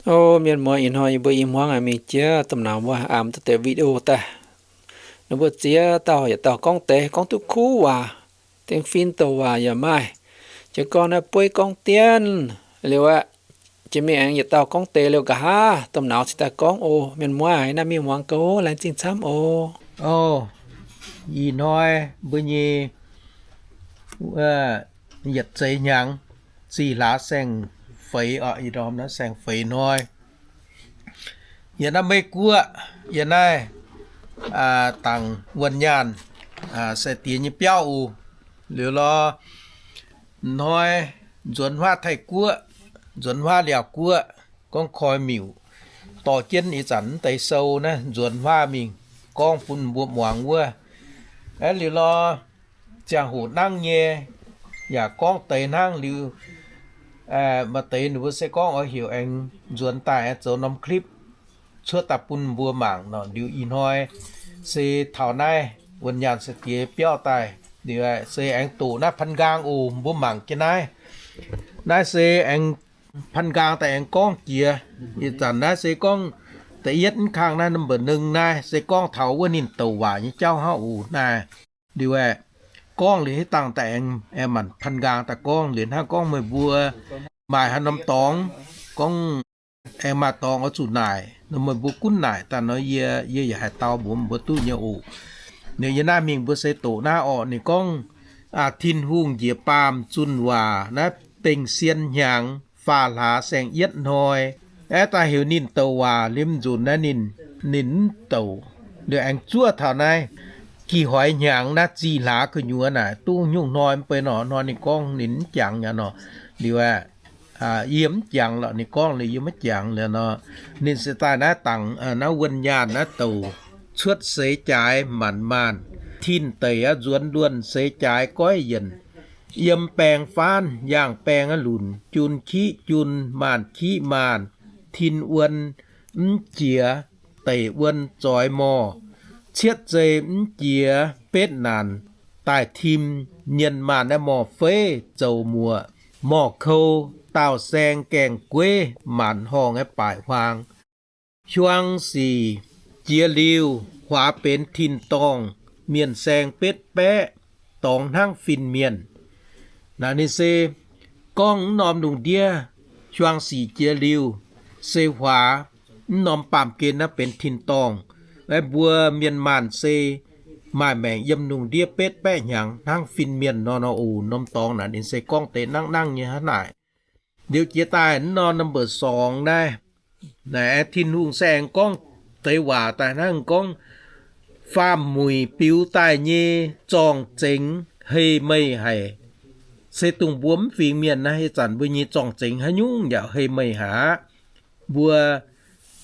O mienh muoz, ih hnoi yie mbuo i hmuangv mingh jiex domh nauz wuov, aengx duqv deix video daaih. Ninh mbuo ziex dauh yietc dauh gorngv deix, gorngv duqv kuv waac, dingh fin douc waac yaac maaih. Jiez gorn naaiv bueiv gorngv dienv liuz aqv. Jiex mingh aengx yietc dauh gorngv deix liuz nqa'haav domh nauz cingx daaih gorngv oc. Mienh muoz, naaiv mingh muangx gau, laengz zingh camv oc. O, ih hnoi mbuo nyei yietc zeix hnyangx, zih hlaax saeng-feix oc, ih ndorm naaiv saeng-feix hnoi. Yiem naaiv Meiv Guoqv, yiem naaiv dangc wuonh nyaanh sai-diex nyei biauv oc. Liuz lorz hnoi nzuonx huaav Taiv Guoqv, nzuonx huaav Liaauc Guoqv, gorngv koi miuc, dorh jienv ih zanc mv deix sou naaiv nzuonx huaav mingh gorngv bun mbuo muangx wuov. Aeqv, liuz lorz ziangh hoc nangv nyei yaac gorngv deix hnangv liuz, maaih deix ninh mbuo se gorngv oix heuc aengx nzuonx daaih aengx zoux norm clip cuotv daaih bun mbuo mangc nor. Liuz ih hnoi se taux naaiv wuonh nyaanh sai-diex biauv daaih, liuz se aengx doqc naaiv Panh-nqaang oc, mbuo mangc jienv naaiv. Naaiv se aengx Panh-nqaang daaih aengx gorngv jiex. Ih zanc naaiv se gorngv da'yietv mv kang naaiv number nưng naaiv se gorngv taux wuov ninh douc waac nyei jauv hnangv oc naaiv. Liuz aeqv, gorngv liuz hitv dangh daaih aengx, aengx manc Panh-nqaang daaih gorngv liuz hnangv gorngv meih mbuo maaih haaix norm dorngx gorngv aengx maaih dorngx oix zuqc naaic nor, meih mbuo gunv naaic daaih nor, yie, yie yaac haih dau mbuox mbuo duqv nyei oc. Liuz yie naaiv mingh mbuo se doqc naaiv orqc, ninh gorngv, Tin-Hungh njiec baamh zunh waac naaiv bengh sien hnyangx faam hlaax saeng-yietv hnoi, aeqv, daaih heuc ninh douc waac liemh nzunc naaiv ninh, ninh mv douc. Liuz aengx zuov taux naaiv gi hoix hnyangx naaiv zih hlaax gu'nyuoz naaic duqv nyungc hnoi mv bei nor, hnoi ninh gorngv ninh mv jangx aqv nor. Liuz aeqv, yie mv jangx lorqc, ninh gorngv liuz yie maiv jangx liuz nor, ninh se daaih naaiv dangc naaiv wuonh nyaanh naaiv douc cuotv seix jaaix maanc maanh, tin deic aqv, nzuonx luonh seix jaaix goiv yienc, yiem baeng faanv yaangh baeng aqv lunc, jun kiqv jun, maanh kiqv maanh, tin wuon mv jiex, deic wuon zoix morh, cietv zei mv jiex betv naanc, daaih tim mienh maanh naaiv morh feiv zoux muoqc, morh kou daauh saeng gaengh gueiv, maanc horngh aeqv, baaic huaang. Hiuang sic jiex liuh, huaax benx tin-dorngh, mienh saeng betv baeqv, dorngx hnangv fin-mienh. Naaiv ninh se gorngv mv norm lungh ndiev hiuang sic jiex liuh, se huaax mv norm baamh gen naaiv benx tin-dorngh. Aeqv, mbuo mienh maanh se maaih maengc yiem lungh ndiev betv baeqv hnyangx hnangv fin-mienh nor, nor oc. Norm dorngx naaiv ninh se gorngv deix nangv nangv nyei hnangv naaic. Liuz jiex daaih mv norm number song naaiv, naaiv Tin-Hungh se aengx gorngv deix waac daaih hnangv gorngv, faam-muic biux daaih nyei zorng-zengx hei meih haic. Se dongh mbuo mv fingx mienh naaiv, ih zanc mbuo nyei zorng-zengx haaix nyungc yaac hei meih haic aqv. Mbuo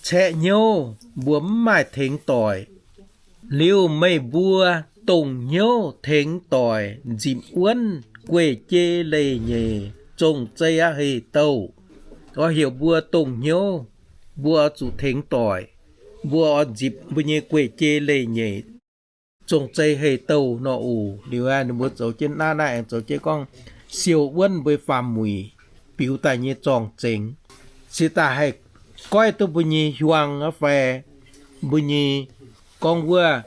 caeqv hnyouv, mbuo mv maaih tengx doic. Liuz meih mbuo dongh hnyouv tengx doic, nzipc wuonv guei-jei leih nyeic, zong-zei aqv hei douh. Oix heuc mbuo dongh hnyouv, mbuo oix zuqc tengx doic, mbuo oix nzipc mbuo nyei guei-jei leih nyeic, zong-zei hei douh nor oc. Liuz ninh mbuo zoux jienv naaiv, naaiv aengx zoux jienv gorngv, siou wuonv mbuo faam-muic biux daaih nyei zorng-zengx, se daaih haih goiv duqv mbuo nyei hiuang aqv fai mbuo nyei gorngv wuov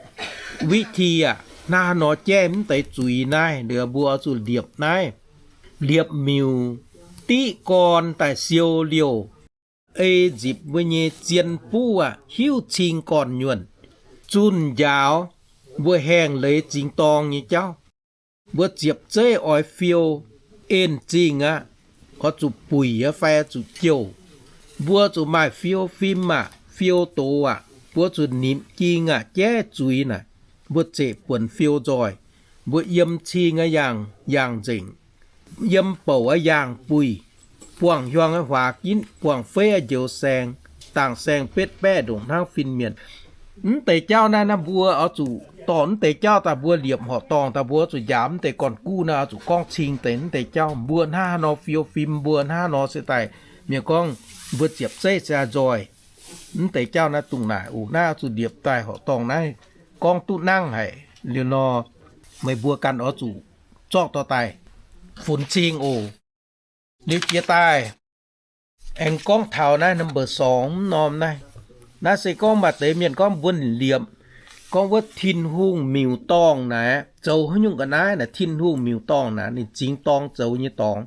witv ti aqv, hnangv haaix nor jaiv mv deix zuiz naaiv. Liuz mbuo oix zuqc liepc naaiv, liepc miuc, diqv gorn daaih siou liouh, ei nzipc mbuo nyei zien buv aqv, hiuv cing gorn-nyuonh, zunh njaaux mbuo haengh leiz zingx dorng nyei jauv. Mbuo ziepc zeiv oix fiou en zingh aqv, oix zuqc buic aqv fai zuqc jouh. Mbuo zuqc maaih fiou fim aqv, fiou doz aqv, mbuo zuqc nimc jing aqv, jaiv zuiz naaic, mbuo zeqc buonc fiou nzoih. Mbuo yiem cing aqv yangh, yangh nzengc, yiem bouc aqv yangh buih, buangh hiuang aqv huaax ginv, buangh feiv aqv njoux saeng, dangh saeng betv baeqv ndongc hnangv fin-mienh. Mv deix jauv naaiv, naaiv mbuo oix zuqc dorh mv deix jauv daaih mbuo liepc horqc dorngh daaih, mbuo oix zuqc njaaux mv deix gorn-guv naaiv, oix zuqc gorngv cing deix mv deix jauv. Mbuo hnangv haaix nor fiou fim, mbuo hnangv haaix nor se daaih mienh gorngv mbuo ziepc zeiv se nzoih. Mv deix jauv naaiv dongh naaic oc. Naaiv oix zuqc liepc daaih horqc dorngh naaiv gorngv duqv nangv haic. Liuz nor, meih mbuo ganh oix zuqc zorqv dorh daaih funx cing oc. Liuz jiex daaih, Aengx gorngv taux naaiv number song mv norm naaiv. Naaiv se gorngv maaih deix mienh gorngv mbuo liepc, gorngv wuov Tin-Hungh miuc-dorngh naaic zoux haaix nyungc ga'naaiv naaic, Tin-Hungh miuc-dorngh naaic ninh zingx dorng zoux nyei dorngx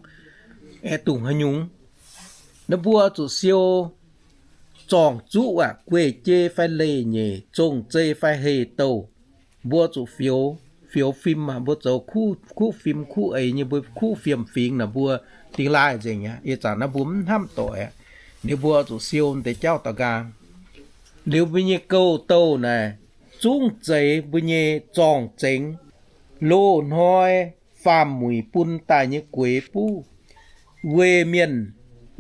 aeqv, dongh haaix nyungc. Naaiv mbuo zuqc siou zorng-zuqv aqv, gueic jei fai leih nyeic, zong-zei fai heh douh, mbuo zuqc fioux, fioux fim aqv. Mbuo zoux kuv fim kuv eix nyei, mbuo kuv fiem fingx naaic mbuo dingx laaih nzengc aqv. Ih zanc naaiv mbuo mv hnamv doic aqv. Liuz mbuo zuqc siou deix jauv daaih nqaang. Liuz mbuo nyei gouv-douh naaic zungv zeiz mbuo nyei zorng-zengx. Loz-hnoi faam-muic bun daaih nyei gueix buv, weih mienh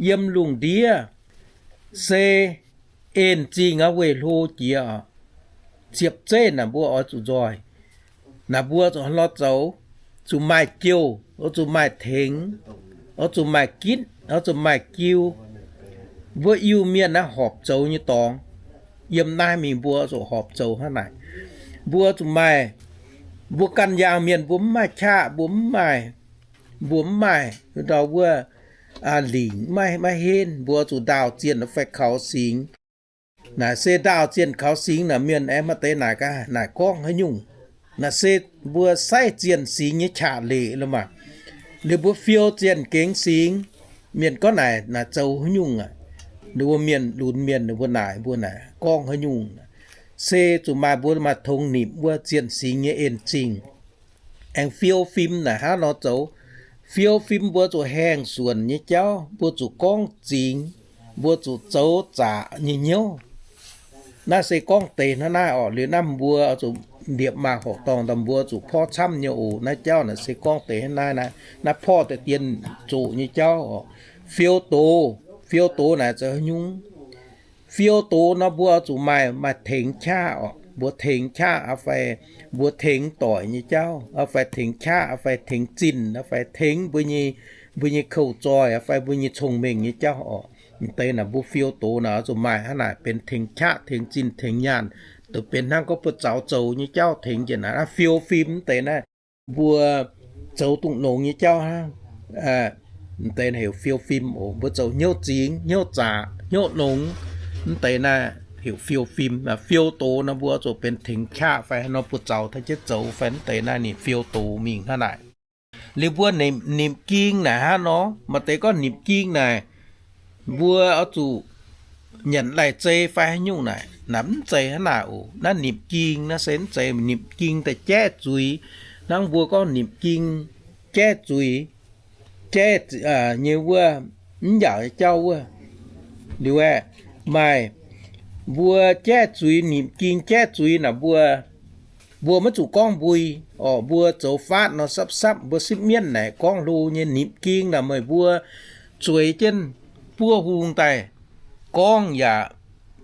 yiem lungh ndiev se en zingh aqv, weih hlo jiex oc. Ziepc zeiv naaic mbuo oix zuqc nzoih. Naaic mbuo zuqc lorz zoux, zuqc maaih jouh, oix zuqc maaih tengx, oix zuqc maaih gitv, oix zuqc maaih jiu. Mbuo Iu-Mienh naaiv horpc zoux nyei dorngx, yiem naaiv mingh mbuo zuqc horpc zoux hnangv naaic. Mbuo zuqc maaih, mbuo ganh yaangh mienh mbuo mv maaih qaqv, mbuo mv maaih, mbuo mv maaih ndau wuov lingc, maiv henv, mbuo zuqc ndaauh zienh fai kaux singx. Naaic se ndaauh zienh kaux singx naaic mienh aengx maaih deix naaic gaax, naaic gorngv haaix nyungc. Naaic se mbuo saiv zienh singx nyei qaqv leiz lorqc maah. Liuz mbuo fiou zienh gengx singx, mienh gorngv naaic, naaic zoux haaix nyungc aqv. Ninh mbuo mienh lunx mienh ninh mbuo naaic, mbuo naaic gorngv haaix nyungc. Se zuqc maaih mbuo maaih tongx nipc wuov zienh singx nyei en zingh. Aengx fiou fim naaic hnangv nor zoux. Fiou fim mbuo zuqc haengh suonc nyei jauv, mbuo zuqc gorngv zingx, mbuo zuqc zoux zaqc nyei hnyouv. Naaiv se gorngv deix hnangv naaiv orqc. Liuz naaiv mbuo zuqc liepc maaih horqc dorngh daaih mbuo zuqc porv camv nyei oc. Naaiv jauv naaic se gorngv deix hnangv naaiv, naaiv porv deix dien zoqc nyei jauv orqc. Fiou doz, fiou doz naaic zoux haaix nyungc? Fiou doz nor mbuo zuqc maaih, maaih tengx qaqv orqc. Mbuo tengx qaqv fai mbuo tengx doic nyei jauv, fai tengx qaqv fai tengx zinh, fai tengx mbuo nyei, mbuo nyei kouv-zoih fai mbuo nyei cong-mengh nyei jauv orqc. M'deix naaic mbuo fiou doz naaic zuqc maaih hnangv naaic benx tengx qaqv, tengx zinh, tengx nyaanh, duqv benx hnangv gorngv buoz-zaux zoux nyei jauv tengx njiec naaic. Fiou fim m'deix naaiv, mbuo zoux dongh longx nyei jauv hnangv. M'deix heuc fiou fim oc. Mbuo zoux hnyouv zingx, hnyouv zaqc, hnyouv longx, m'deix naaiv heuc fiou fim. Fiou doz nor mbuo zuqc benx tengx qaqv fai haaix nor buoz-zaux taux jienv zoux fai m'deix naaiv ninh fiou doz mingh hnangv naaic. Liuz mbuo nipc ging naaic hnangv nor, maaih deix gorngv nipc ging naaic mbuo oix zuqc nyanc lai-zei fai haaix nyungc naaic, naaic mv zeiz hnangv naaic oc. Naaiv nipc ging naaiv se mv zeiz nipc ging daaih jaiv zuiz. Hnangv mbuo gorngv nipc ging jaiv zuiz, jaiv nyei wuov, mv yaauc nyei jauv wuov. Liuz aeqv, maaih mbuo jaiv zuiz, nipc ging jaiv zuiz naaic mbuo, mbuo maiv zuqc gorngv mbui orqc. Mbuo zoux faatv nor sapv-sapv, mbuo sipv mienv naaic gorngv hlo nyei. Nipc ging naaic meih mbuo zueiz jienv buov hung daaih gorngv yaac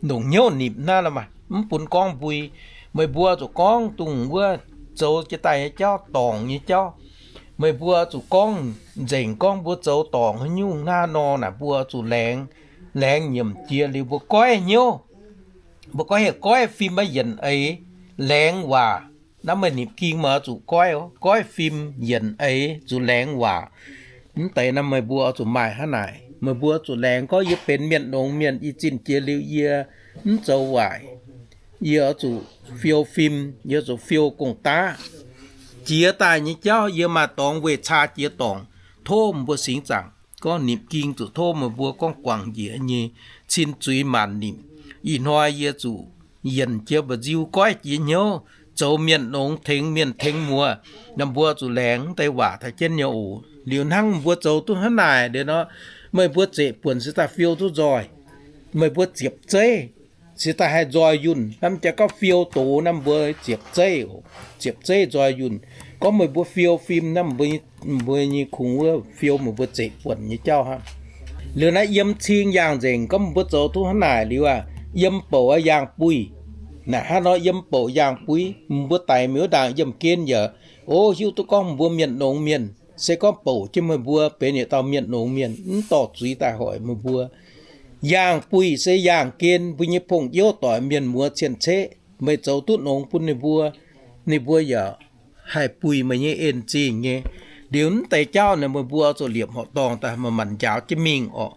longc hnyouv nipc hnangv lorqc maah, mv bun gorngv mbui. Meih mbuo zuqc gorngv dongh wuov zoux jiex daaih nyei jauv, dorngc nyei jauv. Meih mbuo zuqc gorngv nzengc gorngv mbuo zoux dorngc haaix nyungc hnangv nor naaic, mbuo zuqc laengz, laengz nyiemc jiex liuz mbuo goiv hnyouv. Mbuo goiv hnyouv, goiv fim maiv yienc eix, laengz waac. Naaiv meih nipc ging meih oix zuqc goiv, goiv fim yienc eix, zuqc laengz waac. Mv deix naaiv meih mbuo oix zuqc maaih hnangv naaic. Meih mbuo zuqc laengz gorngv yie benx mienh longx mienh, yie zinh jiex liuz yie mv zoux waaic. Yie oix zuqc fiou fim, yie zuqc fiou gong-daqv. Jiex daaih nyei jauv yie maaih dorngx weih caa jiex dorngc, tov mbuo singx zaangc. Gorngv nipc ging zuqc tov meih mbuo gorngv guangc njiec nyei cin zuiz maanc nipc. Ih hnoi yie zuqc yienc jiex mba'nziu goiv jiex hnyouv, zoux mienh longx tengx mienh tengx muoz. Naaiv mbuo zuqc laengz deix waac taux jienv nyei oc. Liuz hnangv mbuo zoux duqv hnangv naaic liuz nor, meih mbuo zeqc buonc se daaih fiou duqv nzoih. Meih mbuo ziepc zeiv se daaih haih nzoih yunh. Hnamv jaax gorngv fiou doz naaiv mbuo ziepc zeiv, ziepc zeiv nzoih yunh. Gorngv meih mbuo fiou fim naaiv mbuo nyei kungx wuov fiou meih mbuo zeqc buonc nyei jauv hnangv. Liuz naaiv yiem cing yaangh nzengc, gorngv mbuo zoux duqv hnangv naaic liuz aqv, yiem bouc aqv yaangh buih. Naaic hnangv nor yiem bouc yaangh buih, mbuo daic mingh wuov ndaangc yiemh gen yaac, o, hiuv duqv gorngv mbuo mienh longx mienh. Se gorngv bouc jienv meih mbuo benx yietc dauh mienh longx mienh, mv dorh zuiz daaih hoic meih mbuo. Yaangh buih se yaangh gen, mbuo nyei pong-youv doic mienh muoz cien-ceqv, meih zoux duqv longx bun ninh mbuo, ninh mbuo yaac haih buih meih nyei en zingh nyei. Liuz mv deix jauv naaic meih mbuo zuqc liepc horqc dorngh daaih manc-manc njaaux jienv mingh orqc.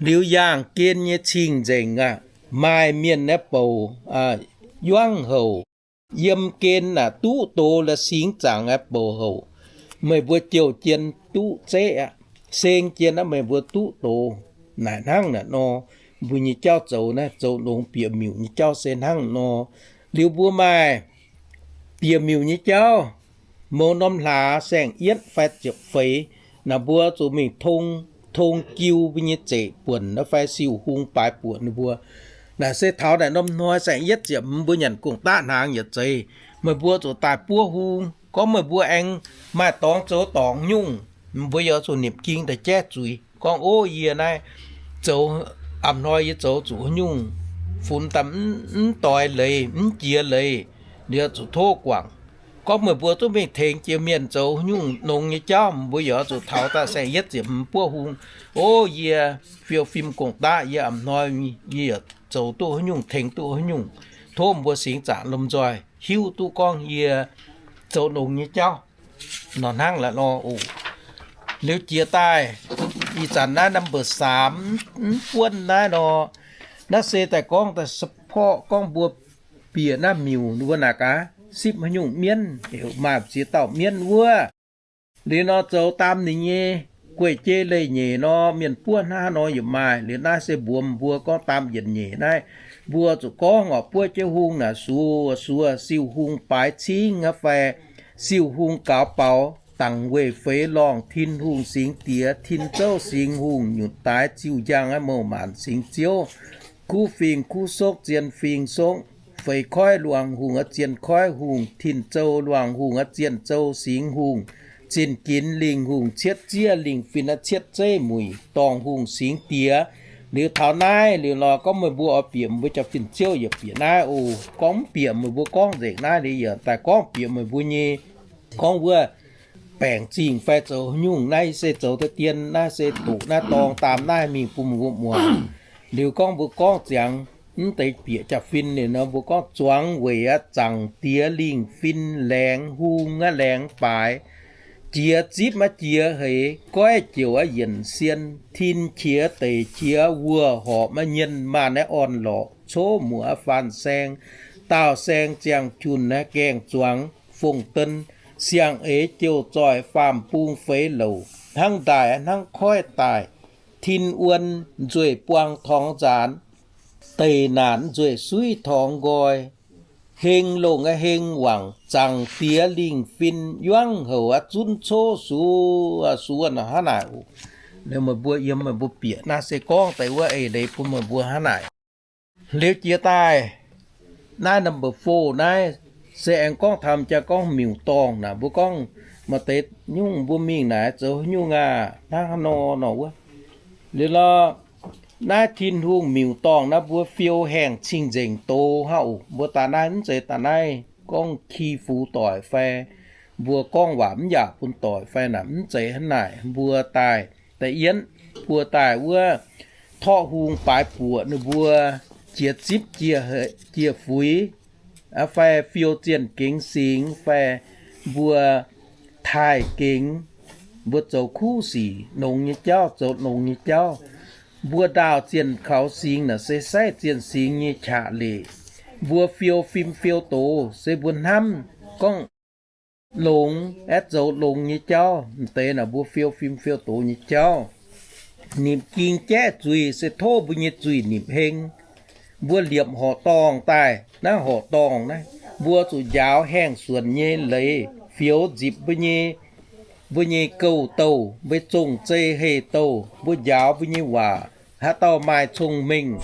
Liuz yaangh gen nyei cing-nzengc aac, maaih mienh naaiv bouc yuangv houc, yiem gen aac duqv doz la'singx zaangc aqv bouc houc. Meih mbuo jouh jien duqv zeqv aqv, seng jien aqv, meih mbuo duqv doz. Naaic hnangv naaic nor, mbuo nyei jauv zoux naaiv zoux longx bieqc miuc nyei jauv se hnangv nor. Liuz mbuo maaih bieqc miuc nyei jauv, mouz norm hlaax saeng-yietv fai ziepc feix, naaic mbuo zuqc mingh tong, tong jiu mbuo nyei zeqc buonc fai siou-hung baaix buoqc ninh mbuo. Naaic se taux naaic norm hnoi saeng-yietv ziepc hmz mbuo nyanc gong-daqv hnaangx yietc zeiz, meih mbuo zuqc daaih buov hung. Gorngv meih mbuo aengx maaih dorngx zoux dorngc nyungc, mbuo yaac zuqc nimc ging daaih jaiv zuiz gorngv, Ov, yie naaiv zoux, a'hnoi yie zoux zuqc nyungc funx daaih mv doix leiz, mv jiex leiz, liuz zuqc tov guangc. Gorngv meih mbuo zungv mingh tengx jiex mienh zoux nyungc nongx nyei jauv, mbuo yaac zuqc taux daaih saeng-yietv ziepc hmz buov hung, Ov, yie fiou fim gong-daqv, yie a'hnoi yie yaac zoux duqv haaix nyungc, tengx duqv haaix nyungc. Tov mbuo singx zaangc lomh nzoih hiuv duqv gorngv yie zoux nongx nyei jauv nor hnangv la'nor oc. Liuz jiex daaih ih zanc naaiv number สาม mv buonv naaiv nor, naaiv se daaih gorngv daaih support gorngv mbuo bieqc naaiv miuc wuov naaic gaax, sipv haaix nyungc mienv, heuc maaih ziex dauh mienv wuov. Liuz nor zoux daam ninh nyei guei-jei leiz-nyeic nor, mienh buov hnangv haaix nor yaac maaih. Liuz naaiv se mbuox mbuo gorngv daam yietc nyeic naaiv, mbuo zuqc gorngv oc, buov jienv hung naaic, suoz, suoz siou-hung baaix cingv aqv fai siou-hung gaux baaux, dangc weih feix lorngh, Tin-Hungh singx diex, tin zouv singx hungh, nyutc daaix ziuh njang aqv, mouh maanc singx ziouv, kuv fingx kuv sokv, zien fingx sokv, feix koiv luangh hungh aqv, zien koiv hungh, tin zou luangh hungh aqv, zien zou singx hungh, zinh ginx lingh hungh, cietv zieqv lingh fin aqv, cietv zeiv muic dorngh hungh singx diex. Liuz taux naaiv liuz lorz gorngv meih mbuo oix bieqc mbuo jaa-fin ziouv yaac bieqc naaiv oc. Gorngv mv bieqc meih mbuo gorngv nzengc naaiv liuz yaac daaih gorngv bieqc meih mbuo nyei. Gorngv wuov baengc zingh fai zoux nyungc, naaiv se zoux daaih dien, naaiv se doqc naaiv dorng daam naaiv mingh bun meih mbuo muangx. Liuz gorngv mbuo gorngv ziangx mv deix bieqc jaa-fin ninh nor, mbuo gorngv zuangx weic aqv, zaangc diex lingh fin, laengz hung aqv, laengz baaix, jiex zipv aqv, jiex heix, goiv jouc aqv, yienc sien, tin qiex deic qiex, wuoh horpc aqv, nyienh maanh aqv, orn-lorqc, cov muoc aqv, faan saeng, daauh saeng, ziangh junh aqv, gaengh zuangx, fong-den, siang-eix, jouh zoih, faam-bung, feix louc, hnangv ndaaih hnangv koiv daaih, tin wuon nzueih buang torngx nzaanx, deic naanc nzueih suiv torngx nqoi, heng longh aqv, heng wangc, zaangc diex lingh fin, yuangv houc aqv, zunv cov suoz, suoz nor hnangv naaic oc. Meih mbuo yiem meih mbuo bieqc naaiv se gorngv deix wuov eix leiz bun meih mbuo hnangv naaic. Liuz jiex daaih naaiv number four naaiv se aengx gorngv taux jaa gorngv miuc-dorngh naaic, mbuo gorngv maaih deix nyungc mbuo mingh naaic zoux nyungc aac, hnangv haaix nor nor wuov. Liuz lorz naaiv Tin-Hungh miuc-dorngh naaiv mbuo fiou haengh cing-nzengc doz hnangv oc. Mbuo daaih naaiv mv zeiz daaih naaiv gorngv ki fu doic fai mbuo gorngv waac mv yaac bun doic fai naaic, mv zeiz hnangv naaic. Mbuo daaih da'yietv, mbuo daaih wuov torqv hung baaix buoqc ninh mbuo jiex zipv jiex fuix, fai fiou zienh gengx singx fai mbuo taaih gengx, mbuo zoux kuv sic longx nyei jauv, zoux longx nyei jauv. Mbuo ndaauh zienh kaux singx naaic se saiv zienh singx nyei qaqv leiz. Mbuo fiou fim fiou doz se mbuo hnamv gorngv longx aeqv, zoux longx nyei jauv. M'deix naaic mbuo fiou fim fiou doz nyei jauv. Nimc ging jaeqv zuiz se tov mbuo nyei zuiz nimc heng. Mbuo liepc horqc dorngh daaih, naaiv horqc dorngh naaiv, mbuo zuqc njaaux haengh suonc nyei leiz fioux nzipc mbuo nyei, mbuo nyei gouv-douh, mbuo zong-zei heh-douh, mbuo njaaux mbuo nyei waac. Haaix dauh maaih cong-mengh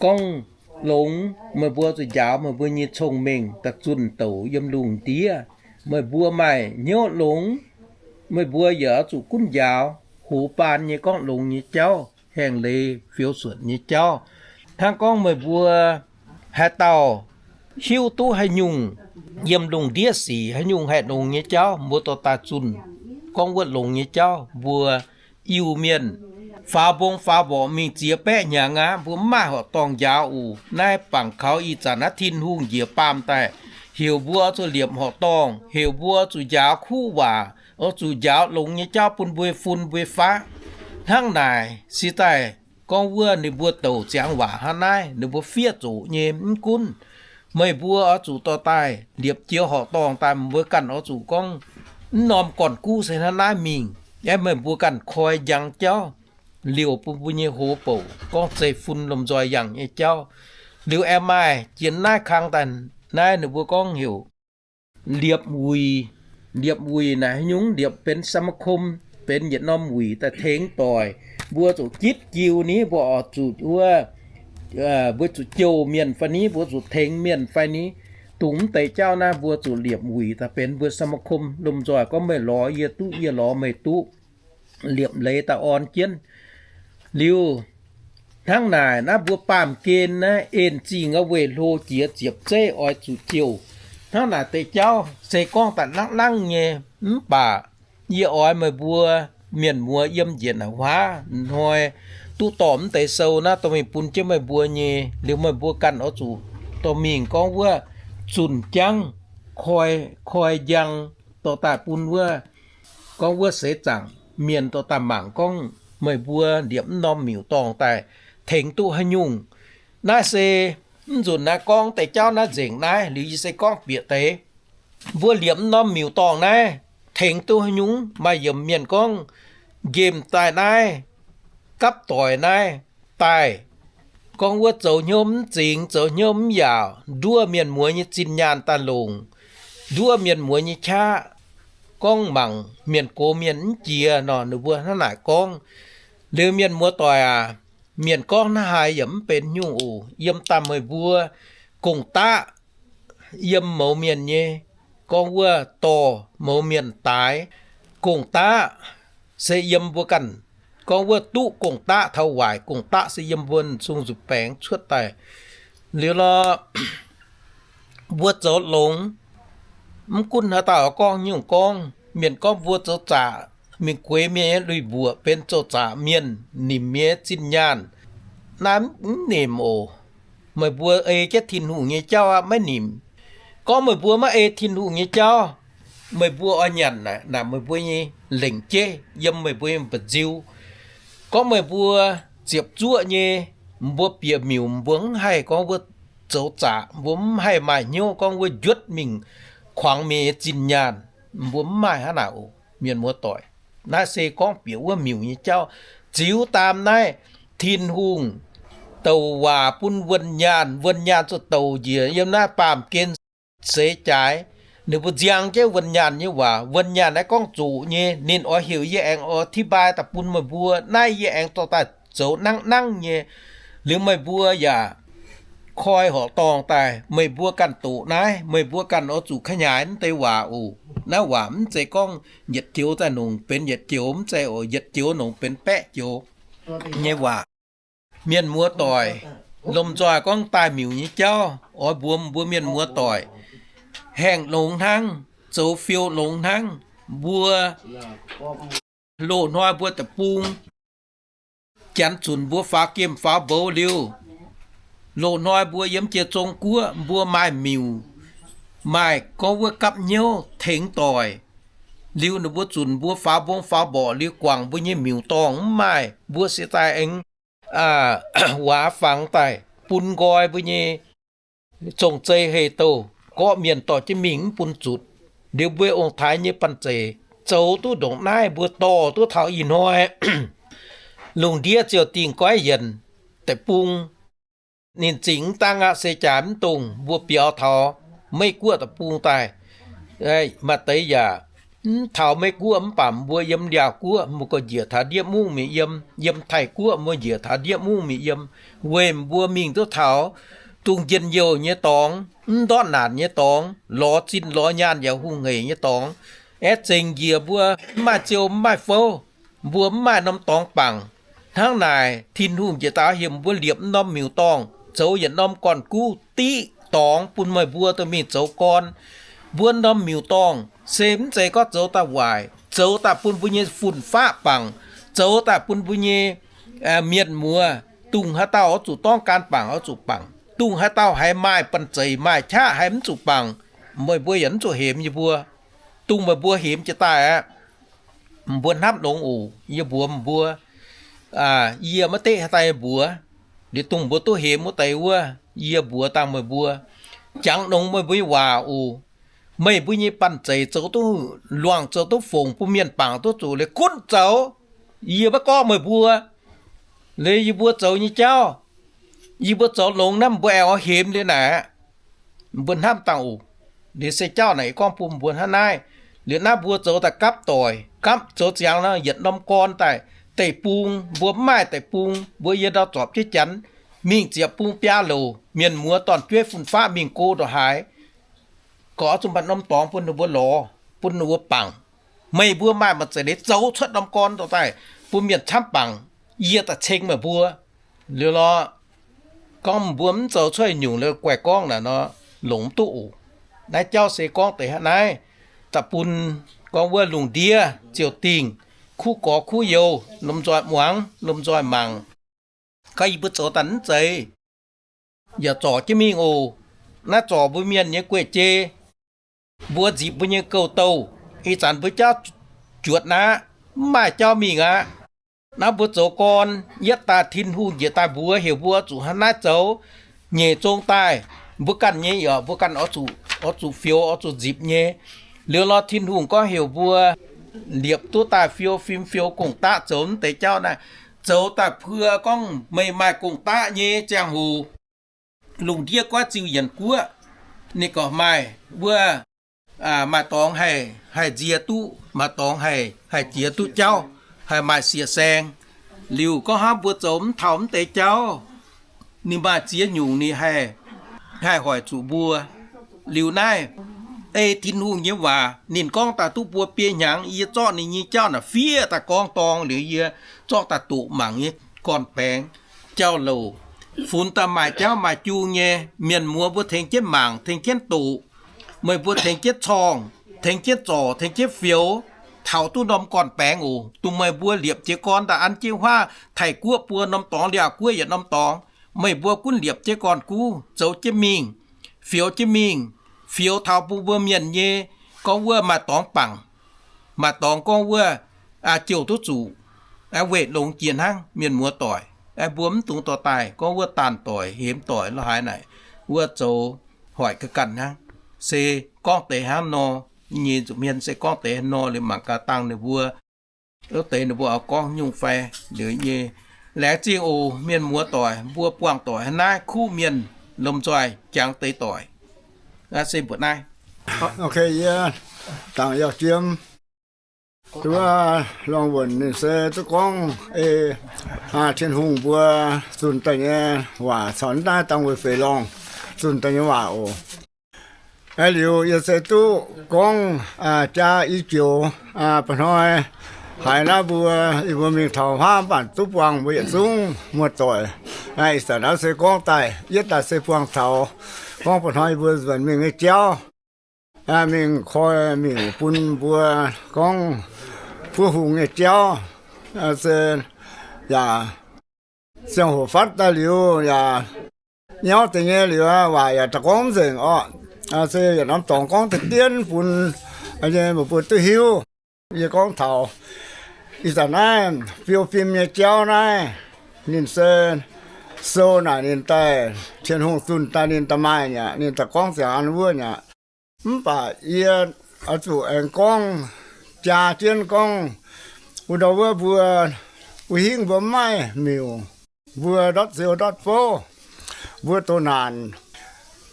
gorngv longx, meih mbuo zuqc njaaux meih mbuo nyei cong-mengh daaih zunh douc yiem lungh ndiev. Meih mbuo maaih hnyouv longx, meih mbuo yaac zuqc gunv njaaux hoz baan nyei gorngv longx nyei jauv, haengh leiz fioux suonc nyei jauv. Hnangv gorngv meih mbuo haaix dauh hiuv duqv haaix nyungc yiem lungh ndiev sic, haaix nyungc haih longx nyei jauv, mbuo dorh daaih zunh gorngv wuov longx nyei jauv. Mbuo Iu-Mienh faaux mbong faaux mborqc mingh ziex baeqv hnyangx aqv, mbuo mv maaih horqc dorngh njaaux oc. Naaiv bangc kaux ih zanc naaiv Tin-Hungh njiec baamh daaih heuc mbuo oix zuqc liepc horqc dorngh, heuc mbuo zuqc njaaux kuv waac, oix zuqc njaaux longx nyei jauv bun mbuo fun mbuo faqv. Hnangv naaic se daaih gorngv wuov ninh mbuo douc ziangx waac hnangv naaiv, ninh mbuo fiev zoqc nyei. Mv gunv meih mbuo oix zuqc dorh daaih liepc joux horqc dorngh daaih, mbuo ganh oix zuqc gorngv mv norm gorn-guv se hnangv naaiv mingh. Aeqv, meih mbuo ganh koi njang jauv liouh bun mbuo nyei hoz bouc gorngv zeiv-fun lomh nzoih yangh nyei jauv. Liuz aengx maaih jiex naaiv kang daaih naaiv ninh mbuo gorngv heuc liepc wuic. Liepc wuic naaic haaix nyungc? Liepc benx สมาคม, benx yietc norm wuic daaih tengx doic. Mbuo zuqc gitv jiu ni, mbuo oix zuqc wuov, mbuo zuqc jouh mienh fai ni, mbuo zuqc tengx mienh fai ni. Dongh mv deix jauv naaiv mbuo zuqc liepc wuic daaih benx mbuo สมาคม. Lomh nzoih gorngv meih lorz yie duqv, yie lorz meih duqv, liepc leiz daaih orn jienv. Liuz hnangv naaic naaiv mbuo baamh gen naaiv en zingh aqv, weih hlo jiex ziepc zeiv oix zuqc jouh. Hnangv naaic deix jauv se gorngv daaih nangv nangv nyei. Mv baac yie oix meih mbuo mienh muoz yiem njiec naaic huaav hnoi duqv dorh mv deix sou naaiv dorh mingh bun jienv meih mbuo nyei. Liuz meih mbuo ganh oix zuqc dorh mingh gorngv wuov zunh jangv, koi, koi njang, dorh daaih bun wuov, gorngv wuov seix zaangc mienh dorh daaih mangc gorngv meih mbuo liepc mv norm miuc-dorngh daaih tengx duqv haaix nyungc. Naaiv se mv nzunc naaiv gorngv deix jauv naaiv nzengc naaiv. Liuz yie se gorngv bieqc deix, mbuo liepc mv norm miuc-dorngh naaiv tengx duqv haaix nyungc. Maaih yiemc mienh gorngv nqemh daaih naaiv, gapv doic naaiv daaih, gorngv wuov zoux hnyouv mv zingx, zoux hnyouv mv yaauc, nduov mienh muoz nyei zinh nyaanh daaih longc, nduov mienh muoz nyei qaqv, gorngv mangc mienh gox mienh mv jiex nor, ninh mbuo hnangv naaic gorngv. Liuz mienh muoz doic aac, mienh gorngv hnangv haaix yaac mv benx nyungc oc. Yiem daaih meih mbuo gong-daqv yiem mouz mienh nyei, gorngv wuov dorh mouz mienh daaix. Gong-daqv se yiem mbuo ganh, gorngv wuov duqv gong-daqv taux waaic, gong-daqv se yiem mbuo sung nzuqc baengx cuotv daaih. Liuz lorqc, mbuo zoux longx, mv gunv haaix dauh gorngv nyungc gorngv, mienh gorngv mbuo zoux zaqc, mingh gueix mienh nyei lui-mbuoqc benx zoux zaqc mienh, nimc mienh nyei zinh nyaanh. Naaiv mv nimc oc. Meih mbuo ei jienv Tin-Hungh nyei jauv aqv, maiv nimc. Gorngv meih mbuo maiv ei Tin-Hungh nyei jauv, meih mbuo oix nyanc naaic, naaic meih mbuo nyei lengc jeiv yiem meih mbuo nyei mba'nziu. Gorngv meih mbuo ziepc zuoqv nyei, mbuo bieqc miuc, mbuo mv haih gorngv wuov zoux zaqc, mbuo mv haih maaih hnyouv gorngv wuov njuotv mingh kuangx mienh nyei zinh nyaanh. Mbuo mv maaih hnangv naaic oc, mienh muoz doic. Naaiv se gorngv bieqc wuov miuc nyei jauv. Ziux daam naaiv, Tin-Hungh douc waac bun wuonh nyaanh, wuonh nyaanh zuqc douc njiec yiem naaiv baamh gen seix jaaix. Ninh mbuo nziang jienv wuonh nyaanh nyei waac. Wuonh nyaanh naaiv gorngv zuqc nyei, ninh oix heuc yie aengx oix อธิบาย daaih bun meih mbuo. Naaiv yie aengx dorh daaih zoux nangv nangv nyei. Liuz meih mbuo yaac koi horqc dorngh daaih, meih mbuo ganh doqc naaiv, meih mbuo ganh oix zuqc ขยาย naaiv deix waac oc. Naaiv waac mv zeiz gorngv yietc joux daaih nongc benx yietc joux, mv zeiz oc. Yietc joux nongc benx baeqv joux nyei waac. Mienh muoz doic, lomh nzoih gorngv daaih miuc nyei jauv, oix mbuox mbuo mienh muoz doic, haengh longx hnangv, zoux fiou longx hnangv. Mbuo loz-hnoi mbuo deic-bung, janx zunc mbuo faaux gemh faaux mboux liuz, loz-hnoi mbuo yiem jiex Zong-Guoqv, mbuo maaih miuc, maaih gorngv wuov gapv hnyouv tengx doic. Liuz ninh mbuo zunc mbuo faaux mbong faaux mborqc liuz guangc mbuo nyei miuc-dorngh mv maaih, mbuo se daaih aengx waac fangx daaih bun nqoi mbuo nyei zong-zei heh douh, gorqv mienh dorh jienv mingh mv bun zutc. Liuz mbuo ong-taaix nyei banh zeic zoux duqv ndongc naaiv, mbuo dorh duqv taux ih hnoi. Lungh ndiev ziouc dingh goiv yienc deic-bung. Ninh zingh mv dangv aqv, se jaax mv dongh mbuo biaux taux Meiv-Guoqv deic-bung daaih. Maaih deix yaac mv taux Meiv-Guoqv mv baac mbuo yiem Liaauc Guoqv, mbuo gauh njiec taux ndiev mungv mingh yiem. Yiem Taiv-Guoqv mbuo njiec taux ndiev mungv mingh yiem. Weic mbuo mingh duqv taux dongh njien-youh nyei dorngx, mv ndortv naanc nyei dorngx, lorz zinh lorz nyaanh yaac hungh hec nyei dorngx. Aeqv, zengc njiec mbuo mv maaih ziou mv maaih fouv, mbuo mv maaih norm dorngx bangc. Hnangv naaic Tin-Hungh njiec daaih heuc mbuo liepc norm miuc-dorngh, zoux yietc norm gorn-guv diqv dorngx bun meih mbuo dorh mingh zoux gorn. Mbuo norm miuc-dorngh se mv zeiz gorngv zoux daaih waaic, zoux daaih bun mbuo nyei fun-faqv bangc, zoux daaih bun mbuo nyei mienh muoz, dongh haaix dauh oix zuqc dorngv gan bangc oix zuqc bangc, dongh haaix dauh haiz maaih banh zeic maaih qaqv haiz mv zuqc bangc, meih mbuo yaac mv zuqc hemx yie mbuo. Dongh meih mbuo hemx jiez daaih aqv, mbuo hnamv longx oc. Yie mbuox mbuo, yie maiv deqv haaix daaih mbuox. Liuz dongh mbuo duqv hemx wuov deix wuov, yie mbuox dangh meih mbuo, jangx nongx meih mbuo nyei waac oc. Meih mbuo nyei banh zeic zoux duqv luangh, zoux duqv fongc, bun mienh bangc duqv zuqc liuz gunv zoux. Yie maiv gorngv meih mbuo. Liuz yie mbuo zoux nyei jauv, yie mbuo zoux longx naaiv mbuo aengx oix hemx liuz naaic aqv. Mbuo hnamv dangh oc. Liuz se jauv naaic gorngv bun mbuo hnangv naaiv. Liuz naaiv mbuo zoux daaih gapv doic, gapv zoux ziangx nor yietc norm gorn daaih deic-bung, mbuo mv maaih deic-bung, mbuo yie ndau zorpc jienv janx mingh ziepc bung biaa louc, mienh muoz dorn-jueiv fun-faqv mingh go ndongc haaix, gorx zuqc mbatc norm dorngx bun ninh mbuo lorz, bun ninh mbuo bangc. Meih mbuo maaih maanc zeic leiz zoux cuotv norm gorn dorh daaih bun mienh camv bangc, yie daaih ceng meih mbuo. Liuz lorqc, gorngv mbuo mv zoux cuotv nyungc liuz guaih gorngv naaic nor, longc mv duqv oc. Naaiv jauv se gorngv deix hnangv naaiv, daaih bun gorngv wuov lungh ndiev ziouc dingh, kuv gorx kuv youz lomh nzoih muangx, lomh nzoih mangc. Gorngv yie mbuo zoux daaih mv zeiz, yaac zorc jienv mingh oc. Naaiv zorc mbuo mienh nyei guei-jei, mbuo nzipc mbuo nyei gouv-douh, ih zanc mbuo jauv juotc aqv, mv maaih jauv mingh aqv. Naaiv mbuo zoux gorn yietv daaih Tin-Hungh njiec daaih mbuox heuc mbuo zuqc hnangv naaiv zoux, nyeic zong daaih, mbuo ganh nyei yaac mbuo ganh oix zuqc, oix zuqc fioux, oix zuqc nzipc nyei. Liuz lorqc, Tin-Hungh gorngv heuc mbuo liepc duqv daaih fiou fim fiou gong-daqv zoux mv deix jauv naaiv, zoux daaih puo gorngv meih maaih gong-daqv nyei ziangh hoc, lungh ndiev goiv ziuh yienc guoqv, ninh gorngv maaih wuov, maaih dorngx haih, haih nziex duqv, maaih dorngx haih, haih jiex duqv jauv, haih maaih siec saeng. Liuz gorngv hnangv mbuo zoux mv taux mv deix jauv, ninh maaih ziex nyungc ninh haih, haih hoic zuqc mbuo. Liuz naaiv ei Tin-Hungh nyei waac ninh gorngv daaih duqv mbuo biei hnyangx, yie zorqv ninh nyei jauv naaic fiev daaih gorngv dorng liuz yie zorqv daaih doqc mangc nyei gorn-baengx jauv-louc. Funx daaih maaih jauv maaih jung nyei, mienh muoz mbuo tengx jienv mangc, tengx jienv doqc. Meih mbuo tengx jienv corngh, tengx jienv zorc, tengx jienv fioux, taux duqv norm gorn-baengx oc. Dongh meih mbuo liepc jiez gorn daaih an jienv huaav Taiv-Guoqv buo norm dorngx, Liaauc Guoqv yietc norm dorngx, meih mbuo gunv liepc jienv gorn-guv zoux jienv mingh, fioux jienv mingh, fioux taux bun mbuo mienh nyei gorngv wuov maaih dorngx bangc, maaih dorngx gorngv wuov jouh duqv zuqc, weic longx jiex hnangv mienh muoz doic. Mbuo mv dungx dorh daaih gorngv wuov daanh doic, hemx doic lorh haaix naaic, wuov zoux hoic ga'ganh hnangv. Se gorngv deix hnangv nor, nyei nzuqc hmien se gorngv deix hnangv nor liuz mangc gaax dangh ninh mbuo, wuov deix ninh mbuo oix gorngv nyungc fai. Liuz nyei, laengz zingh oc mienh muoz doic, mbuo buangh doic hnangv naaiv kuv mienh lomh nzoih jangx deix doic. Naaiv se mbuoqc naaiv. Ok, yie dangc Yauh Jiem. Wuov Longh Wuonc ninh se duqv gorngv ei Tin-Hungh mbuo zunh daaih nyei waac caux naaiv dangh weic feix lorngh zunh daaih nyei waac oc. Liuz yie se duqv gorngv jaa i joux, mba'hnoi haiz naaiv mbuo, yie mbuo mingh taux huaav mv baac duqv buangh mbuo yietc zungv muoz-doic. Ih zanc naaiv se gorngv daaih, yietv daaih se buangh taux gorngv mba'hnoi yie mbuo nzuonx mingh nyei jauv, mingh koi miuc bun mbuo gorngv buov hungh nyei jauv, se yaac ziangh hoc fatv daaih liuz yaac nyauv deix nyei liuz, waac yaac da'gorngv mv nzengc orqc. Se yietc norm dorngx gorngv deix dienv bun nyei meih mbuo duqv hiuv. Yie gorngv taux ih zanc naaiv fiou fim nyei jauv naaiv, ninh se sou naaic ninh daaih, Tin-Hungh zunh daaih ninh daaih maaih nyei aqv, ninh daaih gorngv ziangx an wuov nyei aqv. Mv baac yie oix zuqc aengx gorngv jaa jienv gorngv, wuov ndau wuov mbuo, wuov hingv mbuo mv maaih miuc, mbuo ndortv ziou ndortv fouv, mbuo doh naanc.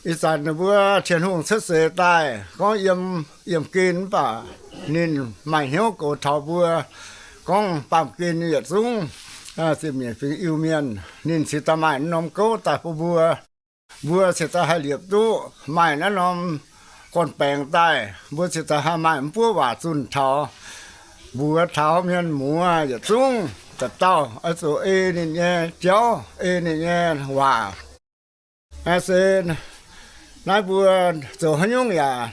Ih zanc ninh mbuo Tin-Hungh cuotv seix daaih gorngv yiem, yiem gen mv baac ninh maaih hnyouv goux taux mbuo gorngv baamh gen nyei yietc zungv ziepc nyeic fingx Iu-Mienh. Ninh cingx daaih maaih norm gouv daaih bun mbuo. Mbuo cingx daaih haih liepc duqv maaih naaiv norm gorn-baengx daaih. Mbuo cingx daaih haih maaih mv buov waac zunh taux, mbuox taux mienh muoz yietc zungv dauh dauh oix zuqc ei ninh nyei jauv, ei ninh nyei waac. Se naaiv mbuo zoux haaix nyungc yaac,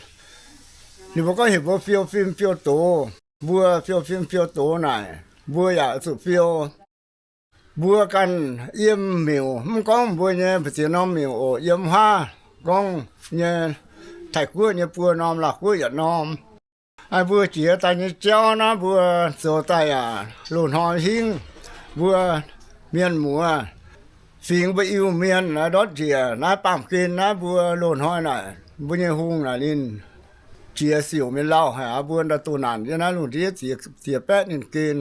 ninh mbuo gorngv heuc mbuo fiou fim fiou doz. Mbuo fiou fim fiou doz naaic, mbuo yaac zuqc fiou. Mbuo ganh yiem miuc, mv gorngv mbuo nyei mbu'ziex norm miuc oc, yiem huaav gorngv nyei, Taiv-Guoqv nyei buo norm, Laauv-Guoqv yietc norm. Mbuo jiex daaih nyei jauv naaiv mbuo zoux daaih yaac loz-hnoi hingv, mbuo mienh muoz, fingx mbuo Iu-Mienh naaiv ndortv njiec naaiv baamh gen naaiv mbuo loz-hnoi naaic, mbuo nyei hungh naaic ninh jiex siouc mienh lauh haic aqv. Mbuo ndau doh naanc yiem naaiv lungh ndiev ziex, ziex baeqv ninh gen.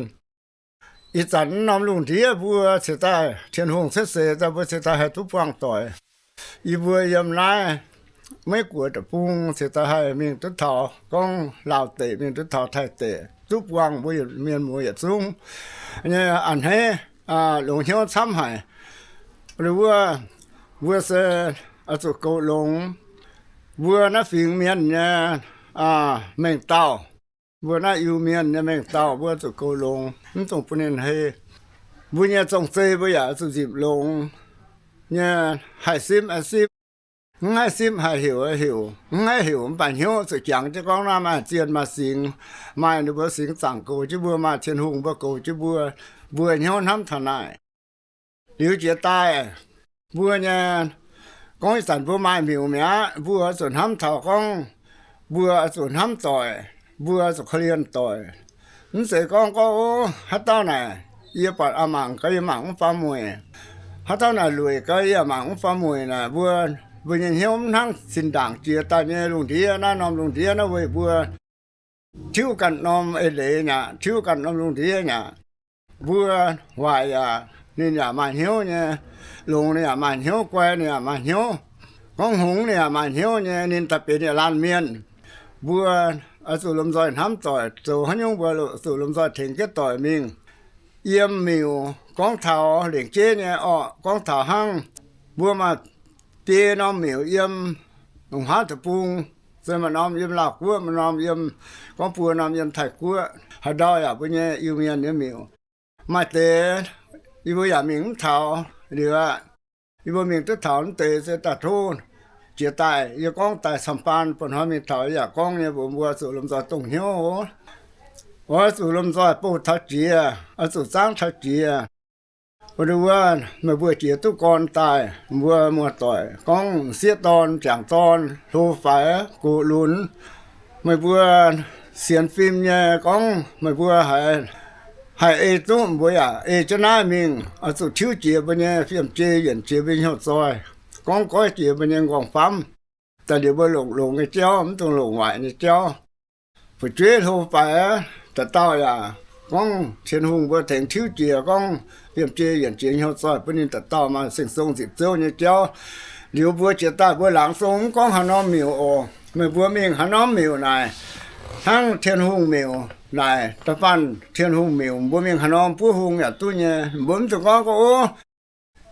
Ih zanc naaiv norm lungh ndiev mbuo cingx daaih Tin-Hungh cuotv seix daaih mbuo cingx daaih haih duqv buangh doic. Yie mbuo yiem naaiv Meiv Guoqv deic-bung cingx daaih haih mingh duqv taux gorngv Laauv deic, mingh duqv taux Taiv deic, duqv buangh mbuo mienh muoz yietc zungv nyei a'hneiv, longx hnyouv camv haic. Wuov, mbuo se oix zuqc goux longx. Mbuo naaiv fingx mienh nyei mengh dauh, mbuo naaiv Iu-Mienh nyei mengh dauh mbuo zuqc goux longx, mv dungx bun ninh hei. Mbuo nyei zong-zei mbuo yaac zuqc nzipc longx nyei, haih simv haih simv, mv haih simv haih heuc haih heuc, mv haih heuc mv baac hnyouv zuqc jangx jienv gorngv naaiv maaih zien maaih singx, maaih ninh mbuo singx zaangc goux jienv mbuo, maaih Tin-Hungh mbuo goux jienv mbuo, mbuo hnyouv hnamv taux naaic. Liuz jiex daaih, mbuo nyei gorngv ih zanc mbuo maaih miuc mi'aqv, mbuo oix zuqc hnamv taux gorngv mbuo oix zuqc hnamv doic, mbuo oix zuqc korv-lienh doic. Mv zeiz gorngv gorngv, ov, haaix dauh naaic yie buatc a'mangc gau yie mangc mv faaux mueic, haaix dauh naaic lueic gau yie yaac mangc mv faaux mueic naaic, mbuo, mbuo nyei hnyouv mv hnangv zinh ndaangc jiex daaih nyei lungh ndiev, naaiv norm lungh ndiev naaiv weic mbuo tiuv ganh norm eix leiz nyaqc, tiuv ganh norm lungh ndiev nyaqc. Mbuo waaic yaac ninh yaac maaih hnyouv nyei, longx ninh yaac maaih hnyouv, guai ninh yaac maaih hnyouv, gorngv hngongx ninh yaac maaih hnyouv nyei, ninh daaih benx yietc laanh mienh. Mbuo oix zuqc lomh nzoih hnamv doic, zoux haaix nyungc mbuo zuqc lomh nzoih tengx jienv doic mingh. Yiem miuc gorngv taux lengc jeiv nyei orqc, gorngv taux hnangv mbuo maaih biei norm miuc yiem longc haav deic-bung, se maaih norm yiem Laauh Guoqv, maaih norm yiem, gorngv buo norm yiem Taiv Guoqv, haaix ndau yaac mbuo nyei Iu-Mienh nyei miuc. Maaih deix yie mbuo yaac mingh mv taux liuz aqv. Yie mbuo mingh duqv taux mv deix se daaih tov jiex daaih yie gorngv daaih camv-baan, buo hnoi mingh taux yaac gorngv nyei mbuox mbuo zuqc lomh nzoih dongh hnyouv oc. Oix zuqc lomh nzoih bouh taux jiex, oix zuqc zaangv taux jiex. Wuov, meih mbuo jiex duqv gorn daaih, mbuo muoz-doic gorngv m'sieqv dorn, m'jangc dorn, hlo faix, gox lunx, meih mbuo sienx fim nyei gorngv meih mbuo haiz haih ei duqv, mbuo yaac ei jienv naaiv mingh, oix zuqc tiuv jiex mbuo nyei fiem-jei, yienc jiex mbuo nyei hnyouv zoih, gorngv goiv jiex mbuo nyei nqorngv-famv. Daaih liuz mbuo longc longx nyei jauv, mv dungx longc waaic nyei jauv. Fu'jueiv hlo faix, dauh dauh yaac gorngv Tin-Hungh mbuo tengx tiuv jiex gorngv fiem-jei yienc jiex hnyouv zoih bun ninh dauh dauh maaih seng-song nzipc zouv nyei jauv. Liuz mbuo jiex daaih mbuo laangz zong mv gorngv haaix norm miuc oc. Meih mbuo mingh haaix norm miuc naaic, hnangv Tin-Hungh miuc naaic, da'faanh Tin-Hungh miuc mbuo mingh haaix norm buov hung yaac duqv nyei. Mbuo mv dungx gorngv gorngv, ov,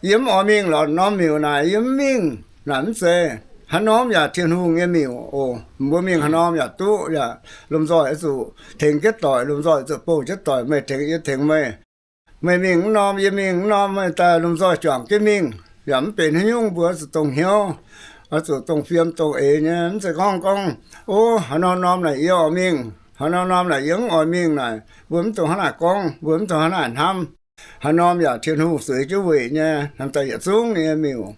yie mv oix mingh lorz norm miuc naaic, yie mv mingh naaic, mv zeiz. Haaix norm yaac Tin-Hungh nyei miuc oc. Mbuo mingh haaix norm yaac duqv, yaac lomh nzoih oix zuqc tengx jienv doic, lomh nzoih oix zuqc bouh jienv doic, meih tengx yie tengx meih. Meih mingh mv norm, yie mingh mv norm, meih daaih lomh nzoih juangc jienv mingh. Yaac mv benx haaix nyungc, mbuo oix zuqc dongh hnyouv, oix zuqc dongh fiem dongh eix nyei. Mv zeiz gorngv gorngv, ov, haaix norm norm naaic yie oix mingh, haaix norm norm naaic yie mv oix mingh naaic, mbuo mv dungx hnangv naaic gorngv, mbuo mv dungx hnangv naaic hnamv. Haaix norm yaac Tin-Hungh zueiz jienv weic nyei, hnamv daaih yietc zungv nyei miuc.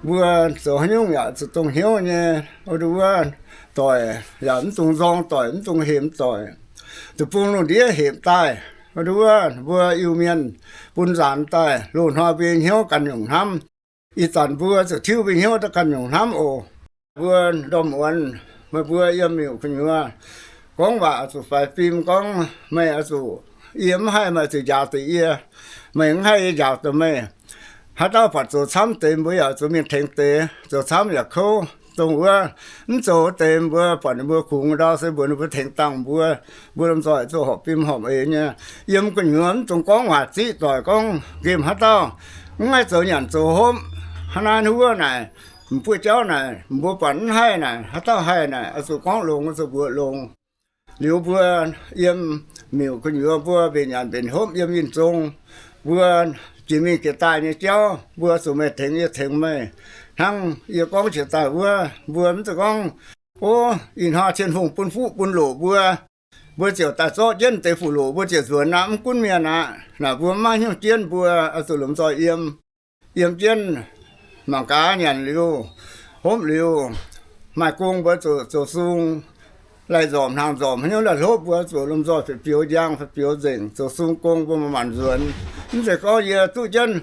Mbuo zoux haaix nyungc yaac zuqc dongh hnyouv nyei. Wuov, doic yaac mv dungx nzorng, doic mv dungx hemx doic. Deic-bung lungh ndiev hepc daaih, wuov, mbuo Iu-Mienh bun nzaanx daaih, loz-hnoi mbuo nyei hnyouv ganh nyungc hnamv. Ih zanc mbuo zuqc tiuv mbuo hnyouv daaih ganh nyungc hnamv oc. Mbuo ndorm muonz, meih mbuo yiem miuc gu'nyuoz, gorngv waac oix zuqc faix fim, gorngv meih oix zuqc, yie mv haih meih oix zuqc njaaux deix yie, meih mv haih yie njaaux deix meih. Haaix dauh buatc zoux camv deix mbuo yaac zuqc mingh tengx deix, zoux camv yaac kouv. Dongh wuov mv zoux deix mbuo buatc ninh mbuo kungx ndau se mbuox ninh mbuo tengx dangh mbuo. Mbuo lomh nzoih zuqc horpc fim horpc eix nyei. Yiem gu'nyuoz mv dungx gorngv waac ziqv doic gorngv nqemh haaix dauh mv haih zoux nyanc zoux hopv. Hnangv naaiv wuov naaic, m'buoqv jauv naaic, mbuo buatc mv haih naaic, haaix dauh haih naaic, oix zuqc gorngv longx, oix zuqc mbuox longx. Liuz mbuo yiem miuc gu'nyuoz mbuo mbenc nyanc mbenc hopv yiem yinh zong, mbuo jiex mingh jiex daaih nyei jauv, mbuo zuqc meih tengx yie tengx meih. Hnangv yie gorngv jiex daaih wuov, mbuo mv zeiz gorngv, ov, ih hnoi Tin-Hungh bun fuqv bun loqc mbuo, mbuo ziouc daaih zorqv jienv deix fuqv loqc mbuo ziouc nzuonx aqv, mv gunv mienh aqv. Naaic mbuo mv maiv hnyouv jienv, mbuo oix zuqc lomh nzoih yiem. Yiem jienv mangc gaax nyanc liuz, hopv liuz, maaih gong mbuo zuqc zoux sung. laih nzormc hnaangx nzormc haaix nyungc laih hlopv mbuo zuqc lomh nzoih fai biouz njang fai biouz nzengc zoux sung gong mbuo manc-manc nzuonx. Mv zeiz gorngv yie duqv jienv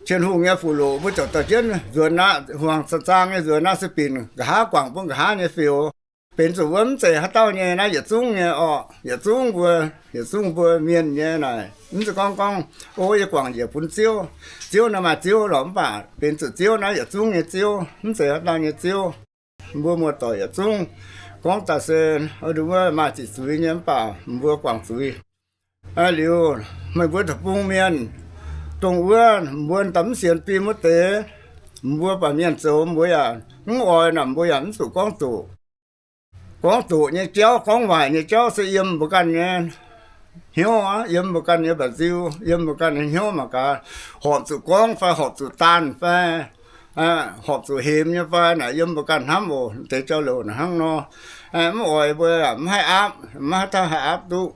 Tin-Hungh nyei fuqv loqc mbuo ziouc dorh jienv nzuonx aqv, huaang zaang nyei nzuonx aqv, se binc nqa'haav guangc bun nqa'haav nyei fioux. Benx zuqc wuov mv zeiz haaix dauh nyei naaiv, yietc zungv nyei orqc. Yietc zungv mbuo, yietc zungv mbuo mienh nyei naaic. Mv zeiz gorngv gorngv, o, yie guangc njiec bun Ziouv. Ziouv naaiv maaih Ziouv lorqc, mv baac benx zuqc Ziouv naaiv yietc zungv nyei Ziouv, mv zeiz haaix dauh nyei Ziouv. Mbuo muoz-doic yietc zungv gorngv daaih se, o, nduov maaih ziqc zuiz nyei mv baac mbuo guangc zuiz. Liuz, meih mbuo deic-bung mienh, dongh wuov mbuo daaih mv sienx fim wuov deix, mbuo baamh mienh zoux mbuo yaac mv oix naaic, mbuo yaac mv zuqc gorngv doqc. Gorngv doqc nyei jauv, gorngv waaic nyei jauv se yiem mbuo ganh nyei hnyouv aqv, yiem mbuo ganh nyei mba'nziu, yiem mbuo ganh nyei hnyouv mangc gaax, horpc zuqc gorngv fai horpc zuqc daanh fai horpc zuqc hemx nyei fai naaic, yiem mbuo ganh hnamv oc. Deix jauv-louc naaic hnangv nor, mv oix mbuo yaac mv haih aapv, mv haih tauv haih aapv duqv.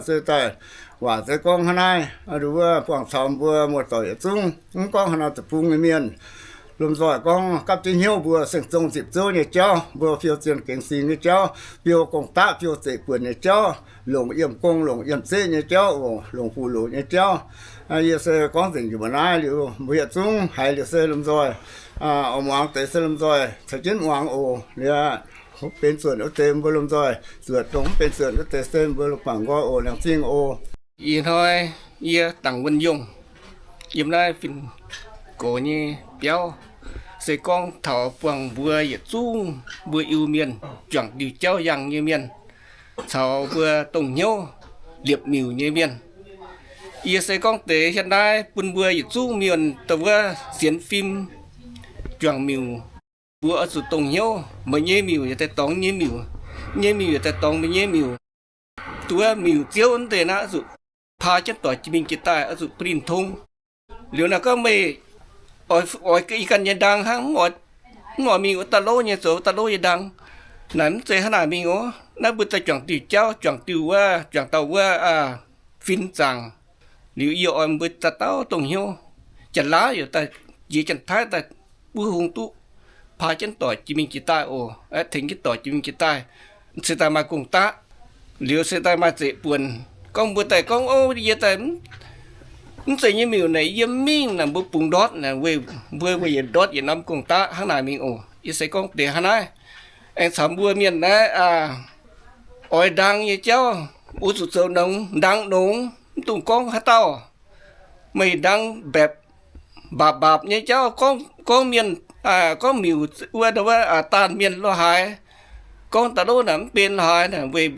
Se daaih waac se gorngv hnangv naaiv, nduov buangh caux mbuo muoz-doic yietc zungv, mv gorngv haaix nor deic-bung nyei mienh, lomh nzoih gorngv gapv jienv hnyouv mbuo seng zong zipc zouv nyei jauv, mbuo fiou zienh gengx singx nyei jauv, fiou gong-daqv fiou zeiv buonc nyei jauv, longc yiem gong longc yiem zeqv nyei jauv oc, longc fuqv loqc nyei jauv. Yie se gorngv nzengc njiec mbuo naaiv liuz, mbuo yietc zungv haiz liuz se lomh nzoih, oix muangx deix se lomh nzoih caux jienv muangx oc. Liuz, benx zuonc wuov deix mbuo lomh nzoih zuotc, dongh mv benx zuonc wuov deix se mbuo lungh bangc nqoi oc. Laengz zingh oc. Ih hnoi yie Dangc Wuonh Yongh yiem naaiv Fin-Gox nyei biauv, se gorngv taux buangh mbuo yietc zungv mbuo Iu-Mienh, juangc diuh jauv yangh nyei mienh, caux mbuo dongh hnyouv liepc miuc nyei mienh. Yie se gorngv deix hietv naaiv bun mbuo yietc zungv mienh dongh wuov sienx fim, juangc miuc, mbuo oix zuqc dongh hnyouv. Meih nyei miuc yaac daaih dorngx nyei miuc, nyei miuc yaac daaih dorngx meih nyei miuc. Dongh wuov miuc ziouv wuov deix naaiv oix zuqc paa jienv doic jiex mingh jiex daaih, oix zuqc bun ninh tong. Liuz naaic gorngv meih oix, oix i ganh nyei ndaang hnangv, mv oix, mv oix mingh wuov dauh louv nyei, zoux wuov dauh louv nyei ndaang. Naaic mv zeiz hnangv naaic mingh oc. Naaiv mbuo daaih juangc diuh jauv, juangc diuh wuov, juangc dauh wuov, fin zaangc. Liuz yie oix mbuo dauh dauh dongh hnyouv, Janx-Laauv yaac daaih jiex Janx-Taiv daaih buov hung duqv, paa jienv doic jiex mingh jiex daaih oc, tengx jienv doic jiex mingh jiex daaih, se daaih maaih gong-daqv. Liuz se daaih maaih zeqc buonc. Gorngv mbuo daaih gorngv, o, yie daaih mv zeiz nyei miuc naaic, yie mv mingh naaic, mbuo bungx ndortv naaic, weic mbuo, mbuo yietc ndortv yietc norm gong-daqv hnangv naaic mingh oc. Yie se gorngv deix hnangv naaiv. Aengx caux mbuo mienh naaiv oix ndaang nyei jauv, oix zuqc zoux nongx, ndaang nongx, mv dungx gorngv haaix dauh. Meih ndaang mbaapc, mbaapc mbaapc nyei jauv, gorngv, gorngv mienh, gorngv miuc wuov, wuov daanh mienh lo haaix, gorngv daaih lov naaic mv benx lo haaix naaic, weic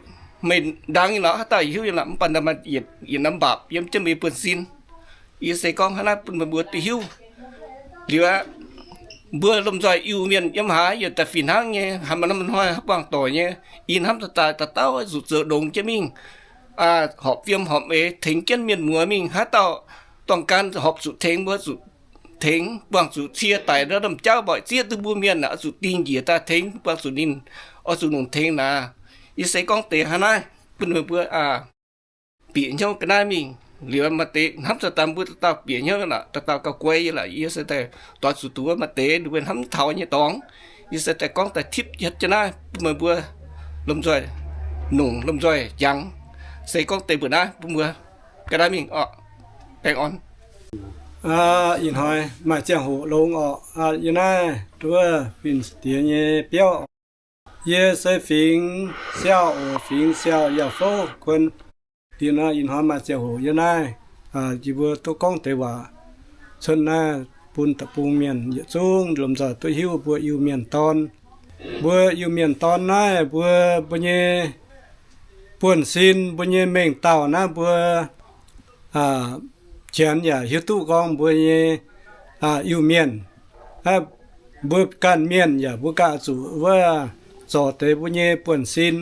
meih ndaang nyei lorqc, haaix dauh yaac hiuv nyei lorqc, mv baac yietc norm mbaapc yiem jienv meih buonv-sin. Yie se gorngv hnangv naaiv bun meih mbuo duqv hiuv. Liuz aqv, mbuo lomh nzoih Iu-Mienh yiem haaix yaac daaih fih hnangv nyei, haaix maaih norm hnoi haaix buangh doic nyei, yie hnamv daaih dauh dauh zuqc zoux nongx jienv mingh, horpc fiem horpc eix tengx jienv mienh muoz mingh. Haaix dauh dorngc gan horpc zuqc tengx, mbuo zuqc tengx, buangh zuqc cie daic ndortv norm jauv mboic zieqv duqv mbuo mienh aqv, oix zuqc dingh njiec daaih tengx, buangh zuqc ninh oix zuqc nongc tengx naaic. Yie se gorngv deix hnangv naaiv bun meih mbuo bieqc hnyouv ga'naaiv mingh. Liuz maaih deix hnamv daaih daaih mbuo dauh dauh bieqc hnyouv lorqc, dauh dauh gauh guai nyei lorqc. Yie se daaih doix zuqc duqv wuov maaih deix ninh mbuo hnamv mv taux nyei dorngx. Yie se daaih gorngv daaih tipv hietv jienv naaiv bun meih mbuo lomh nzoih nongc, lomh nzoih jangx. Se gorngv deix mbuo naaiv bun mbuo ga'naaiv mingh orqc. Baengh orn. Ih hnoi maaih ziangh hoc longx orqc. Yie naaiv nduov fin-diex nyei biauv. Yie se fingx siau oc, fingx siau yaac fouv kuon. Liuz nor ih hnoi maaih ziangh hoc yie naaiv, yie mbuo duqv gorngv deix waac cuotv naaiv bun deic-bung mienh yietc zungv lomh nzoih duqv hiuv mbuo Iu-Mienh dorn. Mbuo Iu-Mienh dorn naaiv mbuo, mbuo nyei buonv-sin, mbuo nyei mengh dauh naaiv mbuo janx yaac hiuv duqv gorngv mbuo nyei Iu-Mienh, mbuo ganh mienh yaac mbuo ganh zuqc wuov zorc deix mbuo nyei buonv-sin.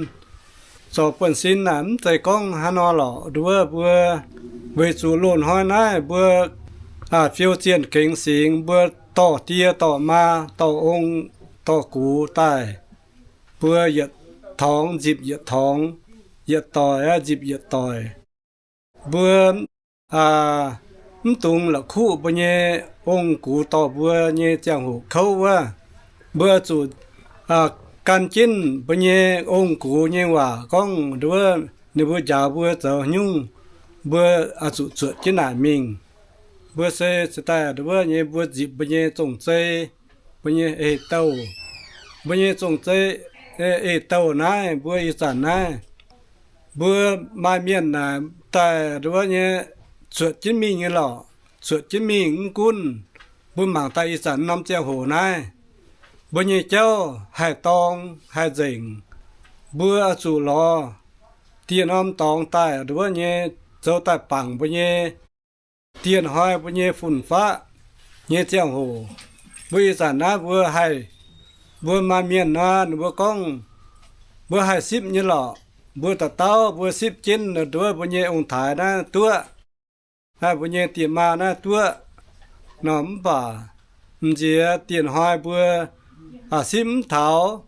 Zorc buonv-sin naaic mv zeiz gorngv hnangv nor lorqc, nduov mbuo weic zuqc loz-hnoi naaiv mbuo fiou zienh gengx singx, mbuo dorh die dorh maa dorh ong dorh gux daaih, mbuo yietc torngx nzipc yietc torngx, yietc doic nzipc yietc doic. Mbuo mv dungx la'kuqv mbuo nyei ong gux dorh mbuo nyei ziangh hoc kouv wuov, mbuo zuqc gan jienv mbuo nyei ong-gux nyei waac gorngv nduov, ninh mbuo njaaux mbuo zoux nyungc, mbuo oix zuqc zuotc jienv naaic mingh. Mbuo se cingx daaih nduov nyei mbuo nzipc mbuo nyei zong-zei, mbuo nyei ei-douh, mbuo nyei zong-zei, ei-douh naaiv, mbuo ih zanc naaiv, mbuo maaih mienh naaic daaih nduov nyei zuotc jienv mingh nyei lorqc. Zuotc jienv mingh mv gunv, mbuo mangc daaih ih zanc norm ziangh hoc naaiv, mbuo nyei jauv haih dorng haih nzengc. Mbuo oix zuqc lorz dieh norm dorngx daaih nduov nyei, zoux daaih bangc mbuo nyei dieh hnoi mbuo nyei fun-faqv nyei ziangh hoc. Mbuo ih zanc naaiv mbuo haih, mbuo maaih mienh nor, ninh mbuo gorngv mbuo haih sipv nyei lorqc. Mbuo dauh dauh mbuo sipv jienv nduov mbuo nyei ong-taaix naaiv duqv, mbuo nyei diex maa naaiv duqv nor, mv baac m'nziex dieh hnoi mbuo sipv mv taux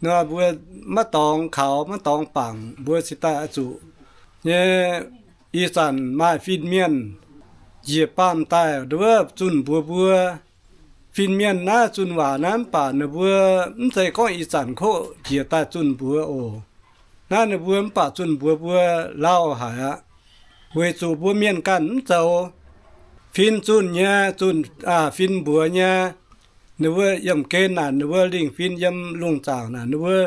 nor, mbuo maiv dorngx kaux, maiv dorngx bangc, mbuo cingx daaih oix zuqc nyei. Ih zanc maaih fin-mienh njiec baamh daaih nduov zunh mbuox mbuo. Fin-mienh naaiv zunh waac naaiv mv baac ninh mbuo mv zeiz gorngv ih zanc koqv njiec daaih zunh mbuox oc. Naaiv ninh mbuo mv baac zunh mbuox mbuo lauh haic aqv. Weic zuqc mbuo mienh ganh mv zoux. Fin zunh nyei, zunh, fin mbuox nyei. Ninh mbuo yiemh gen naaic, ninh mbuo lingh fin yiem lungh zaangc naaic, ninh mbuo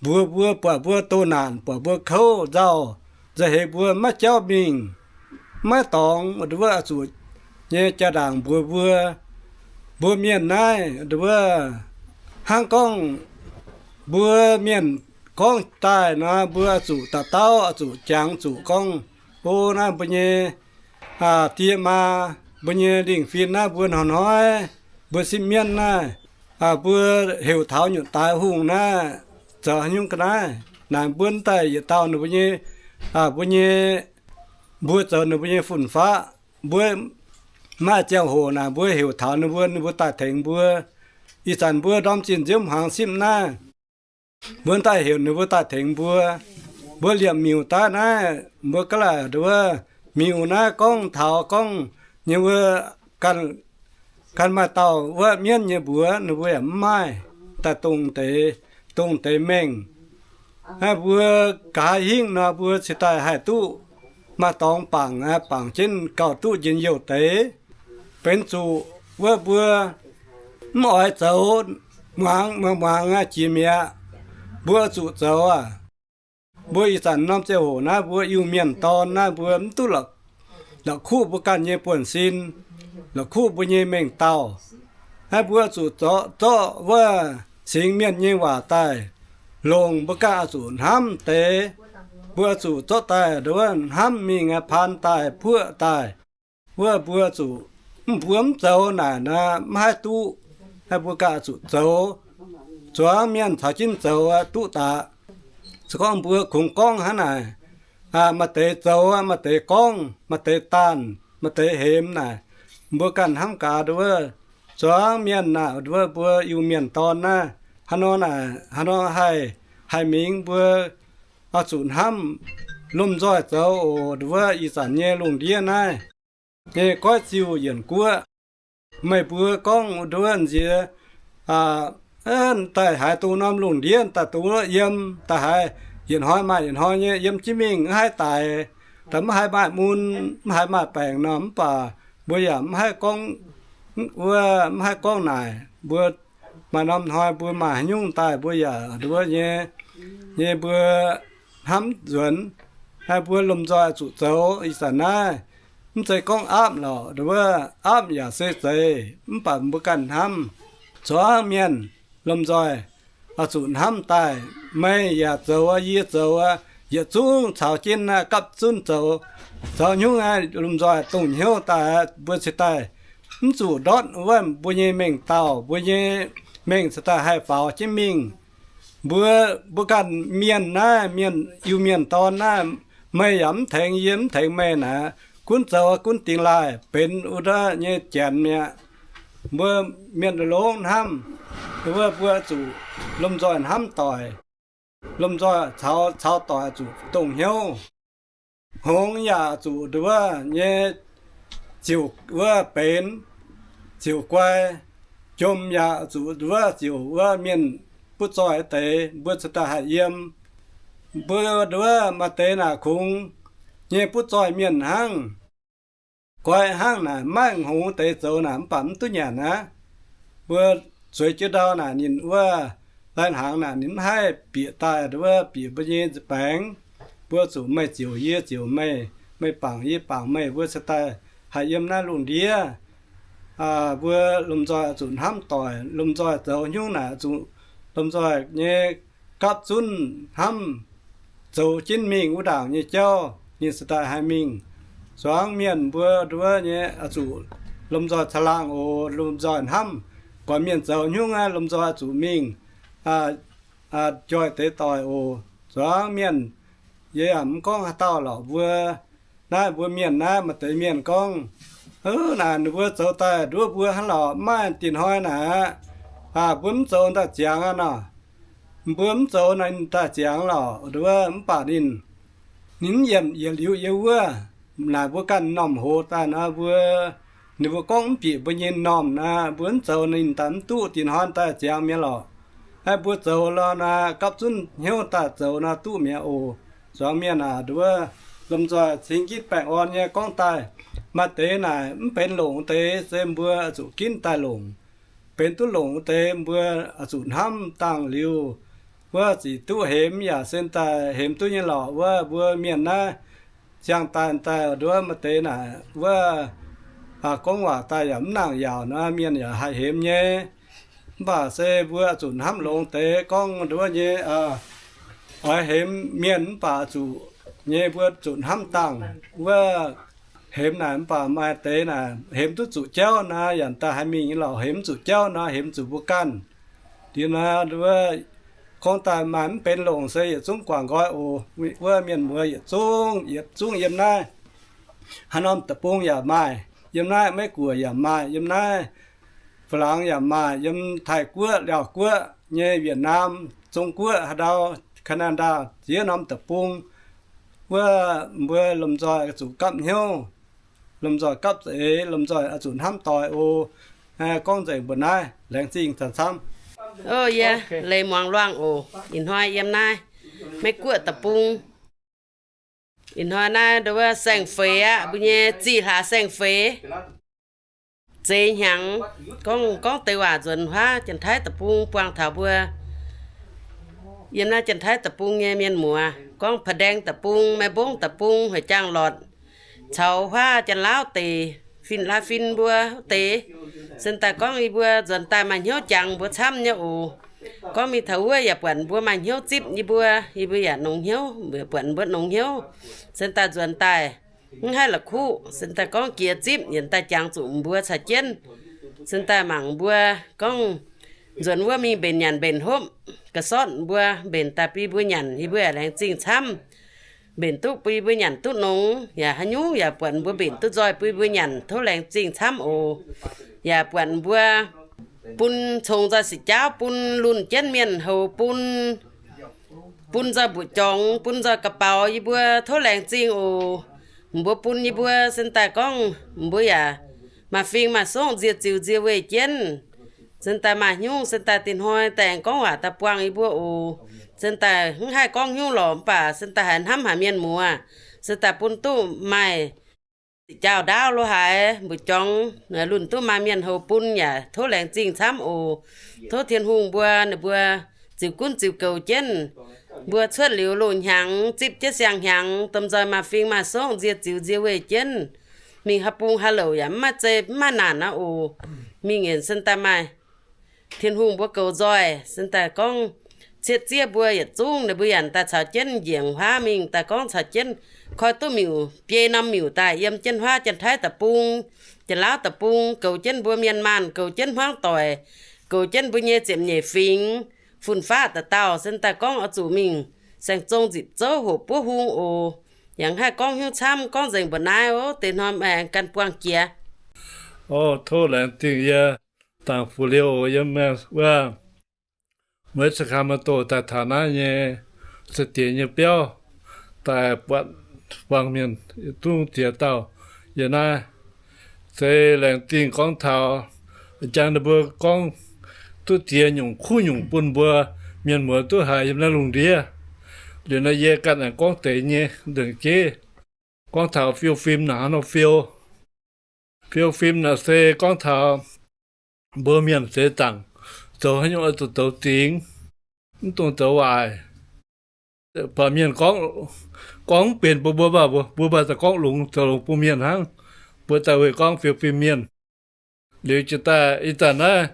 mbuox mbuo, buatc mbuo doh naanc, buatc mbuo kouv nzauh, nzauh heix mbuo maiv jauv mingh, maiv dorngx, nduov oix zuqc nyei jaa ndaangc mbuox mbuo. Mbuo mienh naaiv nduov hnangv gorngv mbuo mienh gorngv daaih nor, mbuo oix zuqc dauh dauh oix zuqc jangx zuqc gorngv, o, naaiv mbuo nyei diex maa, mbuo nyei lingh fin naaiv mbuo hnoi-hnoi mbuo sipv mienv naaiv, mbuo heuc taux nyutc daaix hungh naaiv zoux haaix nyungc ga'naaiv naaic, mbuo daaih yietc dauh ninh mbuo nyei, mbuo nyei, mbuo zoux ninh mbuo nyei fun-faqv. Mbuo maaih ziangh hoc naaic mbuo heuc taux ninh mbuo, ninh mbuo daaih tengx mbuo. Ih zanc mbuo ndorm zinh nziouv hmuangx sipv naaiv, mbuo daaih heuc ninh mbuo daaih tengx mbuo. Mbuo liemh miuc daaih naaiv, mbuo ga'laaic nduov miuc naaiv gorngv taux gorngv nyei wuov ganh maaih dauh wuov mienv nyei mbuox, ninh mbuo yaac mv maaih daaih dongh deix, dongh deix mengh. Naaiv mbuo nqa'haav hingv nor, mbuo cingx daaih haih duqv maaih dorngx bangc, bangc jienv gauh duqv njien-youh deix. Benx zuqc wuov mbuo mv oix zoux, muangx, muangx, muangx jiex mi'aqv. Mbuo zuqc zoux aqv. Mbuo ih zanc norm ziangh hoc naaiv mbuo Iu-Mienh dorn naaiv mbuo mv duqv la'kuqv mbuo ganh nyei buonv-sin, la'kuqv mbuo nyei mengh dauh. Naaiv mbuo zuqc zorqv, zorqv wuov singx mienh nyei waac daaih longc, mbuo ganh oix zuqc hnamv deix. Mbuo zuqc zorqv daaih nduov hnamv mingh paan daaih puoqv daaih. Wuov mbuo zuqc, mbuo mv zoux naaic nor mv haih duqv. Naaiv mbuo ganh zuqc zoux, zuangx mienh caux jienv zoux duqv daaih. Se gorngv mbuo kungx gorngv hnangv naaic, maaih deix zoux, maaih deix gorngv, maaih deix daanh, maaih deix hemx naaic, mbuo ganh hnamv gaax nduov, zuangx mienh naaic nduov mbuo Iu-Mienh dorn naaiv, haaix nor naaic, haaix nor haih, haih mingh mbuo oix zuqc hnamv lomh nzoih zoux oc. Nduov ih zanc nyei lungh ndiev naaiv nyei goiv ziuh yienc guoqv, meih mbuo gorngv nduov nziex daaih haaix dongh norm lungh ndiev daaih dongh wuov yiem daaih haaix, yietc hnoi maaih yietc hnoi nyei yiem jienv mingh, mv haih daic, daaih mv haih maaih mun, mv haih maaih baengc nor, mv baac mbuo yaac mv haih gorngv wuov, mv haih gorngv naaic. Mbuo maaih norm hnoi mbuo maaih haaix nyungc daaih mbuo yaac nduov nyei, nyei mbuo hnamv nzuonx. Naaiv mbuo lomh nzoih zuqc zoux ih zanc naaiv, mv zeiz gorngv aapv lorqc, nduov aapv yaac se zeiz, mv baac mbuo ganh hnamv, zuangx mienh lomh nzoih oix zuqc hnamv daaih, meih yaac zoux, yie zoux, yietc zungv caux jienv naaiv gapv zunv zoux. Zoux nyungc aeqv, lomh nzoih dongh hnyouv daaih, mbuo cingx daaih mv zuqc ndortv wuov mbuo nyei mengh dauh, mbuo nyei mengh cingx daaih haih faaux jienv mingh. Mbuo, mbuo ganh mienh naaiv, mienh, Iu-Mienh dorn naaiv, meih yaac mv tengx yie, mv tengx meih naaic, gunv zoux gunv dingx laaih benx wuov ndortv nyei janx mi'aqv. Mbuo mienh longx hnamv, wuov mbuo zuqc lomh nzoih hnamv doic, lomh nzoih caux, caux doic zuqc dongh hnyouv. Hngongx yaac zuqc nduov nyei ziouc wuov benx, ziouc guai. Jomc yaac zuqc nduov ziouc wuov mienh butv zoih deix, mbuo cingx daaih haih yiem. Mbuo nduov maaih deix naaic kungx nyei butv zoih mienh hnangv. Goix hnangv naaic, maiv hngongx deix zoux naaic mv baac mv duqv nyanc aqv. Mbuo zueiz jienv ndau naaic ninh wuov lai-hnaangx naaic ninh mv haih bieqc daaih nduov bieqc mbuo nyei nza'baengx. Mbuo zuqc meih ziouc yie ziouc meih, meih bangc yie bangc meih, mbuo cingx daaih haih yiem naaiv lungh ndiev. Mbuo lomh nzoih zuqc hnamv doic, lomh nzoih zoux hnyouv naaic zuqc lomh nzoih nyei gapv zunv hnamv zoux jienv mingh wuov ndaangc nyei jauv ninh cingx daaih haih mingh. Zuangx mienh mbuo nduov nyei zuqc lomh nzoih caangh laangh oc, lomh nzoih hnamv. Buatc mienh zoux hnyouv aqv, lomh nzoih zuqc mingh njoih deix doic oc. Zuangx mienh, yie yaac mv gorngv haaix dauh lorqc, mbuo naaiv mbuo mienh naaiv maaih deix mienh gorngv, Ov, naaic ninh mbuo zoux daaih nduov mbuo hnangv lorqc, mv maaih dinh hnoi naaic aqv. Mbuo mv zoux daaih ziangx aqv nor. Mbuo mv zoux naaic ninh daaih ziangx lorqc nduov, mv baac ninh, ninh mv yiemc yietc liuz yie wuov. Naaic mbuo ganh m'normh hoz daaih nor, mbuo, ninh mbuo gorngv mv bieqc mbuo nyei m'normh naaic, mbuo mv zoux ninh daaih mv duqv, dinh hnoi daaih ziangx mi'aqv lorqc. Aa, mbuo zoux nor naaic gapv zunv hnyouv daaih zoux nor duqv mi'aqv oc. Zuangx mienh aac, nduov lomh nzoih cingx ginv baengh orn nyei gorngv daaih. Maaih deix naaic mv benx longc deix se mbuo zuqc ginv daaih longc. Benx duqv longc deix mbuo zuqc hnamv dangh liuz, wuov zic duqv hemx yaac se daaih hemx duqv nyei lorqc. Wuov mbuo mienh naaiv ziangh daaih daaih nduov maaih deix naaic wuov gorngv waac daaih yaac mv nangc yaauc nor, mienh yaac haih hemx nyei. Mv baac se mbuo zuqc hnamv longx deix gorngv nduov nyei, oix hemx mienh mv baac zuqc nyei mbuo zuqc hnamv dangh wuov hemx naaic. Mv baac maaih deix naaic hemx duqv zuqc jauv nor, yaac daaih haih mingh nyei lorqc. Hemx mv zuqc jauv nor, hemx zuqc mbuo ganh. Diex nor, wuov gorngv daaih maaih mv benx longc se yietc zungv guangc nqoi oc. Wuov mienh muoz yietc zungv, yietc zungv yiem naaiv. Haaix norm deic-bung yaac maaih, yiem naaiv Meiv-Guoqv yaac maaih, yiem naaiv Faa-laangx yaac maaih, yiem Taiv-Guoqv, Laauv-Guoqv nyei, Wietc-Naam, Zong-Guoqv, haaix ndau, Kaa^naa^ndaa, ziex norm deic-bung. Wuov mbuo lomh nzoih zuqc gapv hnyouv, lomh nzoih gapv za'eix, lomh nzoih zuqc hnamv doic oc. Gorngv nzengc mbuo naaiv, laengz zingh camv. Ov, yie leiz muangx luangh oc. Ih hnoi yiem naaiv Meiv-Guoqv deic-bung. Ih hnoi naaiv nduov saeng-feix aqv, mbuo nyei zih hlaax saeng-feix. Zeiz hnyangx, gorngv, gorngv deix waac nzuonx huaav Janx-Taiv deic-bung buangh taux mbuo yiem naaiv Janx-Taiv deic-bung nyei mienh muoz, gorngv Paa^ndaeng deic-bung, Meiv-Mbongv deic-bung, Hueic Jaang Lortc, caux huaav Janx-Laauv deic, fin, laa fin mbuo wuov deix. Sin daaih gorngv yie mbuo nzuonx daaih maaih hnyouv jangx mbuo camv nyei oc. Gorngv mingh taux wuov yaac buatc mbuo maaih hnyouv zipv yie mbuo, yie mbuo yaac nongx hnyouv, buatc mbuo nongx hnyouv. Sin daaih nzuonx daaih mv haih la'kuqv, sin daaih gorngv jiex zipv yienx daaih jangx zuqc mbuo caux jienv. Sin daaih mangc mbuo gorngv nzuonx wuov mingh mbenc nyanc mbenc hopv, ga'sortv mbuo mbenc daaih bun mbuo nyanc, yie mbuo yaac laengz zingh camv. Mbenc duqv bun yie mbuo nyanc duqv nongx, yaac haaix nyungc yaac buatc mbuo mbenc duqv nzoih bun yie mbuo nyanc, tov laengz zingh camv oc. Yaac buatc mbuo bun congx nzoih sic jaauv, bun lunh jienv mienh houx, bun, bun nzoih mbu'jorngx, bun nzoih ga'baux, yie mbuo tov laengz zingh oc. Mbuo bun yie mbuo sin daaih gorngv mbuo yaac maaih fing maaih songv nzie ziux nzie weih jienv. Sin daaih maaih hnyungv, sin daaih dinh hnoi daaih aengx gorngv waac daaih buangh yie mbuo oc. Sin daaih mv haih gorngv hnyouv lorqc, mv baac sin daaih haiz hnamv haic mienh muoz. Sin daaih bun duqv maaih sic jaauv ndaauv lo haaix mbu'jorngx, lunh duqv maaih mienh houx bun yaac tov laengz zingh camv oc. Tov Tin-Hungh mbuo, ninh mbuo ziux gunv ziux goux jienv. Mbuo cuotv liuz loz-hnyangx, zipv jienv siang-hnyangx, domh nzoih maaih fing maaih songv nzie ziux nzie weih jienv. Mingh haaix bung haaix louc yaac mv maaih zei mv maaih naanc aqv oc. Mingh yienc sin daaih maaih Tin-Hungh mbuo goux nzoih, sin daaih gorngv cietv zieqv mbuo yietc zungv, ninh mbuo yaac daaih caux jienv njiec huaav mingh daaih gorngv caux jienv koi duqv miuc, biei norm miuc daaih yiem jienv huaav Janx-Taiv deic-bung, Janx-Laauv deic-bung, goux jienv mbuo mienh maanh, goux jienv hmuangv doic, goux jienv mbuo nyei ziepc nyeic fingx, fun-faqv dauh dauh, sin daaih gorngv oix zuqc mingh saeng-zong nzipc zouv hoqc buov hung oc. Yaac mv haih gorngv hnyouv camv, gorngv nzengc mbuoqc naaiv oc. Deix hnoi aengx gan buangh jiex. O, tov laengz zingh yie dangc fu-liouh yiem wuov North Sacramento daaih taux naaiv nyei Sacdiex nyei biauv, daaih buatc buangh mienh zungv ziex dauh yiem naaiv. Se laengz zingh gorngv taux jangx ninh mbuo gorngv duqv ziex nyungc kuv nyungc bun mbuo mienh muoz duqv haiz yiem naaiv lungh ndiev. Liuz naaiv yie ganh aengx gorngv deix nyei nzengc jeiv, gorngv taux fiou fim naaic hnangv nor fiou. Fiou fim naaic se gorngv taux mbuo mienh seix zaangc zoux haaix nyungc oix zuqc zoux zingx, mv dungx zoux waaic. Baac mienh gorngv, gorngv mv benx bun mbuo, mbuo mbuo maaih daaih gorngv longx, zoux longx bun mienh hnangv. Mbuo daaih weic gorngv fiou fim mienh. Liuz jiex daaih ih zanc naaiv,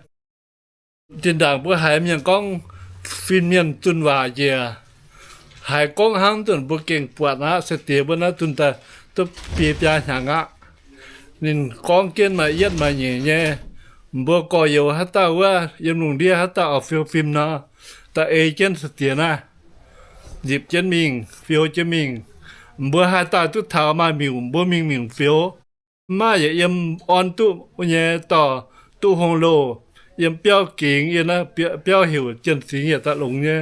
zinh ndaangc mbuo haiz mienh gorngv fin-mienh zunh waac njiec, haiz gorngv hnangv nzunc mbuo gengh buatc aqv. Sai-diex mbuo naaiv zunh daaih duqv biei biaa hnyangx aqv. Ninh gorngv jienv maaih yietv maaih nyeic nyei. Mbuo gorx-youz haaix dauh wuov yiem lungh ndiev haaix dauh oix fiou fim nor, daaih ei jienv sai-diex naaiv, nzipc jienv mingh, fiou jienv mingh. Mbuo haaix dauh duqv taux maaih miuc, mbuo mingh miuc fiou. Mv maaih yaac yiem orn duqv nyei dorh duqv hung loh, yiem biauv gingx, yiem naaiv biauv heuc Jien Singx yaac daaih longx nyei.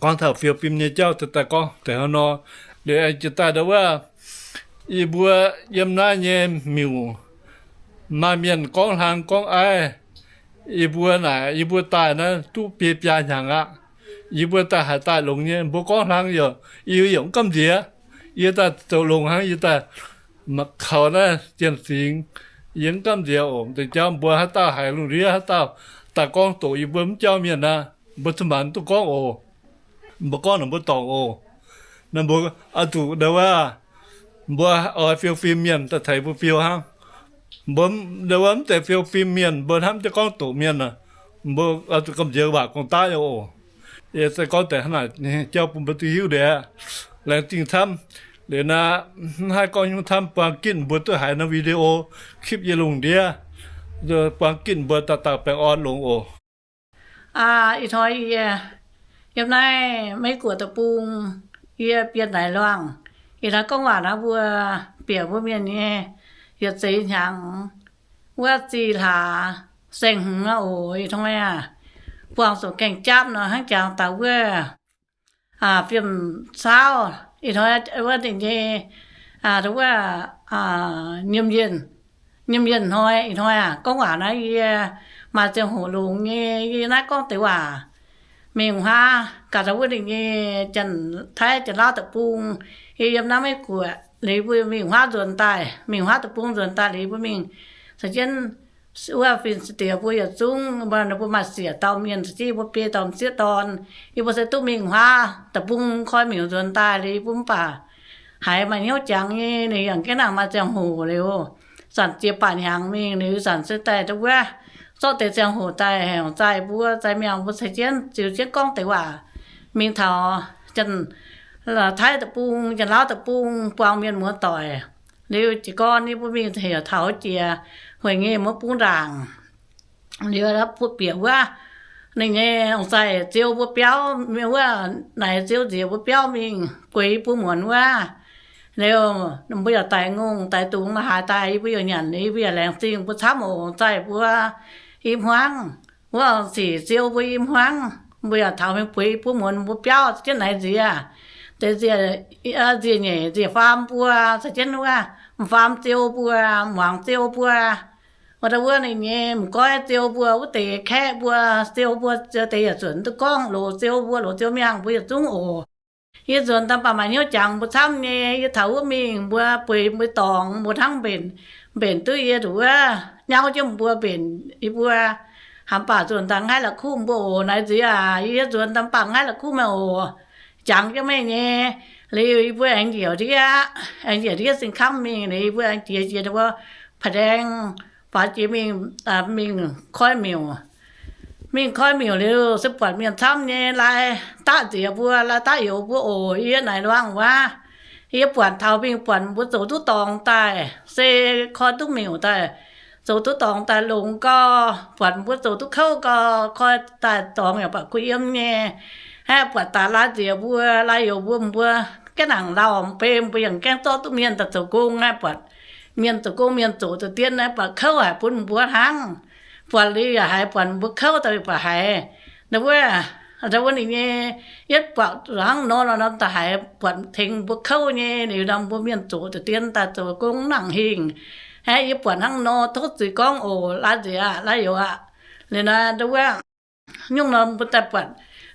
Gorngv taux fiou fim nyei jauv daaih gorngv deix hnangv nor. Liuz aengx jiex daaih ndau wuov, yie mbuo yiem naaiv nyei miuc, maaih mienh gorngv hlang gorngv aiv. Yie mbuo naaic, yie mbuo daaih naaiv duqv biei biaa hnyangx aqv. Yie mbuo daaih haaix daaih longx nyei, mbuo gorngv hlang yaac, yie yaac mv gamh nziex. Yie daaih zoux longx hnangv, yie daaih kaux naaiv Jien Singx, yie mv gamh nziex oc. Deix jauv mbuo haaix dauh haiz lungh ndiev haaix dauh daaih gorngv doqc yie mbuo mv jauv mienh aqv, mbuo cin-maanc duqv gorngv oc. Mbuo gorngv naaic mbuo dorngc oc. Naaiv mbuo oix zuqc ndau wuov, mbuo oix fiou fim mienh daaih tengx mbuo fiou hnangv. Mbuo ndau wuov mv zeiz fiou fim mienh, mbuo hnamv jienv gorngv doqc mienh aqv. Mbuo oix zuqc gamh nziex waac gorngv daaih oc. Yie se gorngv deix hnangv naaic jauv bun mbuo duqv hiuv ndiev. Laengz zingh camv. Liuz naaiv, mv haih gorngv hnyouv camv, buang gitv mbuo duqv haiz naaiv video clip yie lungh ndiev. Buang gitv mbuo dauh dauh baengh orn longx oc. Aa, ih hnoi yie yiem naaiv Meiv Guoqv deic-bung, yie Bienh Naaic Luangh. Ih hnoi gorngv waac naaiv mbuo bieqc mbuo mienh nyei yietc zeix hnyangx wuov zih hlaax saeng-hmz aqv oc. Ih hnoi aah, buangh zuqc gaeng-japv nor hnangv jangx daaih wuov fiem-saauv. Ih hnoi wuov ninh nyei, wuov, nyiemc yienh, nyiemc yienh hnoi. Ih hnoi aah, gorngv waac naaiv yie maaih ziangh hoc longx nyei, yie naaiv gorngv deix waac mingh huaav gaax wuov ninh nyei Janx-Taiv Janx-Lauv deic-bung. Yie yiem naaiv Meiv Guoqv liuz mbuo mingh huaav nzuonx daaih, mingh huaav deic-bung nzuonx daaih liuz mbuo mingh caux jienv wuov fin-saeng-diex mbuo yietc zungv, mbuo maaih siec dauh mienh caux jienv yie mbuo biei dauh m'sieqv dorn. Yie mbuo se duqv mingh huaav deic-bung koi miuc nzuonx daaih liuz yie mbuo mv baac haiz maaih hnyouv jangx nyei, ninh yaac gaengh nangc maaih ziangh hoc liuz, zanc jiex baac hnyangx mingh liuz, zanc se daaih wuov zorqv deix ziangh hoc daaih heuc zaih mbuo, zaih miangh mbuo caux jienv ziux jienv gorngv deix waac mingh taux Janx-Taiv deic-bung, Janx-Lauv deic-bung buang mienh muoz doic. Liuz jiez gorn yie mbuo mingh heuc taux jiex hueic nyei muoz bung ndaangc. Liuz butv bieqc wuov, ninh nyei ong-zaih ziou mbuo biauv, wuov naaic ziou nziex mbuo biauv mingh bueix yie mbuo muonz wuov. Liuz mbuo yaac daix ngongh daix dungz la'haaix daaih, yie mbuo yaac nyanc, yie mbuo yaac laengz zingh mbuo camv oc, zaih mbuo i hmuangv. Wuov sic ziou mbuo i hmuangv, mbuo yaac taux mingh bueix yie mbuo muonz mbuo biauv caux jienv naaiv nziex, deix nziex, nziex nyeic nziex faam mbuo caux jienv wuov, m'faam ziou mbuo, muangx ziou mbuo, wuov deix wuov ninh nyei m'goiv ziou mbuo, wuov deix kaeqv mbuo, ziou mbuo, ziou deix yaac zuonc duqv gorngv, loz ziou mbuo, loz ziou miangh mbuo yietc zungv oc. Yie nzuonx daaih mv baac maaih hnyouv jangx mbuo camv nyei. Yie taux wuov mingh mbuo bueix mbuo dorngx mbuo hnangv mbenc, mbenc duqv yie nduqc wuov nyauv jienv mbuo mbenc yie mbuo. Hnamv baac nzuonx daaih mv haih la'kuqv mbuo oc. Naaiv nziex aac, yie nzuonx daaih mv baac mv haih la'kuqv meih oc. Jangx jienv meih nyei. Liuz yie mbuo aengx njiec ndiev, aengx njiec ndiev sin kamv mingh liuz yie mbuo aengx jiex jiex mbuo pa'ndaeng faaux jiex mingh, mingh koi miuc. Mingh koi miuc liuz se buatc mienh camv nyei, lai daqv nziex mbuo, lai daqv youz mbuo oc. Yie naaic luangh wuov, yie buatc taux mingh buatc mbuo zoux duqv dorngx daaih, se koi duqv miuc daaih, zoux duqv dorngx daaih longx gau, buatc mbuo zoux duqv kouv gau, koi daaih dorngx yaac buatc kuh yiem nyei. Hnangv buatc daaih lai nziex mbuo, lai youz mbuo, mbuo gaengh nangc lauh bem, mbuo yaac gaengh zorqv duqv mienh daaih zoux gong. Hnangv buatc mienh zoux gong, mienh zoqc deix dien naaiv buatc kouv haic bun mbuo hnangv. Buatc liuz yaac haiz buatc mbuo kouv daaih buatc haiz. Ndau wuov, ndau wuov ninh nyei yietv buatc hnangv nor nor daaih haiz buatc tengx mbuo kouv nyei liuz nor mbuo mienh zoqc deix dien daaih zoux gong nangc hingh. Hnangv yie buatc hnangv nor tov zuiz gorngv oc, lai nziex aac, lai youz aac. Liuz naaiv ndau wuov Nyungc nor mbuo daaih buatc,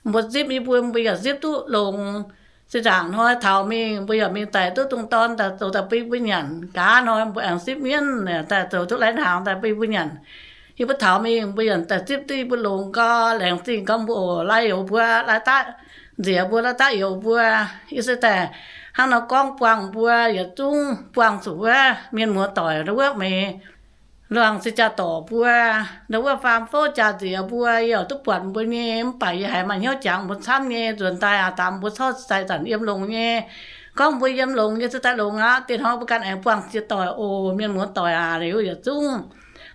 mbuo zipv yie mbuo, mbuo yaac zipv duqv longx. Zinh ndaangc hnoi taux mingh, mbuo yaac mingh daic duqv dungz dorn daaih zoux daaih bun yie mbuo nyanc. Nqa'haav hnoi mbuo aengx zipv mienv daaih zoux duqv lai-hnaangx daaih bun yie mbuo nyanc. Yie mbuo taux mingh, mbuo yaac daaih zipv duqv yie mbuo longx gau. Laengz zingh gau mbuo oc, lai youz mbuo, lai daqv nziex mbuo, lai daqv youz mbuo. Yie se daaih hnangv nor gorngv buangh mbuo yietc zungv, buangh zuqc wuov mienh muoz doic ndau wuov meix luangh se jaa-dorc mbuo, ndau wuov faam fouv jaa-nziex mbuo, yie yaac duqv buatc mbuo nyei. Mv baac yie haiz maaih hnyouv jangx mbuo camv nyei. Nzuonx daaih aac, daaih mbuo corc daaih zanc yiem longx nyei. Gorngv mbuo yiem longx nyei se daaih longx aqv. Deix hnoi mbuo ganh aengx buangh ziex doic oc, mienh muoz doic aac. Liuz yietc zungv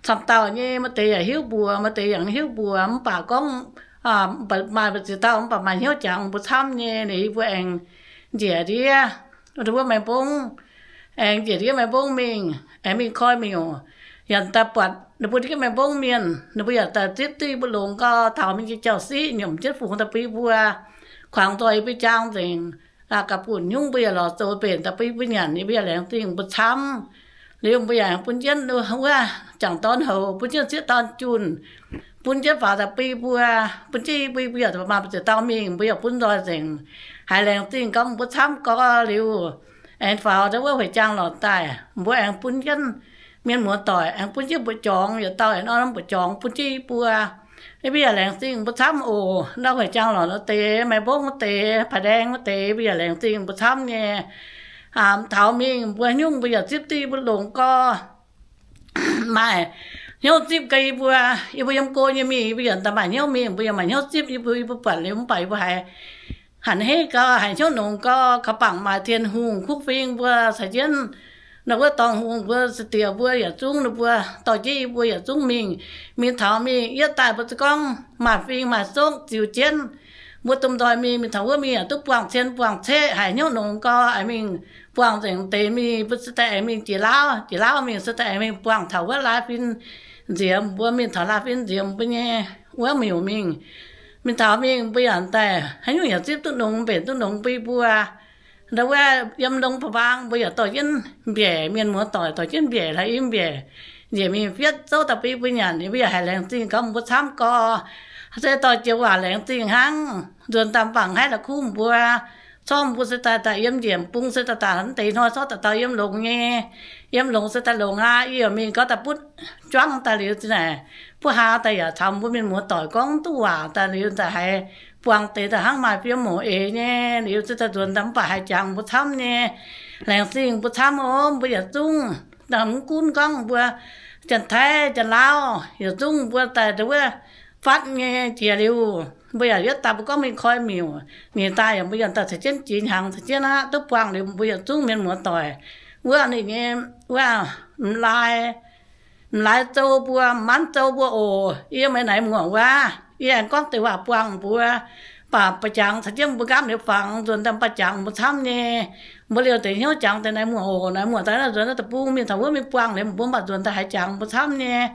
camv dauh nyei, maaih deix yaac hiuv mbuox, maaih deix yaac mv hiuv mbuox. Mv baac gorngv maaih ziex dauh mv baac maaih hnyouv jangx mbuo camv nyei. Liuz yie mbuo aengx njiec ndiev ndau wuov Meiv Mbong, aengx njiec ndiev Meiv Mbong mingh, aengx mingh koi miuc, yaac daaih buatc ninh mbuo ndiev Meiv Mbong mienh, ninh mbuo yaac daaih zipv duqv yie mbuo longx gau. Taux mingh jiex jauv-siqv nyiemc jienv fungx daaih bun yie mbuo, kuangx nzoih yie mbuo jaang nzengc. Ga'buonc nyungc mbuo yaac lorz zoux mbenc daaih bun yie mbuo nyanc. Yie mbuo yaac laengz zingh mbuo camv. Liuz mbuo yaac bun jienv wuov jangc dorn houx, bun jienv sieqv dorn junh, bun jienv faaux daaih bun yie mbuo, bun jienv yie mbuo, yie mbuo yaac maaih ziex dauh mingh, mbuo yaac bun nzoih nzengc. Haiz laengz zingh gau mbuo camv gau. Liuz aengx faaux ndau wuov hueic jaang lorz daaih, mbuo aengx bun jienv mienh muoz doic, aengx bun jienv mbu'jorngx, yietc dauh aengx norm mbu'jorngx bun jienv yie mbuo. Yie mbuo yaac laengz zingh mbuo camv oc. Ndau hueic jaang lorz wuov deix, Meiv Mbong wuov deix, Paa Ndaeng wuov deix, mbuo yaac laengz zingh mbuo camv nyei. Taux mingh mbuo nyungc mbuo yaac zipv duqv yie mbuo longx gau. Maaih hnyouv zipv gau yie mbuo. Yie mbuo yiem go nyei mingh, yie mbuo yaac daaih maaih hnyouv mingh, mbuo yaac maaih hnyouv zipv yie mbuo, yie mbuo buatc liuz mv baac yie mbuo haiz hanc heiv gau, haiz hnyouv nongx gau. Kaux bangc maaih Tin-Hungh kuv fing mbuo caux jienv, ndau wuov dorngx hungh mbuo, se diex mbuo yietc zungv, ninh mbuo dorh jienv yie mbuo yietc zungv mingh. Mingh taux mingh yietv daaih mbuo za'gengh gorngv maaih fing maaih soqv ziux jienv. Mbuo domh nzoih mingh, mingh taux wuov mingh yaac duqv buangh cien buangh ceqv, haiz hnyouv nongx gau, aengx mingh buangh nzengc deix mingh. Mbuo se daaih aengx mingh jiex lauv, jiex lauv mingh se daaih aengx mingh buangh taux wuov Laa Fin Nziex, mbuo mingh taux Laa Fin Nziex mbuo nyei wuov miuc mingh. Mingh taux mingh mbuo yaac daaih haaix nyungc yaac zipv duqv nongx, mbenc duqv nongx bun yie mbuo. Ndau wuov yiem ndongc ba'nqaang mbuo yaac dorh jienv mbiaec, mienh muoz doic dorh jienv mbiaec, la'im mbiaec, njiec mingh fietv zouv daaih bun yie mbuo nyanc. Yie mbuo yaac haiz laengz zingh gau mbuo camv gau. Se dorh joux waac laengz zingh hnangv. Nzuonx daaih mv baac haih la'kuqv mbuo, corc mbuo se daaih daaih yiem njiec bung se daaih daaih deix hnoi corc dauh dauh yiem longx nyei. Yiem longx se daaih longx aqv. Yie yaac mingh gau daaih butv juangv daaih liuz zinh naaic, buov haa daaih yaac caux mbuo mienh muoz doic gorngv duqv waac daaih liuz daaih haiz buangh deix daaih hnangv maaih fiem moc eix nyei. Liuz se daaih nzuonx daaih mv baac haiz jangx mbuo camv nyei. Laengz zingh mbuo camv ov. Mbuo yietc zungv daaih mv gunv gorngv mbuo Janx-Taiv Janx-Lauv, yietc zungv mbuo daaih ndau wuov fatv nyei jiex liuz, mbuo yaac yietv daaih mbuo gorngv mingh koi miuc. Ninh daaih yaac mbuo yaac daaih caux jienv jiex hnyangx caux jienv aqv, duqv buangh liuz mbuo yietc zungv mienh muoz doic wuov ninh nyei wuov m'laaix, m'laaix zou mbuo, m'manv zou mbuo oc. Yie meih naaiv muoc wuov, yie aengx gorngv deix waac buangh mbuo, mv baac ba'jangx caux jienv mbuo nqaapv liuz fangx, nzuonx daaih mv baac jangx mbuo camv nyei. Mbuo liouh deix hnyouv jangx deix naaiv muoc oc. Naaiv muoc daaih nzuonx daaih deic-bung mingh taux wuov mingh buangh liuz mbuo mv baac nzuonx daaih haiz jangx mbuo camv nyei.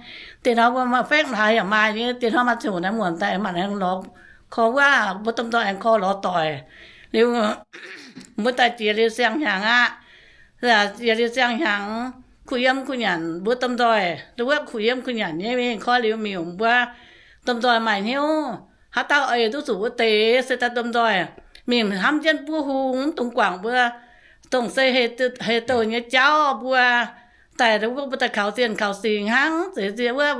Deix hnoi mbuo maaih faengv haaix yaac maaih nyei. Deix hnoi maaih ziouc naaiv muoc daaih maaih aengx lorz korv wuov, mbuo domh nzoih aengx korv lorz doic. Liuz mbuo daaih jiex liuz siang-hnyangx aqv. Jiex liuz siang-hnyangx, kuh yiem kuh nyanc, mbuo domh nzoih ndau wuov kuh yiem kuh nyanc nyei mingh koi liuz miuc, mbuo domh nzoih maaih hnyouv. Haaix dauh eix duqv zuqc wuov deix se daaih domh nzoih mingh hnamv jienv buov hung, mv dungx guangc mbuo dongh se heh douh nyei jauv mbuo. Daaih ndau wuov mbuo daaih kaux zienh kaux singx hnangv, zeiz zienh wuov,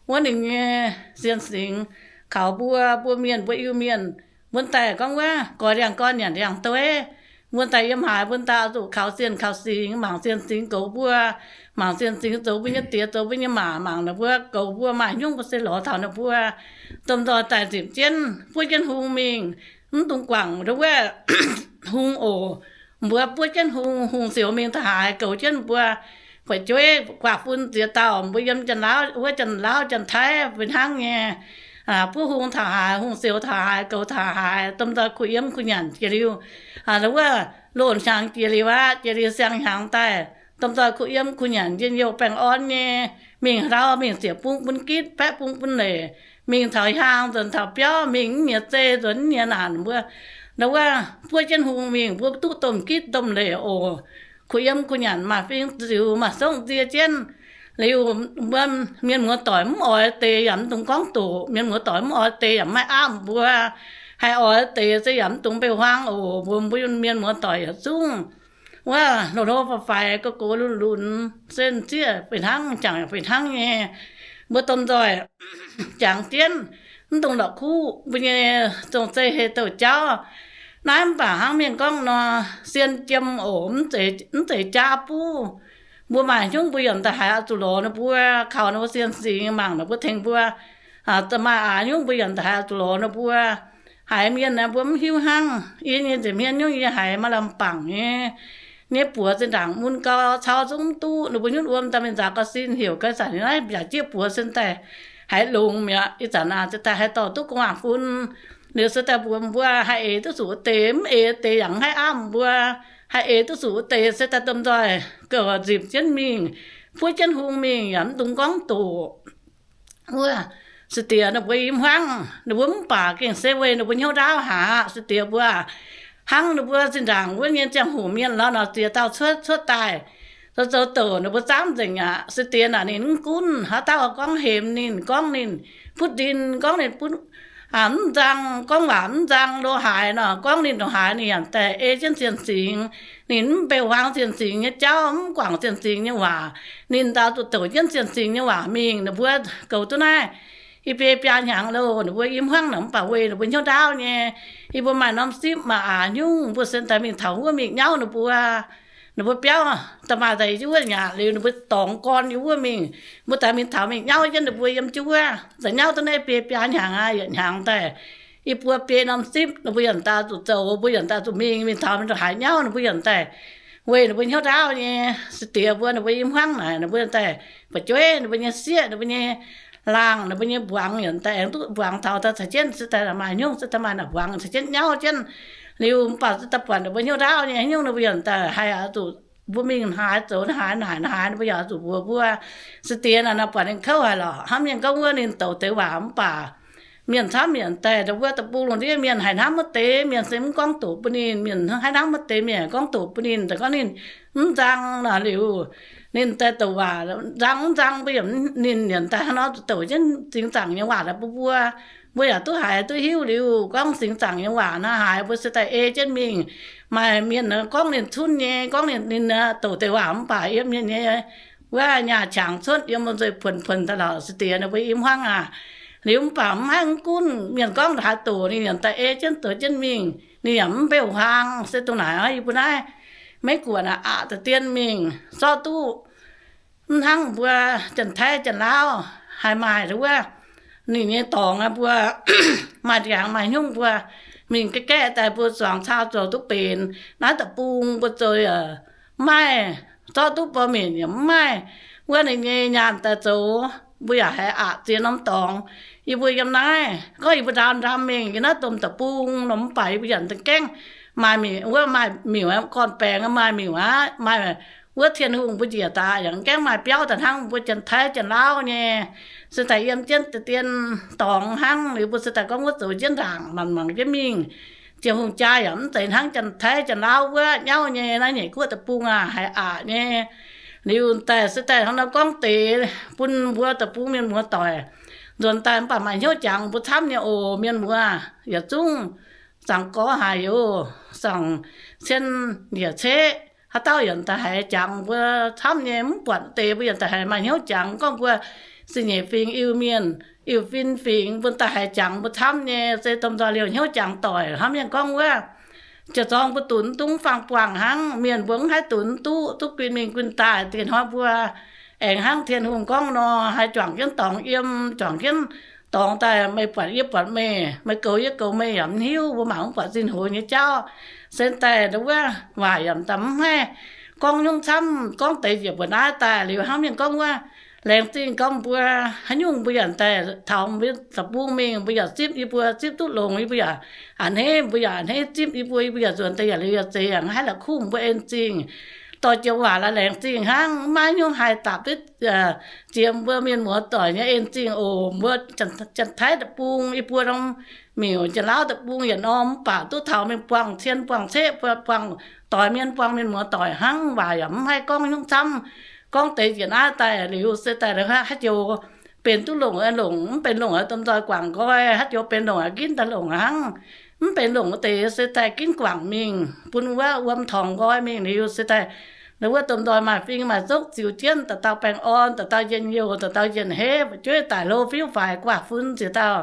wuov ninh nyei zienh singx kaux mbuo, mbuo mienh, mbuo Iu-Mienh. Mbuo daaih gorngv wuov goix ndiangx-gorn nyanc ndiangx-dueiv. Mbuo daaih yiem haaix mbuo daaih zuqc kaux zienh kaux singx, mangc zienh singx goux mbuo, mangc zienh singx zoux mbuo nyei diex, zoux mbuo nyei maac, mangc ninh mbuo goux mbuo maaih hnyouv mbuo se lorz taux ninh mbuo. Domh nzoih daaih nzipc jienv, buov jienv hung mingh, mv dungx guangc ndau wuov hung oc. Mbuo buov jienv hung, hungh sioux mingh taux haaix goux jienv mbuo. Fu'jueiv guaax fun ziex dauh, mbuo yiem Janx-Lauv, wuov Janx-Lauv Janx-Taiv fih hnangv nyei. Buov hung taux haaix, hungh sioux taux haaix, goux taux haaix, domh nzoih kuh yiem kuh nyanc jiex liuz, wuov loz-hnyangx jiex liuz aqv, jiex liuz siang-hnyangx daaih, domh nzoih kuh yiem kuh nyanc, njien-youh baengh orn nyei. Mingh haaix ndau mingh ziec bung bun gitv, baeqv bung bun leic, mingh taux hiaang nzuonx taux biauv, mingh mv nyiex zei nzuonx mv nyiex naanc, mbuo ndau wuov buov jienv hung mingh, mbuo duqv domh gitv domh leic oc. Kuh yiem kuh nyanc maaih fing ziux, maaih songv nzie jienv. Liuz mbuo mienh muoz-doic mv oix deix yaac mv dungx gorngv doqc. Mienh muoz-doic mv oix deix yaac mv maaih aapv mbuo. Haih oix deix se yaac mv dungx mbeu-huaang oc. Mbuo, mbuo mienh muoz-doic yietc zungv wuov hlo hlo faix-faix, gox gox lunx lunx, se zieqv fih hnangv, jangx fih hnangv nyei. Mbuo domh nzoih jangx jienv, mv dungx la'kuqv mbuo nyei zong-zeiv hei douh jauv. Naaiv mv baac hnangv mienh gorngv nor, sien jiem oc, mv zeiz jaav buv. Mbuo maaih hnyungv mbuo yaac daaih haiz oix zuqc lorz ninh mbuo, kaux ninh mbuo sien singx mangc ninh mbuo tengx mbuo. Maaih aax hnyungv mbuo yaac daaih haiz oix zuqc lorz ninh mbuo. Haiz mienh naaiv mbuo mv hiuv hnangv. Yie nyei nza'hmien hnyungv yie haiz maaih lamh bangc nyei. Nyei buoz zinh ndaangc mun gau, cau zungv mv duqv. Ninh mbuo nyunv wuom daaih mingh nzaaux ga'sin heuc ga'sanc naaiv mbiaauc jieqv buoz se daaih haiz longx mi'aqv. Ih zanc naaic se daaih haaix dorh duqv gu'nguaaz-fun. Liuz se daaih mbuox mbuo haih eix duqv zuqc wuov deix, mv eix deix yaac mv haih aapv mbuo. Haih eix duqv zuqc wuov deix se daaih domh nzoih gouv nzipc jienv mingh, fuov jienv hung mingh yaac mv dungx gorngv doqc. Wuov, se diex ninh mbuo i hmuangv, ninh mbuo mv baac gengh se weic ninh mbuo hnyouv ndaauv haic. Se diex mbuo hnangv ninh mbuo zinh ndaangc wuov nyei ziangh hoc mienh lorz naaic ziex dauh cuotv, cuotv daaih zoux zoux douc ninh mbuo zaamv nzengc aqv. Se diex naaic ninh mv gunv haaix dauh gorngv hemx ninh, gorngv ninh butv ndin, gorngv ninh butv mv nzang, gorngv waac mv nzang, lo haaix nor gorngv ninh lo haaix, ninh yaac daaih ei jienv sien singx. Ninh mv mbeu-huaang sien singx nyei jauv, mv guangc sien singx nyei waac. Ninh daaih zuqc douc jienv sien singx nyei waac mingh. Ninh mbuo goux duqv naaiv i biei biaa hnyangx loh, ninh mbuo i hmuangv naaic mv baac weic ninh mbuo hnyouv ndaauv nyei. Yie mbuo maaih norm sipv maaih aax hnyungv, mbuo se daaih mingh taux wuov mingh nyauv ninh mbuo. Ninh mbuo biauv da'maaih daaih yiem wuov nyanc liuz, ninh mbuo dorngx gorn yiem wuov mingh. Mbuo daaih mingh taux mingh nyauv jienv ninh mbuo yiem jienv wuov, za'nyauv duqv naaiv biei biaa hnyangx aqv, yietc hnyangx daaih i buo biei norm sipv, ninh mbuo yaac daaih zuqc zoux, mbuo yaac daaih zuqc mingh, mingh taux mingh haaix nyauv ninh mbuo yaac daaih weic ninh mbuo hnyouv ndaauv nyei. Se diex mbuo ninh mbuo i hmuangv naaic ninh mbuo daaih fu'jueiv, ninh mbuo nyei sieqv, ninh mbuo nyei laangh, ninh mbuo nyei mbuangz yaac daaih aengx duqv mbuangz taux daaih caux jienv se daaih maaih hnyungv se daaih maaih naaic mbuangz caux jienv nyauv jienv. Liuz mv baac se daaih buatc ninh mbuo hnyouv ndaauv nyei hnyouv, ninh mbuo yaac daaih haih oix zuqc mbuo mingh haaix zoux haaix naaic haaix, ninh mbuo yaac oix zuqc mbuox mbuo. Se diex naaic buatc ninh kouv haic lorqc. Hnangv mienh gorngv wuov ninh douc deix waac mv baac mienh camv mienh daaih, wuov deic-bung lungh ndiev mienh haiz hnamv wuov deix mienh se mv gorngv doqc bun ninh. Mienh haiz hnamv wuov deix mienh gorngv doqc bun ninh, daaih gorngv ninh mv nzang nor liuz, ninh daaih douc waac nzang mv nzang, mbuo yaac ninh yaac daaih hnangv nor zuqc douc jienv singx zaangc nyei waac daaih bun mbuo. Mbuo yaac duqv haiz duqv hiuv liuz, gorngv singx zaangc nyei waac naaiv haiz mbuo se daaih ei jienv mingh. Maaih mienh gorngv ninh cunv nyei, gorngv ninh, ninh douc deix waac mv baac yiem ninh nyei wuov nyaah qangx cuotv yiem mbuo nzuih puonx-puonx daaih lorqc. Se diex ninh mbuo i hmuangv aqv. Liuz mv baac mv haih mv gunv mienh gorngv haaix doqc ninh yaac daaih ei jienv douc jienv mingh. Ninh yaac mv mbeu-huaang. Se dongh naaic yie mbuo naaiv Meiv Guoqv naaic aqc deix dien mingh zorqv duqv mv hnangv mbuo Janx-Taiv Janx-Lauv haih maaih wuov ninh nyei dorngx aqv. Mbuo maaih ndiangx maaih hnyungv mbuo mingh gaeqv gaeqv daaih mbuo zuangx cau zoux duqv benx. Naaiv deic-bung mbuo zoux yaac mv maaih, zorqv duqv bor minc yaac mv maaih. Wuov ninh nyei nyaanh daaih zoux, mbuo yaac haiz aqc ziex norm dorngx. Yie mbuo yiem naaiv gorngv yie mbuo ndaam ndaam mingh yiem naaiv domh deic-bung nor mv baac yie mbuo yaac gaengh maaih miuc, wuov maaih miuc gorn-baengx maaih miuc aqv. Maaih wuov Tin-Hungh mbuo njiec daaih yaac gaengh maaih biauv daaih hnangv mbuo Janx-Taiv Janx-Lauv nyei. Se daaih yiem jienv deix dien dorngx hnangv. Liuz mbuo se daaih gorngv wuov zoux jienv ndaangc mangc mangc jienv mingh. Ziouh hungh jaa yaac mv zeiz hnangv Janx-Taiv Janx-Lauv wuov nyauv nyei. Naaiv nyeic guoqv deic-bung aac, haiz aqc nyei. Liuz daaih se daaih hnangv nor gorngv deix bun mbuo deic-bung mienh muoz-doic nzuonx daaih mv baac maaih hnyouv jangx mbuo camv nyei oc. Mienh muoz yietc zungv zaangc gorx haic yoc, zaangc cien njiec ceqv, haaix dauh yaac daaih haiz jangx mbuo camv nyei. Mv buatc deix mbuo yaac daaih haiz maaih hnyouv jangx gorngv mbuo zingh nyeic fingx Iu-Mienh, Iu-Fin fingx mbuo daaih haiz jangx mbuo camv nyei. Se domh nzoih liouh hnyouv jangx doic hnangv mienh gorngv wuov, jiex zorng mbuo dunx mv dungx fangx buangh hnangv. Mienh mbuo mv haih dunx mv duqv, duqv guin mingh guin daaih. Diex hnoi mbuo aengx hnangv Tin-Hungh gorngv nor, haih juangc jienv dorngx yiem, juangc jienv dorngx daaih meih buatc yie buatc meih, meih goux yie goux meih yaac mv hiuv. Mbuo mangc mv buatc zinh hoz nyei jauv. Se daaih wuov waac yaac daaih mv haih gorngv nyungc camv, gorngv deix njiec mbuo naaiv daaih liuz hnangv mienh gorngv wuov, laengz zingh gorngv mbuo haaix nyungc mbuo yaac daaih taux mbuo deic-bung mingh, mbuo yaac zipv yie mbuo zipv duqv longx, yie mbuo yaac a'hneiv, mbuo yaac a'hneiv zipv yie mbuo, yie mbuo yaac nzuonx deix yaac liuz yaac zeiz yaac mv haih la'kuqv mbuo en zingh. Dorh joux waac laaix laengz zingh hnangv, maiv nyungc haih dapc duqv jiex mbuo mienh muoz-doic nyei en zingh oc. Mbuo Janx-Taiv deic-bung yie mbuo norm miuc, Janx-Lauv deic-bung yietc norm mv baac duqv taux mingh buangh cien buangh ceqv, buangh doix mienh, buangh mienh muoz-doic hnangv. Waac yaac mv haih gorngv nyungc camv. gorngv deix njiec naaiv daaih liuz se daaih haaix joux benx duqv longc longc, mv benx longc domh nzoih guangc nqoi, haaix joux benx longc ginv daaih longc hnangv. Mv benx longc wuov deix se daaih ginv guangc mingh bun wuov wuom torngx nqoi mingh liuz se daaih, wuov domh nzoih maaih fing maaih zopv ziux jienv, dauh dauh baengh orn, dauh dauh njien-youh, dauh dauh njien-heiv, fu'jueiv daic hlo fiuv faix guaax fun ziex dauh,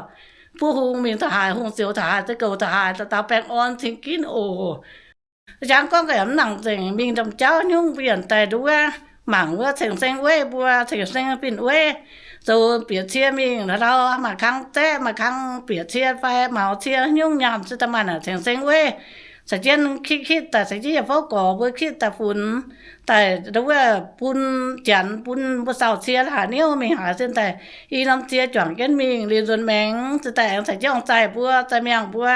buov hung mingh taux haaix, hungh zioux taux haaix, za'gengh taux haaix, dauh dauh baengh orn cingx ginv oc. Jangx gorngv ga'mv nangc nzengc mingh ndamv jauv nyungc mbuo yaac daaih nduov mangc wuov ceng-seng weiv mbuo, ceng-seng fin-weiv zoux bieqc cie mingh, hlauv-hlauv maaih kang zaeqv, maaih kang bieqc cie fai maux cie nyungc nyaanh se daaih maaih naaic ceng-seng weiv. Caux jienv kitv kitv daaih, caux jienv yietc fouv gorx mbuo kitv daaih funx daaih nduov bun janx bun mbuo sauh cie laaix niouv mingh haaix se daaih i norm cie juangc jienv mingh liuz nzuonx maengx se daaih aengx caux jienv ong-zaih mbuo, zaih miangh mbuo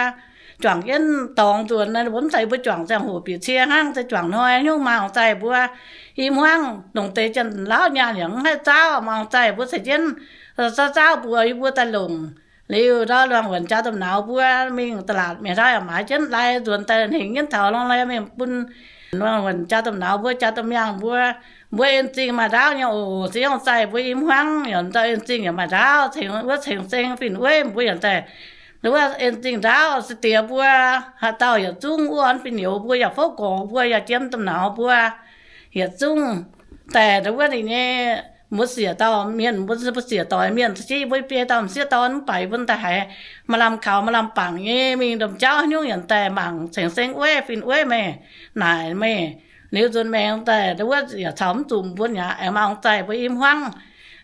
juangc jienv dorngx nzuonx naaiv, mbuo mv zeiz mbuo juangc ziangh hoc bieqc cie hnangv, se juangc hnoi nyungc maaih ong-zaih mbuo i hmuangv longc deix janx-lauv nyaanh yaac mv haih zaauv, maaih ong-zaih mbuo caux jienv zaauv zaauv mbuox yie mbuo daaih longc. Liuz ndau luangh wuonc jaa domh nauz mbuo mingh da'laatc mienh ndau yaac maaiz jienv lai nzuonx daaih hengx jienv taux lorngx lai mingh bun luangh wuonc jaa domh nauz mbuo, jaa domh miangh mbuo, mbuo en zingh maaih ndaauv nyei oc. Se ong-zaih mbuo i hmuangv yaac ndau en zingh yaac maaih ndaauv, ceng wuov ceng-seng fin-weiv mbuo yaac daaih wuov en zingh ndaauv se diex mbuo, haaix dauh yietc zungv wuov orn fin-youz mbuo yaac fouv gorx mbuo yaac jiem domh nauz mbuo yietc zungv daaih wuov ninh nyei mbuo siec dauh mienh, mbuo mbuo siec doix mienh caux jienv mbuo biei dauh m'sieqv dorn mv baac mbuo daaih haiz maaih lamh kaux maaih lamh bangc nyei mingh ndamv jauv nyungc yaac daaih mangc ceng-seng weiv fin-weiv meih naaic meih liuz nzuonx maengx daaih wuov yaac caux mv zuqc mbuo nyei aengx maaih ong-zaih mbuo i hmuangv.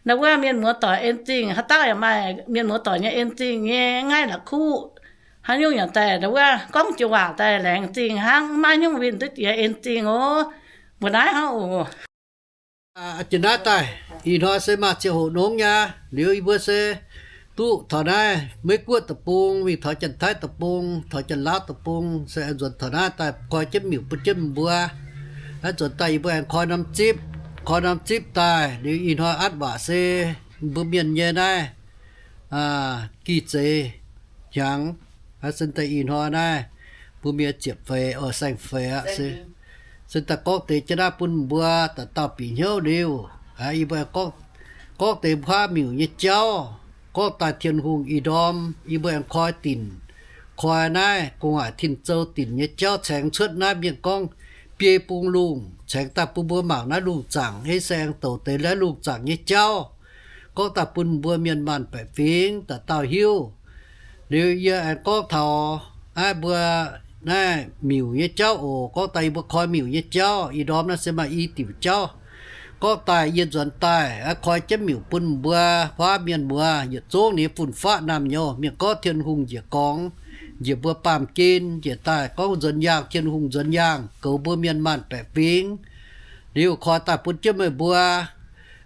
Ndau wuov mienh muoz doic en zingh haaix dauh yaac maaih mienh muoz doic nyei en zingh nyei ngaih la'kuqv. Haaix nyungc yaac daaih ndau wuov gorngv joux waac daaih laengz zingh hnangv, maiv nyungc winh duqv jiex en zingh oc. Mbuo naaiv hnangv oc. Jiex naaiv daaih ih hnoi se maaih ziangh hoc nongx nyei. Liuz yie mbuo se duqv taux naaiv Meiv Guoqv deic-bung mingh taux Janx-Taiv deic-bung, taux Janx-Laauv deic-bung, se nzuonx taux naaiv daaih koi jienv miuc bun jienv mbuo. Naaiv nzuonx daaih yie mbuo aengx koi norm zipv, koi norm zipv daaih liuz ih hnoi atv waac se mbuo mienh nyei naaiv gi zeiz hnyangx. Naaiv se daaih ih hnoi naaiv mbuo mienh ziepc feix, saeng-feix aqv. Se daaih gorngv deix jienv naaiv bun mbuo dauh dauh bieqc hnyouv liuz, yie mbuo gorngv deix huaav miuc nyei jauv, gorngv daaih Tin-Hungh ih ndorm yie mbuo aengx koi dinc, koi naaiv gu'nguaaic tin-zou dinc nyei jauv caengx cuotv naaiv mienh gorngv biei bung lungh, caengx daaih bun mbuo mangc naaiv lungh zaangc, ei se aengx douc deix naaiv lungh zaangc nyei jauv. Gorngv daaih bun mbuo mienh maanh baeqc fingx dauh dauh hiuv. Liuz yie aengx gorngv taux naaiv mbuo naaiv miuc nyei jauv oc. Gorngv daaih yie mbuo koi miuc nyei jauv, ih ndorm naaiv se maaih i diuc jauv. Gorngv daaih yie nzuonx daaih koi jienv miuc bun mbuo huaav mienh muoz yietc zungv nyei fun-faqv naamh nyouz. Mienh gorngv Tin-Hungh njiec gorngx, njiec mbuo baamh gen njiec daaih gorngv nzuonx yaangh, Tin-Hungh nzuonx yaangh goux mbuo mienh maanh baeqc fingx. Liuz koi daaih bun jienv meih mbuo.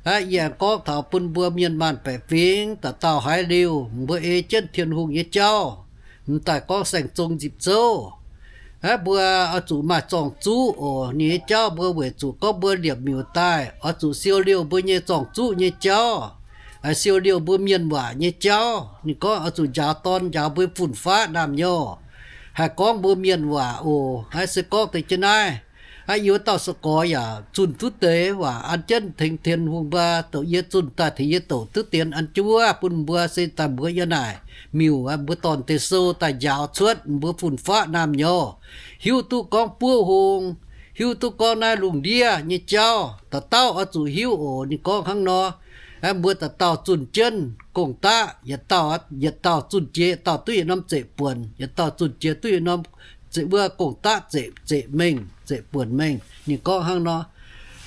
Aqv, yie aengx gorngv taux bun mbuo mienh maanh baeqc fingx dauh dauh haiz liuz, mbuo ei jienv Tin-Hungh nyei jauv, m'daaih gorngv saeng-zong nzipc zouv. Aqv, mbuo oix zuqc maaih zorng-zuqv oc. Ninh nyei jauv mbuo weic zuqc gorngv mbuo liepc miuc daaih oix zuqc siou liouh mbuo nyei zorng-zuqv nyei jauv, siou liouh mbuo mienh waac nyei jauv. Ninh gorngv oix zuqc njaaux dorn njaaux mbuo fun-faqv naamh nyouz, haih gorngv mbuo mienh waac oc. Aqv, se gorngv deix jienv naaiv. Aqv, yie wuov dauh se gorx yaac zunh duqv deix waac an jienv tengx Tin-Hungh mbuo, douc yie zunh daaih tengx yie douc duqv deix an jienv wuov bun mbuo se daaih mbuox yie naaic miuc, mbuo dorn-deic sou daaih njaaux cuotv mbuo fun-faqv naamh nyouz, hiuv duqv gorngv buov hung, hiuv duqv gorngv naaiv lungh ndiev nyei jauv. Dauh dauh oix zuqc hiuv oc. Ninh gorngv hnangv nor. Aqv, mbuo dauh dauh zunh jienv gong-daqv, yietc dauh, yietc dauh zunh jiex yietc dauh duqv yietc norm zeqc buonc, yietc dauh zunh jiex duqv yietc norm zeqc, wuov gong-daqv zeqc, zeqc mengh, zeqc buonc mengh. Ninh gorngv hnangv nor.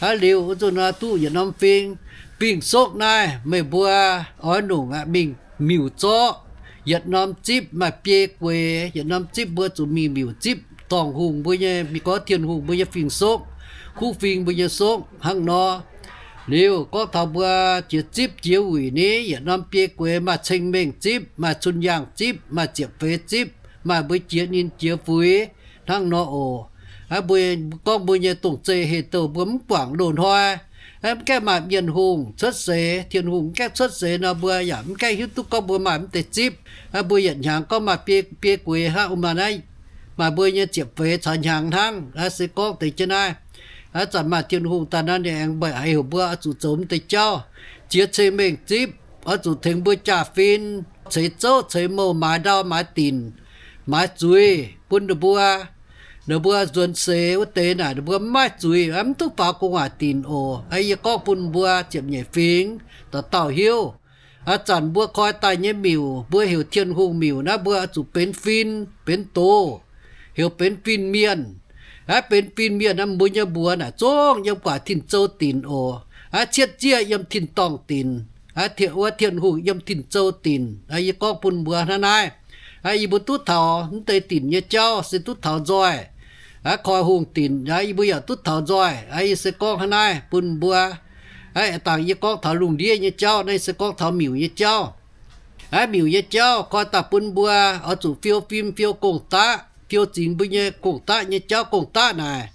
Aqv, liuz wuov nzunc nor duqv yietc norm fing, fing-sokv naaiv meih mbuo oix nongc aqv mingh miuc zorqv. Yietc norm zipv maaih biei gueix, yietc norm zipv mbuo zuqc mingh miuc zipv dorngh hungh mbuo nyei, mingh gorngv Tin-Hungh mbuo nyei fing-sokv, kuv fing mbuo nyei sokv hnangv nor. Liuz gorngv taux mbuo jiex zipv jiex wuic ni, yietc norm biei gueix maaih ceng-mengh zipv, maaih cun-yaangh zipv, maaih ziepc feix zipv, maaih mbuo jiex ninh jiex fuix hnangv nor oc. Aqv, mbuo gorngv mbuo nyei dongh zei heh douh mbuo mv guangc loz-hnoi, aqv, mv gaengh maaih mienh hungh cuotv seix, Tin-Hungh mv gaengh cuotv seix nor, mbuo yaac mv gaengh hiuv duqv gorngv mbuo maaih mv deix zipv. Aqv, mbuo yietc hnyangx gorngv maaih biei, biei gueix hnangv, maaih naaiv, maaih mbuo nyei ziepc feix caux hnyangx hnangv. Aqv, se gorngv deix jienv naaiv. Aav zanc maaih Tin-Hungh daaih nor, ninh aengx mba'heuc mbuo oix zuqc zoux mv deix jauv, ziex ceng-mengh zipv, oix zuqc tengx mbuo jaa-fin, ceix zouv ceix mouh, maaiz ndau maaiz dinc, maaiz zuiz bun ninh mbuo. Ninh mbuo nzuonx seix wuov deix naaic, ninh mbuo mv maaih zuiz, mv duqv faaux gu'nguaaic dinc oc. Yie gorngv bun mbuo ziepc nyeic fingx dauh dauh hiuv. Aav zanc mbuo koi daaih nyei miuc, mbuo heuc Tin-Hungh miuc naaiv, mbuo oix zuqc benx fin benx doz, heuc benx fin-mienh. Aav benx fin-mienh naaiv, mbuo nyei mbuox naaic zungv yiem guaax tin-zou dinc oc. Aav cietv zieqv yiem tin-dorngh dinc, aav wuov Tin-Hungh yiem tin-zou dinc. Yie gorngv bun mbuo hnangv naaiv. Aav, yie mbuo duqv taux mv deix dinc nyei jauv se duqv taux nzoih. Aav, koi hungh dinc, aav, yie mbuo yaac duqv taux nzoih. Aav, yie se gorngv hnangv naaiv bun mbuo. Aav, dangh yie gorngv taux lungh ndiev nyei jauv, naaiv yie se gorngv taux miuc nyei jauv. Aav, miuc nyei jauv koi daaih bun mbuo oix zuqc fiou fim, fiou gong-daqv, fiou zingx mbuo nyei gong-daqv nyei jauv. Gong-daqv naaic,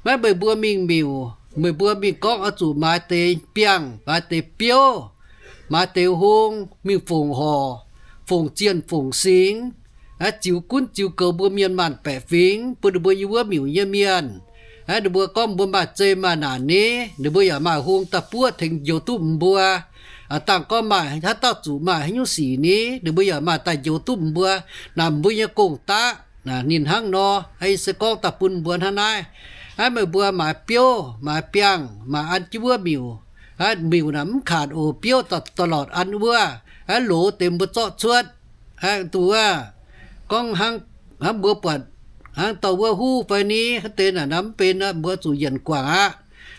maiv meih mbuo mingh miuc, meih mbuo mingh gorngv oix zuqc maaiz deix biangh, maaiz deix biouv, maaiz deix hung, mingh fongc horc, fongc zienh fongc singx. Aav, ziux gunv ziux goux mbuo mienh maanc baeqc fingx bun ninh mbuo yiem wuov miuc nyei mienh. Aav, ninh mbuo gorngv mbuo maaih zeqc maaih naanc ni, ninh mbuo yaac maaih hung daaih buov tengx njoux duqv mbuo. Aav, dangh gorngv maaih haaix dauh zuqc maaih haaix nyungc sic ni, ninh mbuo yaac maaih daaih njoux duqv mbuo, naaic mbuo nyei gong-daqv. Ninh hnangv nor. Aav, yie se gorngv daaih bun mbuo hnangv naaiv. Aav, meih mbuo maaiz biouv, maaiz biangh, maaiz an jienv wuov miuc. Aav, miuc naaic mv kaanc oc, biouv da'lortc an wuov. Aav, loz deix mbuo zorqv cuotv. Aav, duqv wuov, gorngv hnangv, hnangv mbuo buatc hnangv dorh wuov huv fai ni, hnangv deix naaic mv benx, mbuo zuqc yienc guangc aqv.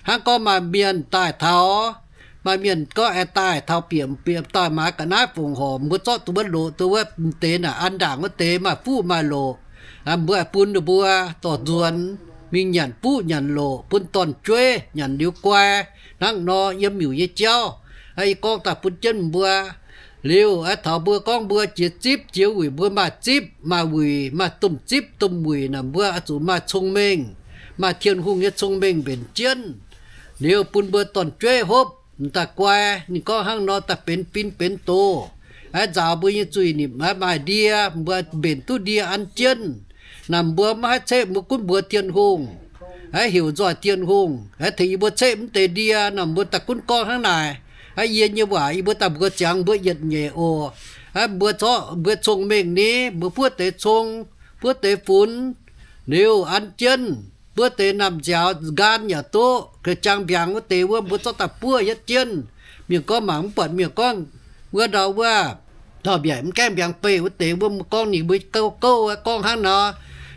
Hnangv gorngv maaih mienh daaih taux, maaih mienh gorngv aengx daaih taux bieqc, bieqc daaih maaiz ga'naaiv fongc horc, mbuo zorqv duqv wuov loz, duqv wuov deix naaic an ndaangc wuov deix maaih fuqv maaih loqc. Mbuo aengx bun ninh mbuo dorh nzuonx mingh nyanc fuqv nyanc loqc bun dorn-jueiv nyanc liuz guai. Hnangv nor yiem miuc nyei jauv. Aav, yie gorngv daaih bun jienv mbuo. Liuz aav, taux mbuo gorngv mbuo jiex zipv jiex wuic, mbuo maaih zipv maaih wuic, maaih domh zipv domh wuic naaic, mbuo oix zuqc maaih cong-mengh, maaih Tin-Hungh nyei cong-mengh mbenc jienv. Liuz bun mbuo dorn-jueiv hopv m'daaih guai, ninh gorngv hnangv nor daaih benx fin benx doz. Aav, nzaaux mbuo nyei zuiz-nipc, aav, maaih ndie, mbuo mbenc duqv ndie an jienv. Naaic mbuo maiv haih ceqv mbuo gunv mbuox Tin-Hungh, aav, heuc nzoih Tin-Hungh, aav, tengx yie mbuo ceqv mv deix ndie. Naaic mbuo daaih gunv gorngv hnangv naaic. Aav, yie nyei waac yie mbuo daaih mbuox ziangx mbuo yietc nyeic oc. Aav, mbuo zorqv mbuo cong-mengh ni, mbuo buov deix cong, buov deix funx, liuz an jienv, buov deix namh nziaaux nqaam yaac duqv, ga'jang mbiaangx wuov deix wuov mbuo zorqv daaih buov hietv jienv. Mienh gorngv mangc mv buatc, mienh gorngv wuov ndau wuov, taux mbiaec mv gaengh mbiaangx beih wuov deix wuov, mbuo gorngv ninh mbuo gouv gouv, gorngv hnangv nor.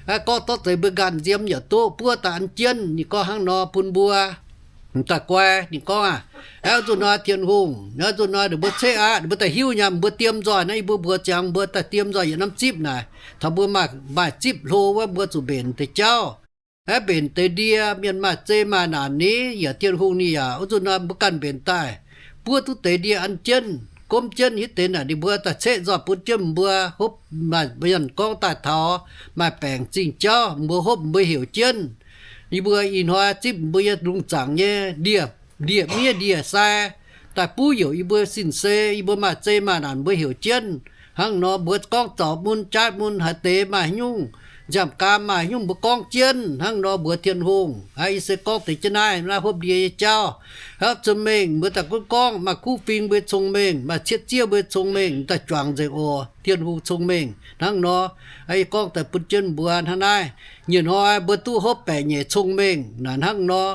Aav, gorngv dorv deix mbuo nqaam nziem yaac duqv, buov daaih an jienv. Ninh gorngv hnangv nor bun mbuo m'daaih guai. Ninh gorngv aav, aav, zuqc nor Tin-Hungh, aav, zuqc nor ninh mbuo ceqv aqv, ninh mbuo daaih hiuv nyaanh, mbuo diem nzoih naaiv, yie mbuo mbuox ziangx mbuo daaih diem nzoih yietc norm zipv naaic, taux mbuo maaih, maaih zipv hlo wuov, mbuo zuqc mbenc deix jauv. Aav, mbenc deix ndie, mienh maaih zeqc maaih naanc ni, yaac Tin-Hungh ninh yaac, aav, zuqc nor mbuo ganh mbenc daaih, buov duqv deix ndie an jienv, gomv jienv hitv deix naaic, ninh mbuo daaih ceqv nzoih bun jienv mbuo. Hopv maaih mienh gorngv daaih taux maaih baengc zingh jauv, mbuo hopv mbuo heuc jienv. Yie mbuo ih hnoi zipv mbuo nyei lungh zaangc nyei ndie, ndie-miev ndie-sai daaih buv youc yie mbuo sin-sei, yie mbuo maaih zeqc maaih naanc mbuo heuc jienv. Hnangv nor mbuo gorngv zaux mun jaatv mun haaix deix maaih haaix nyungc, nziaamv-gaam maaih haaix nyungc mbuo gorngv jienv. Hnangv nor mbuox Tin-Hungh. Aav, yie se gorngv deix jienv naaiv, naaiv hopv ndie nyei jauv. Hopv cong-mengh mbuo daaih gunv gorngv maaih kuv fing mbuo cong-mengh, maaih cietv zieqv mbuo cong-mengh daaih juangc nzengc oc. Tin-Hungh cong-mengh hnangv nor. Aav, yie gorngv daaih bun jienv mbuo hnangv naaiv. Nyei hnoi mbuo duqv hopv baeqc nyeic cong-mengh naaic hnangv nor.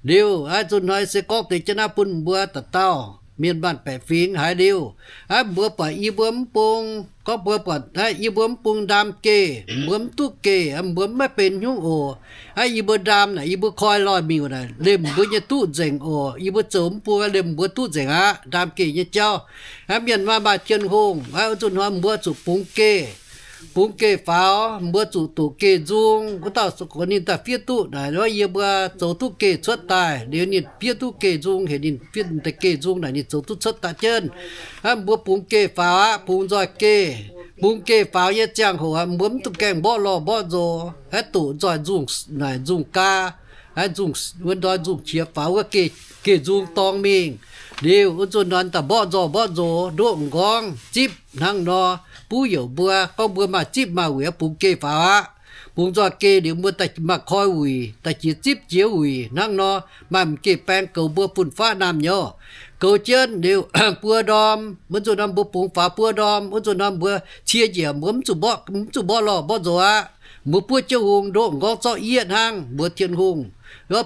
Liuz aav, zuqc hnoi se gorngv deix jienv naaiv bun mbuo dauh dauh mienh maanc baeqc fingx haiz liuz, aav, mbuo buatc yie mbuo mv bung, gorngv mbuo buatc aav, yie mbuo mv bung ndaam geh, mbuo mv duqv geh, mbuo mv maiv benx haaix nyungc oc. Aav, yie mbuo ndaam naaic, yie mbuo koi lorh miuc naaic, liemh mbuo nyei duqv nzengc oc. Yie mbuo zoux mv bung liemh mbuo duqv nzengc aqv, ndaam geh nyei jauv. Aav, mienh maaih maaih Tin-Hungh, aav, zuqc hnoi mbuo zuqc bungx geh, bungx geh faaux, mbuo zuqc doqc geh nzung. Wuov dauh ninh daaih fiev duqv naaic, yie mbuo zoux duqv geh cuotv daaih. Liuz ninh fiev duqv geh nzung, heuc ninh fiev deix geh nzung naaic ninh zoux duqv cuotv daaih jienv. Aav, mbuo bungx geh faaux aqv, bungx nzoih geh. Bungx geh faaux nyei ziangh hoc aqv, mbuo mv duqv gaengh mborqv lorh mborqv nzox, aav, doqc nzoih nzung naaic nzung gaa, aav, nzung, wuov ndoi nzung qiex faaux wuov geh, geh nzung dorng mingh. Liuz wuov nzunc nor daaih mborqv nzoih mborqv nzox, ndoqv m'nqorngv zipv hnangv nor. Buv youc mbuo gorngv mbuo maaih zipv maaih wuic bungx geh faaux aqv. Bungx nzoih geh liuz mbuo daaih maaih koi wuic, daaih jiex zipv jiex wuic hnangv nor, maaih m'geh baeng goux mbuo fun-faqv naamh nyouz. Goux jienv liuz buo ndorm, wuov nzunc norm mbuo bungx faaux buo ndorm, wuov nzunc norm mbuo cie njiec, mbuo mv zuqc mborqv, mv zuqc mborqv lorh mborqv nzox aqv. Mbuo buov jienv hungh ndoqv m'nqorngv zorqv yietv hnangv, mbuox Tin-Hungh.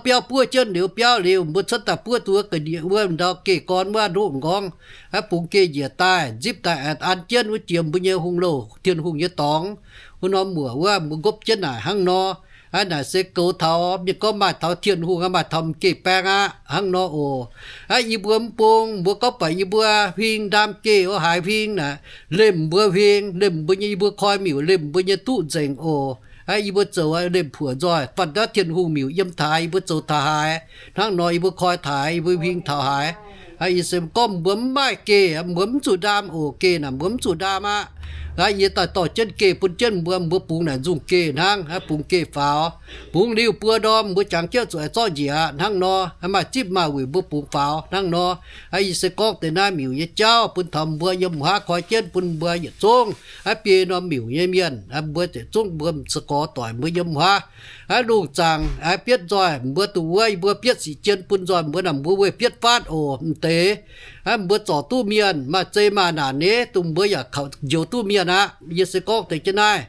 Biauv buov jienv liuz, biauv liuz, mbuo cuotv daaih buov duqv ga'ndiev wuov ndau geh gorn wuov ndoqv m'nqorngv, aqv, bungx geh njiec daaih, nzipv daaih, an jienv wuov jiex mbuo nyei hungh louh Tin-Hungh nyei dorngx. Wuov norm muoc wuov mbuo ngopv jienv naaic hnangv nor. Aqv, naaic se goux taux mienh gorngv maaih taux Tin-Hungh aqv, maaih taux m'geh baeng aqv hnangv nor oc. Aqv, yie mbuo mv bung, mbuo gorngv buatc yie mbuo huing ndaam geh oix haiz huing naaic, lemh mbuo huing, lemh mbuo nyei, yie mbuo koi miuc lemh mbuo nyei duqv nzengc oc. Aqv, yie mbuo zoux lemh puoqc nzoih, faanh ndaav Tin-Hungh miuc yiem taux haaix, yie mbuo zoux taux haaix. Hnangv nor yie mbuo koi taux haaix, yie mbuo huing taux haaix. Aqv, yie se gorngv mbuo mv maaih geh, mbuo mv zuqc ndaam oc. Geh naaic mbuo mv zuqc ndaam aqv. Aqv, yie daaih dorh jienv geh bun jienv mbuo, mbuo bungx naaic nzungh geh hnangv. Aqv, bungx geh faaux, bungx liuz buo ndorm mbuo jangx jienv zuqc aengx zorqv njiec aqv. Hnangv nor, aqv, maaih zipv maaih wuic mbuo bungx faaux hnangv nor. Aqv, yie se gorngv deix naaiv miuc nyei jauv bun taux mbuo yiem hmuangx koi jienv bun mbuo yietc zungv aqv, biei norm miuc nyei mienh, aqv, mbuo yietc zungv mbuo se gorx doic mbuo yiem hmuangx. Aqv, lungh zaangc aqv, bietv nzoih mbuo dongh wuov, yie mbuo bietv sic jien bun nzoih mbuo naaic, mbuo weih bietv fatv oc, m'deix. Aqv, mbuo zorc duqv mienh, maaih zei maaih naanc nyei, dongh mbuo yaac kaux njoux duqv mienh aqv. Yie se gorngv deix jienv naaiv,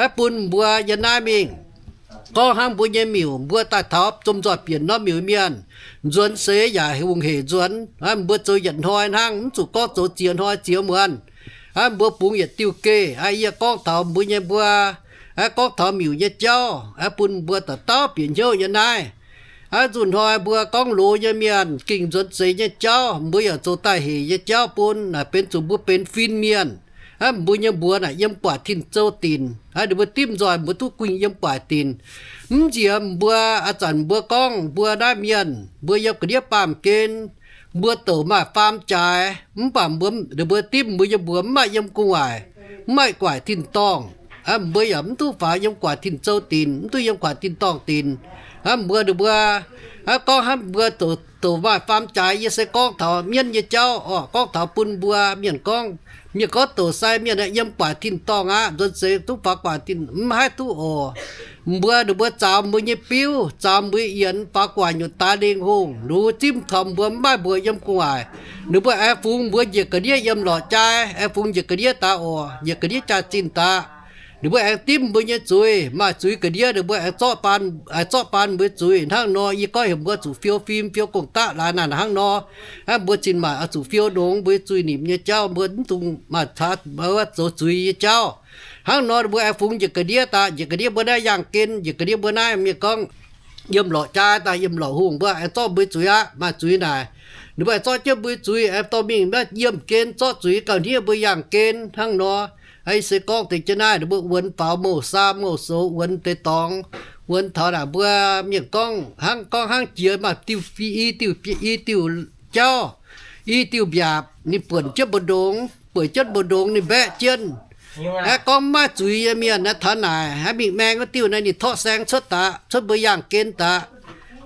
aqv, bun mbuo yiem naaiv mingh. Gorngv hnangv mbuo nyei miuc, mbuo daaih taux zomh nzoih bieqc norm miuc mienh, nzuonx seix yaac hungh hec nzuonx. Aqv, mbuo zoux yietc hnoi hnangv, mv zuqc gorngv zoux ziex hnoi ziex muonz. Aqv, mbuo bungx yietc diuh geh. Aqv, yie gorngv taux mbuo nyei mbuo, aqv, gorngv taux miuc nyei jauv, aqv, bun mbuo dauh dauh bieqc hnyouv nyei naaiv. Aqv, nzunc hnoi mbuo gorngv loz nyei mienh gengh nzuonx seix nyei jauv, mbuo yaac zoux daaih hec nyei jauv bun naaic, benx zuqc mbuo benx fin-mienh. Aqv, mbuo nyei mbuox naaic yiem guaax tin-zouv dinc. Aqv, ninh mbuo dimv nzoih mbuo duqv guingh yiem guaax dinc. Mv nziex mbuo, a'zanc mbuo gorngv mbuo naaiv mienh, mbuo yiem ga'ndiev baamh gen, mbuo douc maaih faam jaaix, mv baac mbuo, ninh mbuo dimv mbuo nyei mbuox mv maaih yiem gu'nguaaic, mv maaih guaax tin-dorngh. Aqv, mbuo yaac mv duqv faaux yiem guaax tin-zouv dinc, mv duqv yiem guaax tin-dorngh dinc. Aqv, mbuo, ninh mbuo, aqv, gorngv hnangv mbuo douc, douc maaih faam jaaix, yie se gorngv taux mienv nyei jauv oc. Gorngv taux bun mbuo mienh gorngv, mienh gorngv douc sai mienh yiem guaax tin-dorngh aqv, nzuonx seix duqv faaux guaax tin, mv haih duqv oc. Mbuo, ninh mbuo zaaux mbuo nyei biuv, zaaux mbuo yienx, faaux guaax nyutc daaix lingh hungh, ninh mbuo zimv taux mbuo mv maaih mbuox yiem gu'nguaaic. Ninh mbuo aengx fungx mbuo njiec ga'ndiev yiem lorqc jaaix, aengx fungx njiec ga'ndiev daaih oc, njiec ga'ndiev jaaix-zinh daaih. Ninh mbuo aengx dimv mbuo nyei zuiz, maaih zuiz ga'ndiev ninh mbuo aengx zorqv baan, aengx zorqv baan mbuo zuiz. Hnangv nor yie gorngv heuc mbuo zuqc fiou fim, fiou gong-daqv laaix naaic hnangv nor. Aqv, mbuo cin-maanc oix zuqc fiou longx mbuo zuiz nimc nyei jauv, mbuo mv dungx maaih caax zoux zuiz nyei jauv. Hnangv nor mbuo aengx fungx njiec ga'ndiev daaih, njiec ga'ndiev mbuo naaiv yaangh gen, njiec ga'ndiev mbuo naaiv mienh gorngv yiem lorqc jaaix daaih, yiem lorqc hungh, mbuo aengx zorqv mbuo zuiz aqv, maaih zuiz naaic. Ninh mbuo aengx zorqv jienv mbuo zuiz aengx dorh mingh naaiv yiem gen zorqv zuiz gauh hniev mbuo yaangh gen hnangv nor. Ih se gorngv deix jienv naaiv ninh mbuo wuonx faaux mouc saam mouc soux, wuonx deix dorngx, wuonx taux naaic mbuo mienh gorngv hnangv, gorngv hnangv jiex maaih diuh i diuh, i diuh jauv, i diuh mbiaapc, ninh buonc jienv mbu'ndongx, buonc jienv mbu'ndongx ninh mbaeqv jienv. Aeqv, gorngv mv maaih zuiz nyei mienh naaiv taux naaic, aeqv, mingh maeng wuov diuh naaiv ninh torqv saeng cuotv daaih, cuotv mbuo yaangh gen daaih.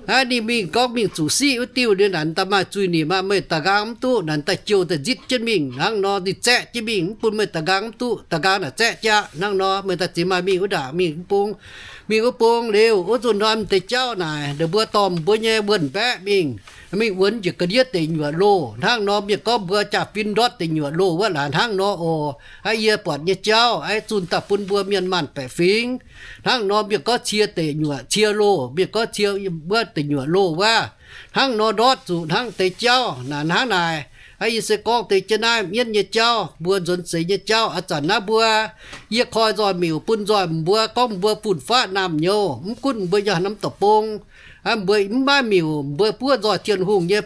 Aeqv, ninh mingh gorngv mingh zuqc siqv wuov diuh, ninh naaic daaih maaih zuiz nimc aqv, meih da'nqaang mv duqv, naaic daaih jouh daaih nzitv jienv mingh hnangv nor, ninh zaeqv jienv mingh, mv bun meih da'nqaang mv duqv, da'nqaang naaic zaeqv jienv aqv. Hnangv nor meih daaih ziex maaih mingh wuov ndaangc, mingh wuov bung, mingh wuov bung liuz, wuov nzunc hnoi m'deix jauv naaic, ninh mbuo dorh mbuo nyei wuonh mbaeqv mingh, mingh wuonx njiec ga'ndiev deic nyuoqc loh. Hnangv nor mienh gorngv mbuo jaa-fin ndortv deic nyuoqc loh wuov laaic hnangv nor oc. Aeqv, yie buatc nyei jauv aeqv, zunh daaih bun mbuo mienh maanh baeqc fingx. Hnangv nor mienh gorngv cie deic nyuoqc, cie loh, mienh gorngv cie wuov deic nyuoqc loh wuov. Hnangv nor ndortv zuqc hnangv deix jauv naaic, hnangv naaic. Aeqv, yie se gorngv deix jienv naaiv mienv nyei jauv, mbuo nzuonx seix nyei jauv. A'zanc naaiv mbuo, yie koi nzoih miuc bun nzoih mbuo gorngv mbuo fun-faqv naamh nyouz, mv gunv mbuo yiem norm deic-bung, aeqv, mbuo mv maaih miuc, mbuo buov nzoih Tin-Hungh nyei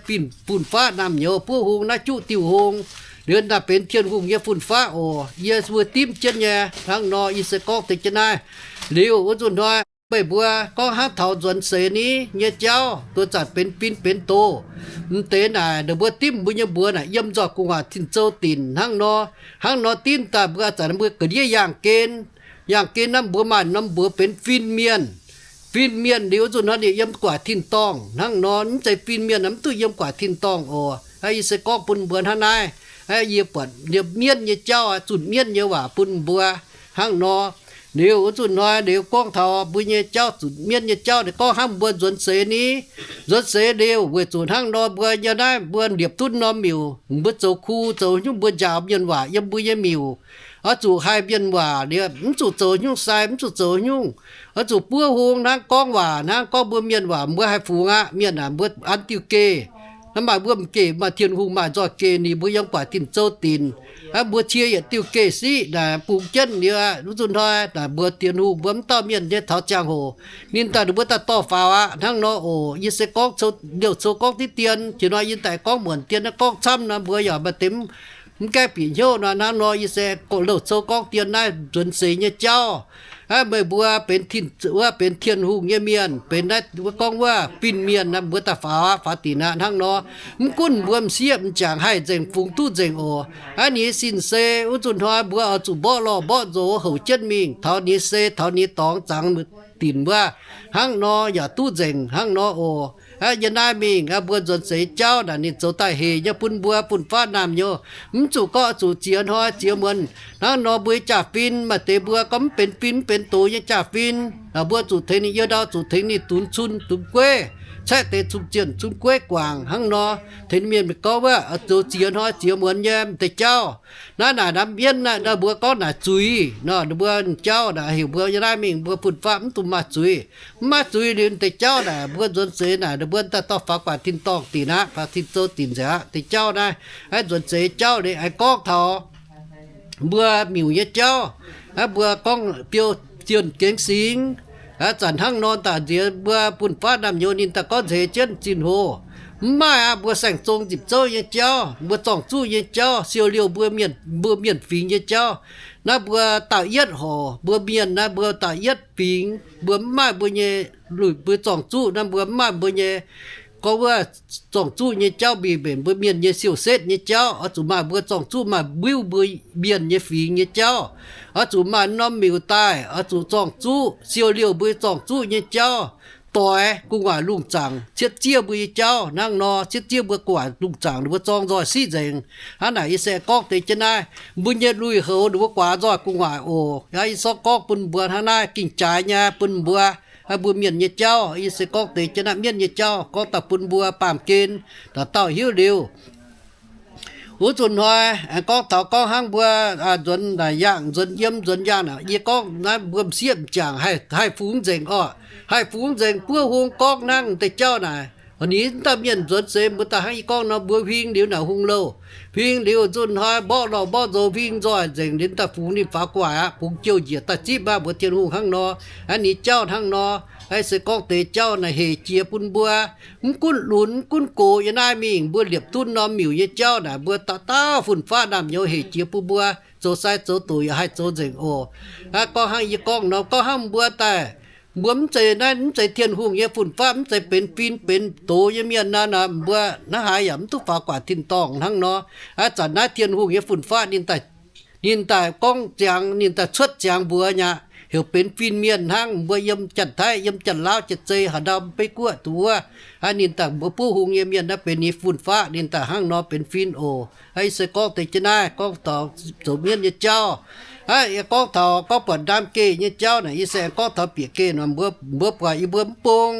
fun-faqv naamh nyouz, buov hung naaiv juqv diuh hung, liuz daaih benx Tin-Hungh nyei fun-faqv oc. Yie mbuo dimv jienv nyei. Hnangv nor yie se gorngv deix jienv naaiv. Liuz wuov nzunc hnoi meih mbuo gorngv hnangv taux nzuonx seix ni nyei jauv, duqv zanc benx fin benx doz, m'deix naaic ninh mbuo dimv mbuo nyei mbuox naaic yiem nzoih gu'nguaaic tin-zouv dinc hnangv nor. Hnangv nor dimv daaih mbuo zanc mbuo ga'ndiev yaangh gen. Yaangh gen naaiv mbuo maaih norm mbuox benx fin-mienh. Fin-mienh liuz nzunc hnoi ninh yiem gu'nguaaic tin-dorngh hnangv nor, mv zeiz fin-mienh mv duqv yiem gu'nguaaic tin-dorngh oc. Aeqv, yie se gorngv bun mbuo hnangv naaiv. Aeqv, yie buatc yiem mienv nyei jauv aqv, zunh mienv nyei waac bun mbuo hnangv nor. Liuz wuov zuqc hnoi liuz gorngv taux mbuo nyei jauv, zuqc mienv nyei jauv, ninh gorngv hnangv mbuo nzuonx seix ni, nzuonx seix liuz weic zuqc hnangv nor mbuo yiem naaiv mbuo liepc duqv norm miuc, mbuo zoux ku zoux nyungc mbuo njaaux mienh waac yiem mbuo nyei miuc, oix zuqc haih mienh waac liuz mv zuqc zoux nyungc sai, mv zuqc zoux nyungc, oix zuqc buov hung hnangv gorngv waac hnangv, gorngv mbuo mienh waac mbuo haih fungx aqv. Mienh aah, mbuo an diuh geh. Naaiv maaih mbuo m'geh, maaih Tin-Hungh maaih nzoih geh, ninh mbuo yiem guaax tin zouv dinc. Aa, mbuo cie yietc diuh geh siqv naaic bungx jienv liuz aqv, wuov zuqc hnoi naaic mbuo Tin-Hungh mbuo mv dauh mienh nyei taux ziangh hoc ninh daaih, ninh mbuo daaih dorh faaux aqv. Hnangv nor oc. Yie se gorngv liouh cou gorngv diqv dien, jiex nor yie daaih gorngv muonc dien naaiv gorngv camv nor mbuo yaac maaih deix mv gaengh bieqc hnyouv nor. Hnangv nor yie se liouh cou gorngv dien naaiv nzuonx seix nyei jauv. Aa, meih mbuo benx tin, wuov benx Tin-Hungh nyei mienh, benx naaiv wuov gorngv wuov fin-mienh naaiv mbuo daaih faaux aqv, faaux dinc aqv. Hnangv nor mv gunv mbuo m'sieqv m'jangc haih nzengc fungx duqv nzengc oc. Aa, ninh nyei sin se wuov zuqc hnoi mbuo oix zuqc mborqv lorh mborqv nzox houc jienv mingh taux ninh nyei se taux ninh nyei dorngx zangx dinc wuov. Hnangv nor yaac duqv nzengc hnangv nor oc. Aa, yie naaiv mingh aa, mbuo nzuonx seix jauv naaic ninh zoux daaih hec nyei bun mbuo fun-faqv naamh nyouz. Mv zuqc gorngv zuqc ziex hnoi ziex muonz. Hnangv nor mbuo nyei jaa-fin maaih deix mbuo gorngv mv benx fin mv benx doz nyei jaa-fin, mbuo zuqc tengx ninh yiem ndau, zuqc tengx ninh dunx cun dunx gueiv, caeqv deix cun zienh cun gueiv guangc hnangv nor. Tengx mienh gorngv wuov zoux ziex hnoi ziex muonz nyei m'deix jauv. Naaiv naaic naaiv mienv naaiv mbuo gorngv naaic zuiz nor, ninh mbuo jauv naaic heuc mbuo yie naaiv mingh mbuo fun-faqv mv dungx maaih zuiz. Mv maaih zuiz liuz deix jauv naaic mbuo nzuonx seix naaic ninh mbuo daaih dorh faaux guaax tin-dorngh dinc aqv, faaux tin zouv dinc nzengc aqv. Deix jauv naaiv, aa, nzuonx seix jauv liuz aengx gorngv taux mbuo miuc nyei jauv. Aa, mbuo gorngv biou zienh gengx singx. Aa, zanc hnangv nor daaih nziex mbuo fun-faqv naamh nyouz ninh daaih gorngv nzeix jienv zinh hoc. Mv maaih aqv, mbuo saeng-zong nzipc zouv nyei jauv, mbuo zorng-zuqv nyei jauv, siou liouh mbuo mienh, mbuo mienh fingx nyei jauv. Naaiv mbuo daauh yietv horc mbuo mienh naaiv mbuo daauh yietv fingx, mbuo mv maaih mbuo nyei luic mbuo zorng-zuqv naaiv, mbuo mv maaih mbuo nyei gorngv wuov zorng-zuqv nyei jauv mingh mbenc mbuo mienh nyei siou-setv nyei jauv. Oix zuqc maaih mbuo zorng-zuqv maaih mbiuv mbuo mienh nyei fingx nyei jauv. Oix zuqc maaih norm miuc daaih oix zuqc zorng-zuqv, siou liouh mbuo zorng-zuqv nyei jauv. Doix gu'nguaaic lungh zaangc cietv zieqv mbuo nyei jauv hnangv nor, cietv zieqv mbuo gu'nguaaic lungh zaangc ninh mbuo zorng nzoih siqv nzengc. Hnangv naaic yie se gorngv deix jienv naaiv, mbuo nyei lui-houx ninh mbuo guaax nzoih gu'nguaaic oc. Aa, yie sortv gorngv bun mbuo hnangv naaiv ging-jaaix nyei bun mbuo, aa, mbuo mienh nyei jauv. Yie se gorngv deix jienv naaiv mienv nyei jauv gorngv daaih bun mbuo baamh gen dauh dauh hiuv liuz. Wuov zuqc hnoi aengx gorngv taux gorngv hnangv mbuo nzuonx naaic yaangh, nzuonx yiem, nzuonx yaangh naaic, yie gorngv naaiv mbuo m'sieqv m'jangc haih, haih fungx nzengc orqc. Haih fungx nzengc buov hung gorngv hnangv deix jauv naaic. Ninh dauh mienh nzuonx seix mbuo daaih hnangv yie gorngv nor mbuo huing liuz naaic hung louh. Huing liuz zunh hnoi mborqv lorh mborqv nzox huing nzoih nzengc liuz daaih fungx ninh faaux gu'nguaaic aqv, fungx jouh njiec daaih zipv maah mbuo Tin-Hungh hnangv nor. Aa, ninh jauv hnangv nor. Aa, se gorngv deix jauv naaic hec jiex bun mbuo. Mv gunv lunx mv gunv gox yie naaiv mingh mbuo liepc duqv norm miuc nyei jauv naaic mbuo dauh dauh fun-faqv naamh nyouz hec jiex bun mbuo zoux sai zoux doqc yaac haih zoux nzengc oc. Aa, gorngv hnangv yie gorngv nor gorngv hnangv mbuo daaih, mbuo mv zeiz naaiv, mv zeiz Tin-Hungh nyei fun-faqv, mv zeiz benx fin benx doz nyei mienh naaiv nor, mbuo hnangv haaix yaac mv duqv faaux guaax tin-dorngh hnangv nor. Aa, zanc naaiv Tin-Hungh nyei fun-faqv ninh daaih, ninh daaih gorngv ziangx, ninh daaih cuotv ziangx mbuox nyei aqv, heuc benx fin-mienh hnangv. Mbuo yiem Janx-Taiv, yiem Janx-Laauv, Janx-Zei, haaix ndau Meiv Guoqv, duqv wuov, aa, ninh daaih mbuo buov hungh nyei mienh naaiv benx ninh fun-faqv, ninh daaih hnangv nor benx fin oc. Aa, yie se gorngv deix jienv naaiv gorngv taux zoux mienv nyei jauv. Aa, yie gorngv taux gorngv buatc ndaam geh nyei jauv naaic, yie se aengx gorngv taux bieqc geh nor, mbuo, mbuo buatc yie mbuo mv bung.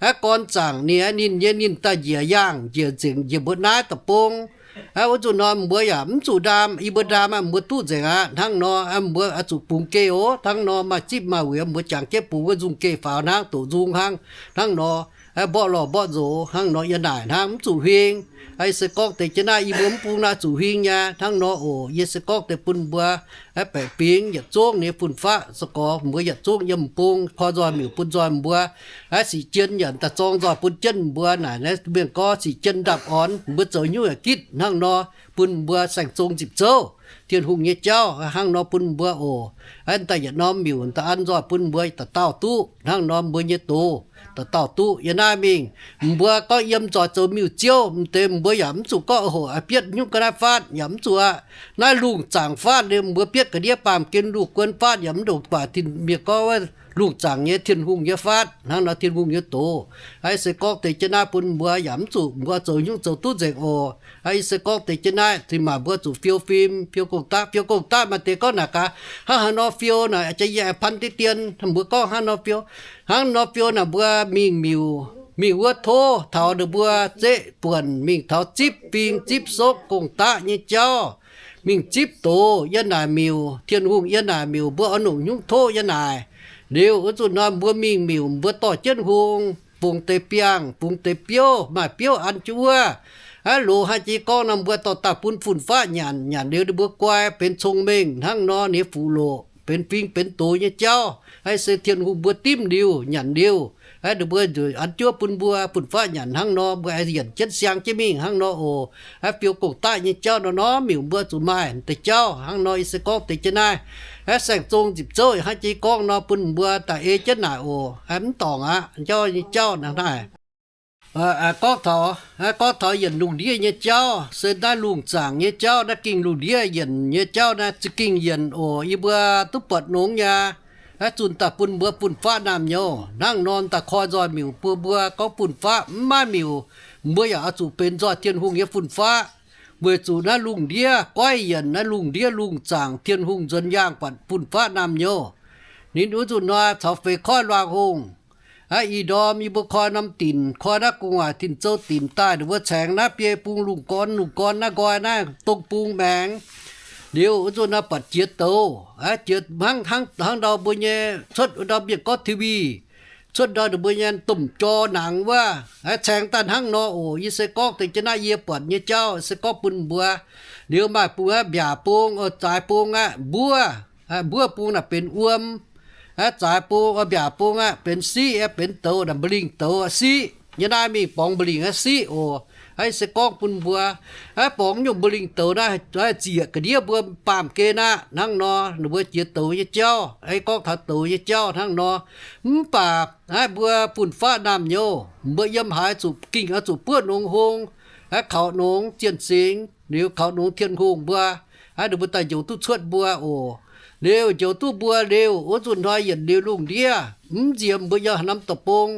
Aa, gorn zaangc ninh, ninh nyei ninh daaih njiec yaangh, njiec nzengc, njiec mbuo naaiv deic-bung. Aa, wuov zuqc nor mbuo yaac mv zuqc ndaam, yie mbuo ndaam aqv, mbuo duqv nzengc aqv. Hnangv nor mbuo oix zuqc bungx geh oc. Hnangv nor maaih zipv maaih wuic mbuo jangx jienv bungx wuov nzung geh faaux hnangv, doqc nzung hnangv. Hnangv nor mborqv lorh mborqv nzox hnangv nor, yie naaic hnangv mv zuqc huing. Aa, yie se gorngv deix jienv naaiv yie mbuo mv bung naaiv zuqc huing nyei. Hnangv nor oc, yie se gorngv deix bun mbuo baeqc fingx yietc zungv nyei fun-faqv, se gorx mbuo yietc zungv yiem m'bung koi nzoih miuc bun nzoih mbuo. Aa, sic jien yaac daaih zorng nzoih bun jienv mbuo naaic, naaiv mienh gorngv sic jien ndapc orn, mbuo zoux nyungc yaac gitv hnangv nor, bun mbuo saeng-zong nzipc zouv Tin-Hungh nyei jauv hnangv nor bun mbuo oc. Aa, daaih yietc norm miuc daaih an nzoih bun mbuo dauh dauh duqv hnangv nor, mbuo nyei doz dauh dauh duqv. Yie naaiv mingh, mbuo gorngv yiem nzoih zoux miuc-ziouv, m'deix mbuo yaac mv zuqc gorngv hoqc a'bietv nyungc ga'naaiv faatv, yaac mv zuqc aqv. Naaiv lungh zaangc faatv liuz mbuo bietv ga'ndiev baamh gen, lungh guon faatv yaac mv ndongc guaax tin-mienh gorngv wuov lungh zaangc nyei Tin-Hungh nyei fatv, hnangv nor Tin-Hungh nyei doz. Aa, yie se gorngv deix jienv naaiv bun mbuo yaac mv zuqc mbuo zoux nyungc zoux duqv nzengc oc. Aa, yie se gorngv deix jienv naaiv, cin-maanc mbuo zuqc fiou fim, fiou gong-daqv, fiou gong-daqv maaih deix gorngv naaic gaax, hnangv haaix nor fiou naaic, jaa yie aengx pan diqv dien, mbuo gorngv hnangv nor fiou. Hnangv nor fiou naaic mbuo mingh miuc, mingh wuov tov taux ninh mbuo zeqv buonc mingh taux zipv fing zipv sokv gong-daqv nyei jauv, mingh zipv doz yiem naaic miuc, Tin-Hungh yiem naaic miuc, mbuo oix longc nyungc tov yiem naaic. Liuz wuov zuqc nor mbuo mingh miuc mbuo dorh jienv hung, fungx deix biangh, fungx deix biouv, maaih biouv an jienv wuov. Aav loz hnangv jiex gorngv nor mbuo dorh daaih bun fun-faqv nyanc, nyanc liuz ninh mbuo guai benx cong-mengh hnangv nor, ninh nyei fuqv-loqc benx fing benx doz nyei jauv. Aa, se Tin-Hungh mbuo dimv liuz nyanc liuz, aa, ninh mbuo nzueic an jienv bun mbuo fun-faqv nyanc hnangv nor, mbuo aengx yienc jienv siang jienv mingh hnangv nor oc. Aa, fiou gong-daqv nyei jauv nor nor miuc mbuo zuqc maaih deix jauv hnangv nor. Yie se gorngv deix jienv naaiv, aa, saeng-zong nzipc zouv hnangv jiex gorngv nor bun mbuo daaih ei jienv naaic oc. Aa, mv dorngc aqv, jauv nyei jauv naaiv naaic. Gorngv taux, gorngv taux yienc lungh ndiev nyei jauv, se naaiv lungh zaangc nyei jauv, naaiv gengh lungh ndiev yienc nyei jauv naaiv za'gengh yienc oc. Yie mbuo duqv buatc nongx nyei, aa, zunh daaih bun mbuo fun-faqv naamh nyouz hnangv nor daaih koi nzoih miuc bun mbuo gorngv fun-faqv mv maaih miuc, mbuo yaac oix zuqc benx nzoih Tin-Hungh nyei fun-faqv. Weic zuqc naaiv lungh ndiev goiv yienc, naaiv lungh ndiev lungh zaangc, Tin-Hungh nzuonx yaangh buatc fun-faqv naamh nyouz. Ninh wuov nzunc nor caux feix koiv luangh hungh, aa, ih ndorm yie mbuo koi norm dinc, koi naaiv gu'nguaaic Tin-Zou dinc daaih, ninh mbuo caengx naaiv biei bung lungh gorn, lungh gorn naaiv nqoi naaiv dong bung maengx. Liuz wuov nzunc nor buatc jiex douz, aa, jiex hnangv, hnangv ndau mbuo nyei cuotv ndau mienh gorngv TV, cuotv ndau ninh mbuo nyei domh jor nangx wuov, aa, caengx daaih hnangv nor oc. Yie se gorngv deix jienv naaiv yie buatc nyei jauv se gorngv bun mbuo. Liuz maaih bung aqv, mbiaac bung, zaaix bung aqv, mbuov, mbuov bung naaic benx wuom, aa, zaaix bung, mbiaac bung aqv benx siqv, benx douz, mba'lingh douz siqv. Nyei naaiv mingh borngz mba'lingh aqv siqv oc. Aa, yie se gorngv bun mbuo, aa, borngz nyungc mba'lingh douz naaiv, zieqc ga'ndiev mbuo baamh gen aqv hnangv nor, ninh mbuo jiex douz nyei jauv. Aa, gorngv taux douz nyei jauv hnangv nor. Mv baac aa, mbuo fun-faqv naamh nyouz, mbuo yiem haaix zuqc gengh oix zuqc buov nongx hung, aa, kaux nongx zienh singx, liuz kaux nongx Tin-Hungh mbuo, aa, ninh mbuo daaih njoux duqv cuotv mbuo oc. Liuz njoux duqv mbuo liuz, wuov nzunc hnoi yienc liuz lungh ndiev mv nziex mbuo yiem haaix norm deic-bung,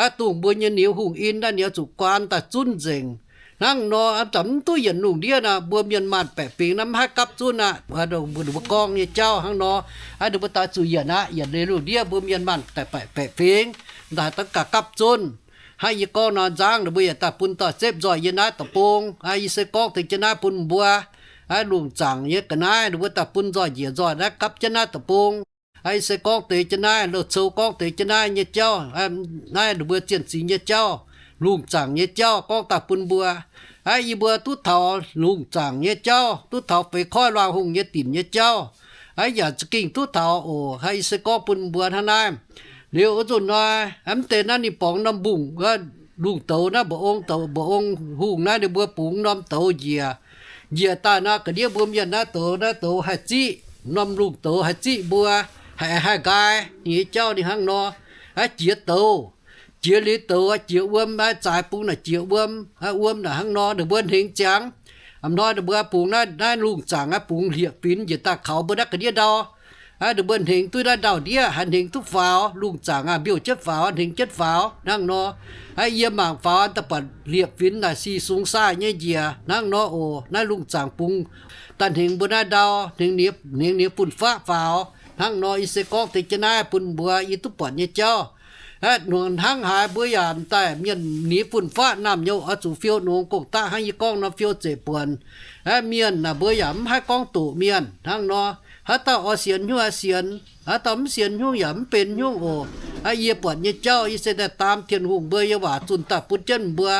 aa, dongh mbuo nyei niu hungh in naaiv ninh oix zuqc guaan daaih zunv nzengc. Hnangv nor, aa, mv duqv yienc lungh ndiev nor, mbuo mienh maanh baeqc fingx naaiv mv haih gapv zunv aqv. Mbuo gorngv nyei jauv hnangv nor, aa, ninh mbuo daaih zuqc yienc aqv. Yienc liuz lungh ndiev mbuo mienh maanh baeqc fingx, daaih dangv gauh gapv zunv. Hnangv yie gorngv nor nzangv, ninh mbuo yaac daaih bun doix-zepv nzoih yie naaiv deic-bung. Aa, yie se gorngv deix jienv naaiv bun mbuo, aa, lungh zaangc nyei ga'naaiv ninh mbuo daaih bun nzoih njiec nzoih naaiv gapv jienv naaiv deic-bung. Aa, yie se gorngv deix jienv naaiv, Loz-Cou gorngv deix jienv naaiv nyei jauv, naaiv ninh mbuo zienh singx nyei jauv, lungh zaangc nyei jauv gorngv daaih bun mbuo. Aa, yie mbuo duqv taux lungh zaangc nyei jauv, duqv taux feix koiv luangh hungh nyei dinc nyei jauv, aa, yaac za'gengh duqv taux oc. Aa, yie se gorngv bun mbuo hnangv naaiv. Liuz wuov nzunc hnoi, aa, mv deix naaiv ninh borngz norm mbungv, lungh douz naaiv mba'ong douz, mba'ong hungh naaiv ninh mbuo bungx norm douz njiec. Njiec daaih nor, ga'ndiev mbuo mienh naaiv douz, naaiv douz haih ziqv, norm lungh douz haih ziqv mbuo, haih, haih nqaai. Ninh nyei jauv ninh hnangv nor. Aa, jiex douz, jiex liuz douz, aa, jiex wuom, aa, zaaix bung naaic jiex wuom, aa, wuom naaic hnangv nor, ninh mbuo hnengx ziangx. Aa, hnoi ninh mbuo bungx naaiv, naaiv lungh zaangc aqv, bungx hlieqv-finx njiec daaih kaux mbuo naaiv ga'ndiev ndau. Aa, ninh mbuo hnengx duqv naaiv ndau-ndiev, haih hnengx duqv faaux, lungh zaangc aqv, mbiouh jienv faaux, hnengx jienv faaux, hnangv nor. Aa, yie mangc faaux, daaih buatc hlieqv-finx naaic si sungx saaih nyei njiec, hnangv nor oc. Naaiv lungh zaangc bungx daaih hnengx mbuo naaiv ndau, hnengx ninh, hnengx ninh fun-faqv faaux, hnangv nor. Yie se gorngv deix jienv naaiv bun mbuo yie duqv buatc nyei jauv. Aa, hnangv haaix mbuo yaac m'daaih mienh ninh fun-faqv naamh nyouz oix zuqc fiou nongx gong-daqv hnangv yie gorngv nor fiou zeiv buonc. Aa, mienh naaic mbuo yaac mv haih gorngv doqc mienh hnangv nor. Haaix dauh oix sienx nyungc haih sienx, haaix dauh mv sienx nyungc yaac mv benx nyungc oc. Aa, yie buatc nyei jauv yie se daaih daam Tin-Hungh mbuo nyei waac zunh daaih bun jienv mbuo.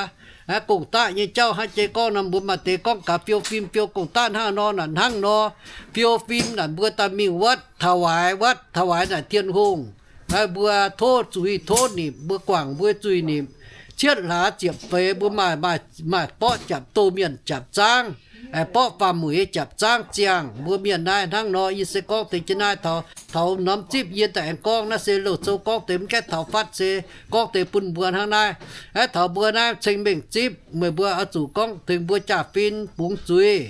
Aa, gong-daqv nyei jauv hnangv jiex gorngv nor, mbuo maaih deix gorngv gaax fiou fim fiou gong-daqv hnangv nor naaic hnangv nor. Fiou fim naaic mbuo daaih mingh วัด ถวาย, วัด ถวาย naaic Tin-Hungh. Mbuo tov zuiz tov nipc, mbuo guangc mbuo zuiz nipc. Cietv hlaax ziepc feix mbuo maaih, maaih, maaih borqv japc doh mienh japc zaangv, aengx borqv faam-mueic nyei japc zaangv ziangh. Mbuo mienh naaiv hnangv nor, yie se gorngv deix jienv naaiv taux, taux norm zipv yie daaih aengx gorngv, naaiv se Loz-Cou gorngv deix mv gaengh taux fatv se gorngv deix bun mbuo hnangv naaiv. Aa, taux mbuo naaiv ceng-mengh zipv, meih mbuo oix zuqc gorngv tengx mbuo jaa-fin bungx zuiz,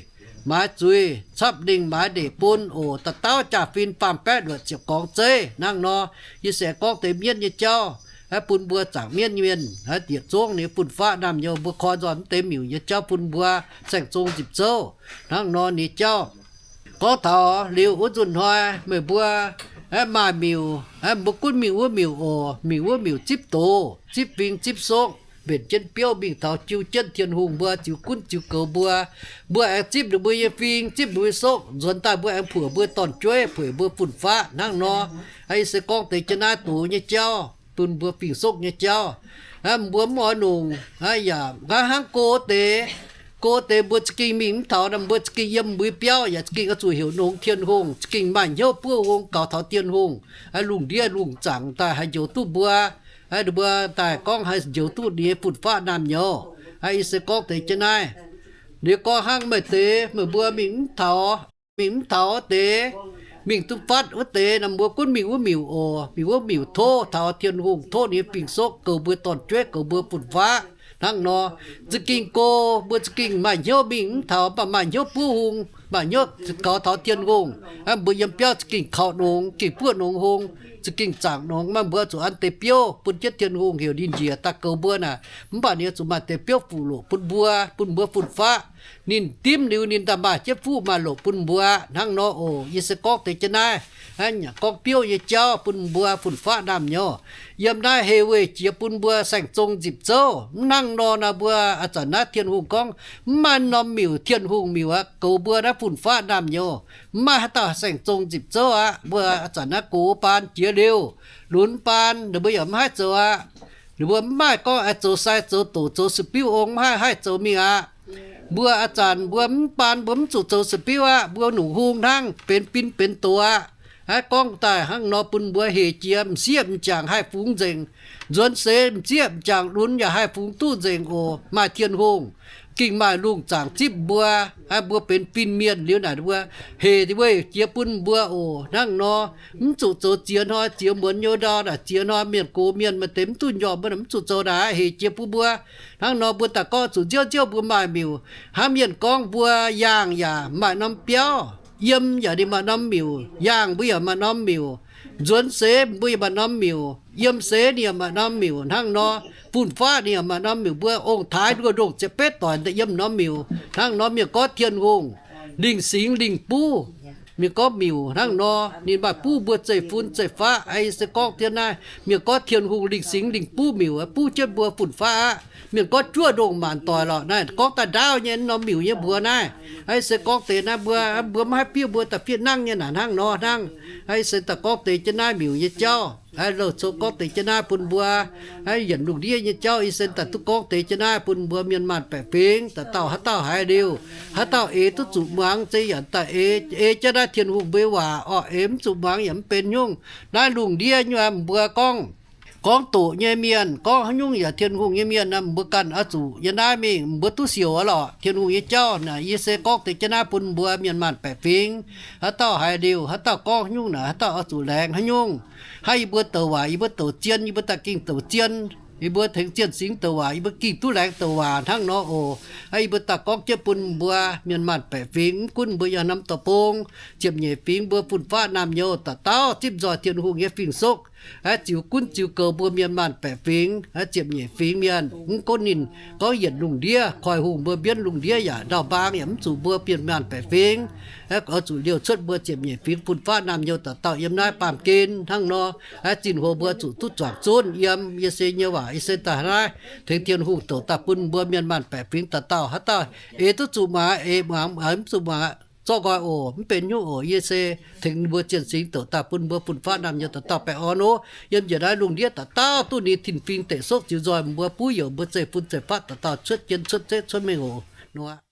maaiz zuiz, camv lingh maaiz ndeic bun oc. Dauh dauh jaa-fin faam-baeqv luoqc ziepc gorngv zeiv hnangv nor. Yie se gorngv deix mienv nyei jauv, aeqv, bun mbuo zaangc mienv nyei mienh, aeqv, yietc zungv ninh fun-faqv naamh nyouz mbuo koi nzoih mv deix miuc nyei jauv bun mbuo saeng-zong nzipc zouv hnangv nor nyei jauv. Gorngv taux liuz wuov nzunc hnoi meih mbuo, aeqv, maaih miuc, aeqv, mbuo gunv mingh wuov miuc oc. Mingh wuov miuc zipv doz, zipv fing, zipv sokv, mbenc jienv biouv mingh taux jiu jienv Tin-Hungh mbuo ziux gunv ziux goux mbuo. Mbuo aengx zipv ninh mbuo nyei fing, zipv ninh mbuo nyei sokv, nzuonx daaih mbuo aengx puoqc mbuo dorn-jueiv, puoqc mbuo fun-faqv hnangv nor. Aeqv, yie se gorngv deix jienv naaiv doz nyei jauv, bun mbuo fing-sokv nyei jauv. Aeqv, mbuo mv oix nongc, aeqv, yaac nqa'haav hnangv go deix. Go deix mbuo za'gengh mingh mv taux, mbuo za'gengh yiem mbuo biauv yaac za'gengh oix zuqc heuc nongx Tin-Hungh, za'gengh maaih hnyouv buov hung gaux taux Tin-Hungh, aeqv, lungh ndiev lungh zaangc daaih haih njoux duqv mbuo, aeqv, ninh mbuo daaih gorngv haih njoux duqv ninh nyei fun-faqv naamh nyouz. Aeqv, yie se gorngv deix jienv naaiv. Liuz gorngv hnangv meih deix, meih mbuo mingh mv taux, mingh mv taux wuov deix, mingh duqv fatv wuov deix nor, mbuo gunv mingh wuov miuc oc. Mingh wuov miuc tov taux Tin-Hungh, tov ninh nyei fing-sokv goux mbuo dorn-jueiv, goux mbuo fun-faqv hnangv nor. Za'gengh go, mbuo za'gengh maaih hnyouv mingh mv taux, mv baac maaih hnyouv buov hung, maaih hnyouv gaux taux Tin-Hungh. Aeqv, mbuo yiem biauv za'gengh kaux nongx, gengh buoqv nongx hung, za'gengh zaangc nongx. Maaih mbuo zuqc an deix biouv bun jienv Tin-Hungh heuc ninh njiec daaih goux mbuo naaic, mv baac ninh zuqc maaih deix biouv fuqv loqc bun mbuo, bun mbuo fun-faqv. Ninh dimv liuz ninh daaih maaih jienv fuqv maaih loqc bun mbuo hnangv nor oc. Yie se gorngv deix jienv naaiv, aeqv, gorngv biouv nyei jauv bun mbuo fun-faqv naamh nyouz. Yiem naaiv heh weih jiex bun mbuo saeng-zong nzipc zouv. Mv hnangv nor naaic, mbuo a'zanc naaiv Tin-Hungh gorngv mv maaih norm miuc Tin-Hungh miuc aqv goux mbuo naaiv fun-faqv naamh nyouz. Mv maaih haaix dauh saeng-zong nzipc zouv aqv. Mbuo a'zanc naaiv gox baan jiex liuz, lunx baan ninh mbuo yaac mv haih zoux aqv. Ninh mbuo mv maaih gorngv aengx zoux sai zoux doqc zoux sou-biuv ong, mv haih haih zoux mingh aqv. Mbuo a'zanc mbuo mv baan mbuo mv zuqc zoux sou-biuv aqv. Mbuo nungc hung hnangv benx fin benx doz aqv. Aeqv, gorngv daaih hnangv nor bun mbuo hec jiex, m'sieqv m'jangc haih fungx nzengc. Nzuonx seix m'sieqv m'jangc lunx yaac haih fungx duqv nzengc oc. Maaih Tin-Hungh, gengh maaih lungh zaangc zipv mbuo. Aeqv, mbuo benx fin-mienh liuz naaic mbuo hec weih jiex bun mbuo oc. Hnangv nor, mv zuqc zoux ziex hnoi ziex muonz nyei ndau naaic, ziex hnoi mienh gox mienh maaih deix mv duqv njormh mbuo naaic, mv zuqc zoux naaic, hec jiex bun mbuo. Hnangv nor mbuo daaih gorngv zuqc nziouv nziouv mbuo maaih miuc. Hnangv mienh gorngv mbuo yaangh yaac maaih norm biauv, yiem yaac ninh maaih norm miuc, yaangh mbuo yaac maaih norm miuc, nzuonx seix mbuo yaac maaih norm miuc, yiem seix ninh yaac maaih norm miuc. Hnangv nor, fun-faqv ninh yaac maaih norm miuc. Mbuo ong-taaix nduov ndongh ziepc betv doic daaih yiem norm miuc. Hnangv nor mienh gorngv Tin-Hungh lingh singx lingh buv. Mienh gorngv miuc hnangv nor, ninh maaih buv mbuo zeiv fun zeiv faqv. Aa, yie se gorngv dien naaiv, mienh gorngv Tin-Hungh lingh singx lingh buv miuc, buv jienv mbuo fun-faqv aqv. Mienh gorngv juov ndongh maanc doic lorqc. Naaiv gorngv daaih ndaauv nyei norm miuc nyei mbuox naaiv. Aa, yie se gorngv deix naaiv mbuo, mbuo maiv haih biuv mbuo da'fiev nangv nyei naaic hnangv nor hnangv. Aa, yie se daaih gorngv deix jienv naaiv miuc nyei jauv. Aa, louh cou gorngv deix jienv naaiv bun mbuo. Aa, yienc lungh ndiev nyei jauv yie se daaih duqv gorngv deix jienv naaiv bun mbuo mienh maanh baeqc fingx. Dauh dauh haaix dauh haiz liuz, haaix dauh eix duqv zuqc muangx, zeiz yaac daaih eix, eix jienv naaiv Tin-Hungh mbuo nyei waac orqc. Eix mv zuqc muangx yaac mv benx nyungc. Naaiv lungh ndiev nyei mbuo gorngv, gorngv doqc nyei mienh, gorngv haaix nyungc yaac Tin-Hungh nyei mienh, mbuo ganh oix zuqc yiem naaiv mingh, mbuo duqv siouc aqv lorqc. Tin-Hungh nyei jauv naaic yie se gorngv deix jienv naaiv bun mbuo mienh maanh baeqc fingx. Haaix dauh haiz liuz, haaix dauh gorngv haaix nyungc naaic, haaix dauh oix zuqc laengz haaix nyungc. Hnangv yie mbuo douc waac yie mbuo douc zien, yie mbuo daaih gengh douc zien. Yie mbuo tengx zienh singx douc waac yie mbuo gengh duqv laengz douc waac hnangv nor oc. Aa, yie mbuo daaih gorngv jienv bun mbuo mienh maanh baeqc fingx, mv gunv mbuo yiem norm deic-bung, ziepc nyeic fingx mbuo fun-faqv naamh nyouz, dauh dauh zipv nzoih Tin-Hungh nyei fing-soqv, aa, ziux gunv ziux goux mbuo mienh maanh baeqc fingx, aa, ziepc nyeic fingx mienh. Mv gunv ninh gorngv yienc lungh ndiev, koiv-hungh mbuo mbienv lungh ndiev yaac ndau-mbaang yaac mv zuqc mbuo mienh maanh baeqc fingx. Aa, oix zuqc liouh cuotv mbuo ziepc nyeic fingx fun-faqv naamh nyouz dauh dauh yiem naaiv baamh gen hnangv nor. Aa, zinh hoz mbuo zuqc duqv zuangx zunv yiem. Yie se nyei waac yie se daaih naaiv tengx Tin-Hungh douc daaih bun mbuo mienh maanh baeqc fingx dauh dauh. Haaix dauh eix duqv zuqc muangx, eix muangx, eix mv zuqc muangx, zorqv nqoi oc, mv benx nyungc oc. Yie se tengx mbuo zienh singx douc daaih bun mbuo fun-faqv naamh nyouz dauh dauh baengh orn oc. Yiem njiec naaiv lungh ndiev dauh dauh duqv ninh tin-fingx deic-soqv ziux nzoih mbuo, buv youc mbuo zeiv-fun zeiv-faqv dauh dauh cuotv jien cuotv zeqv cuotv mengh oc. Nor aqv.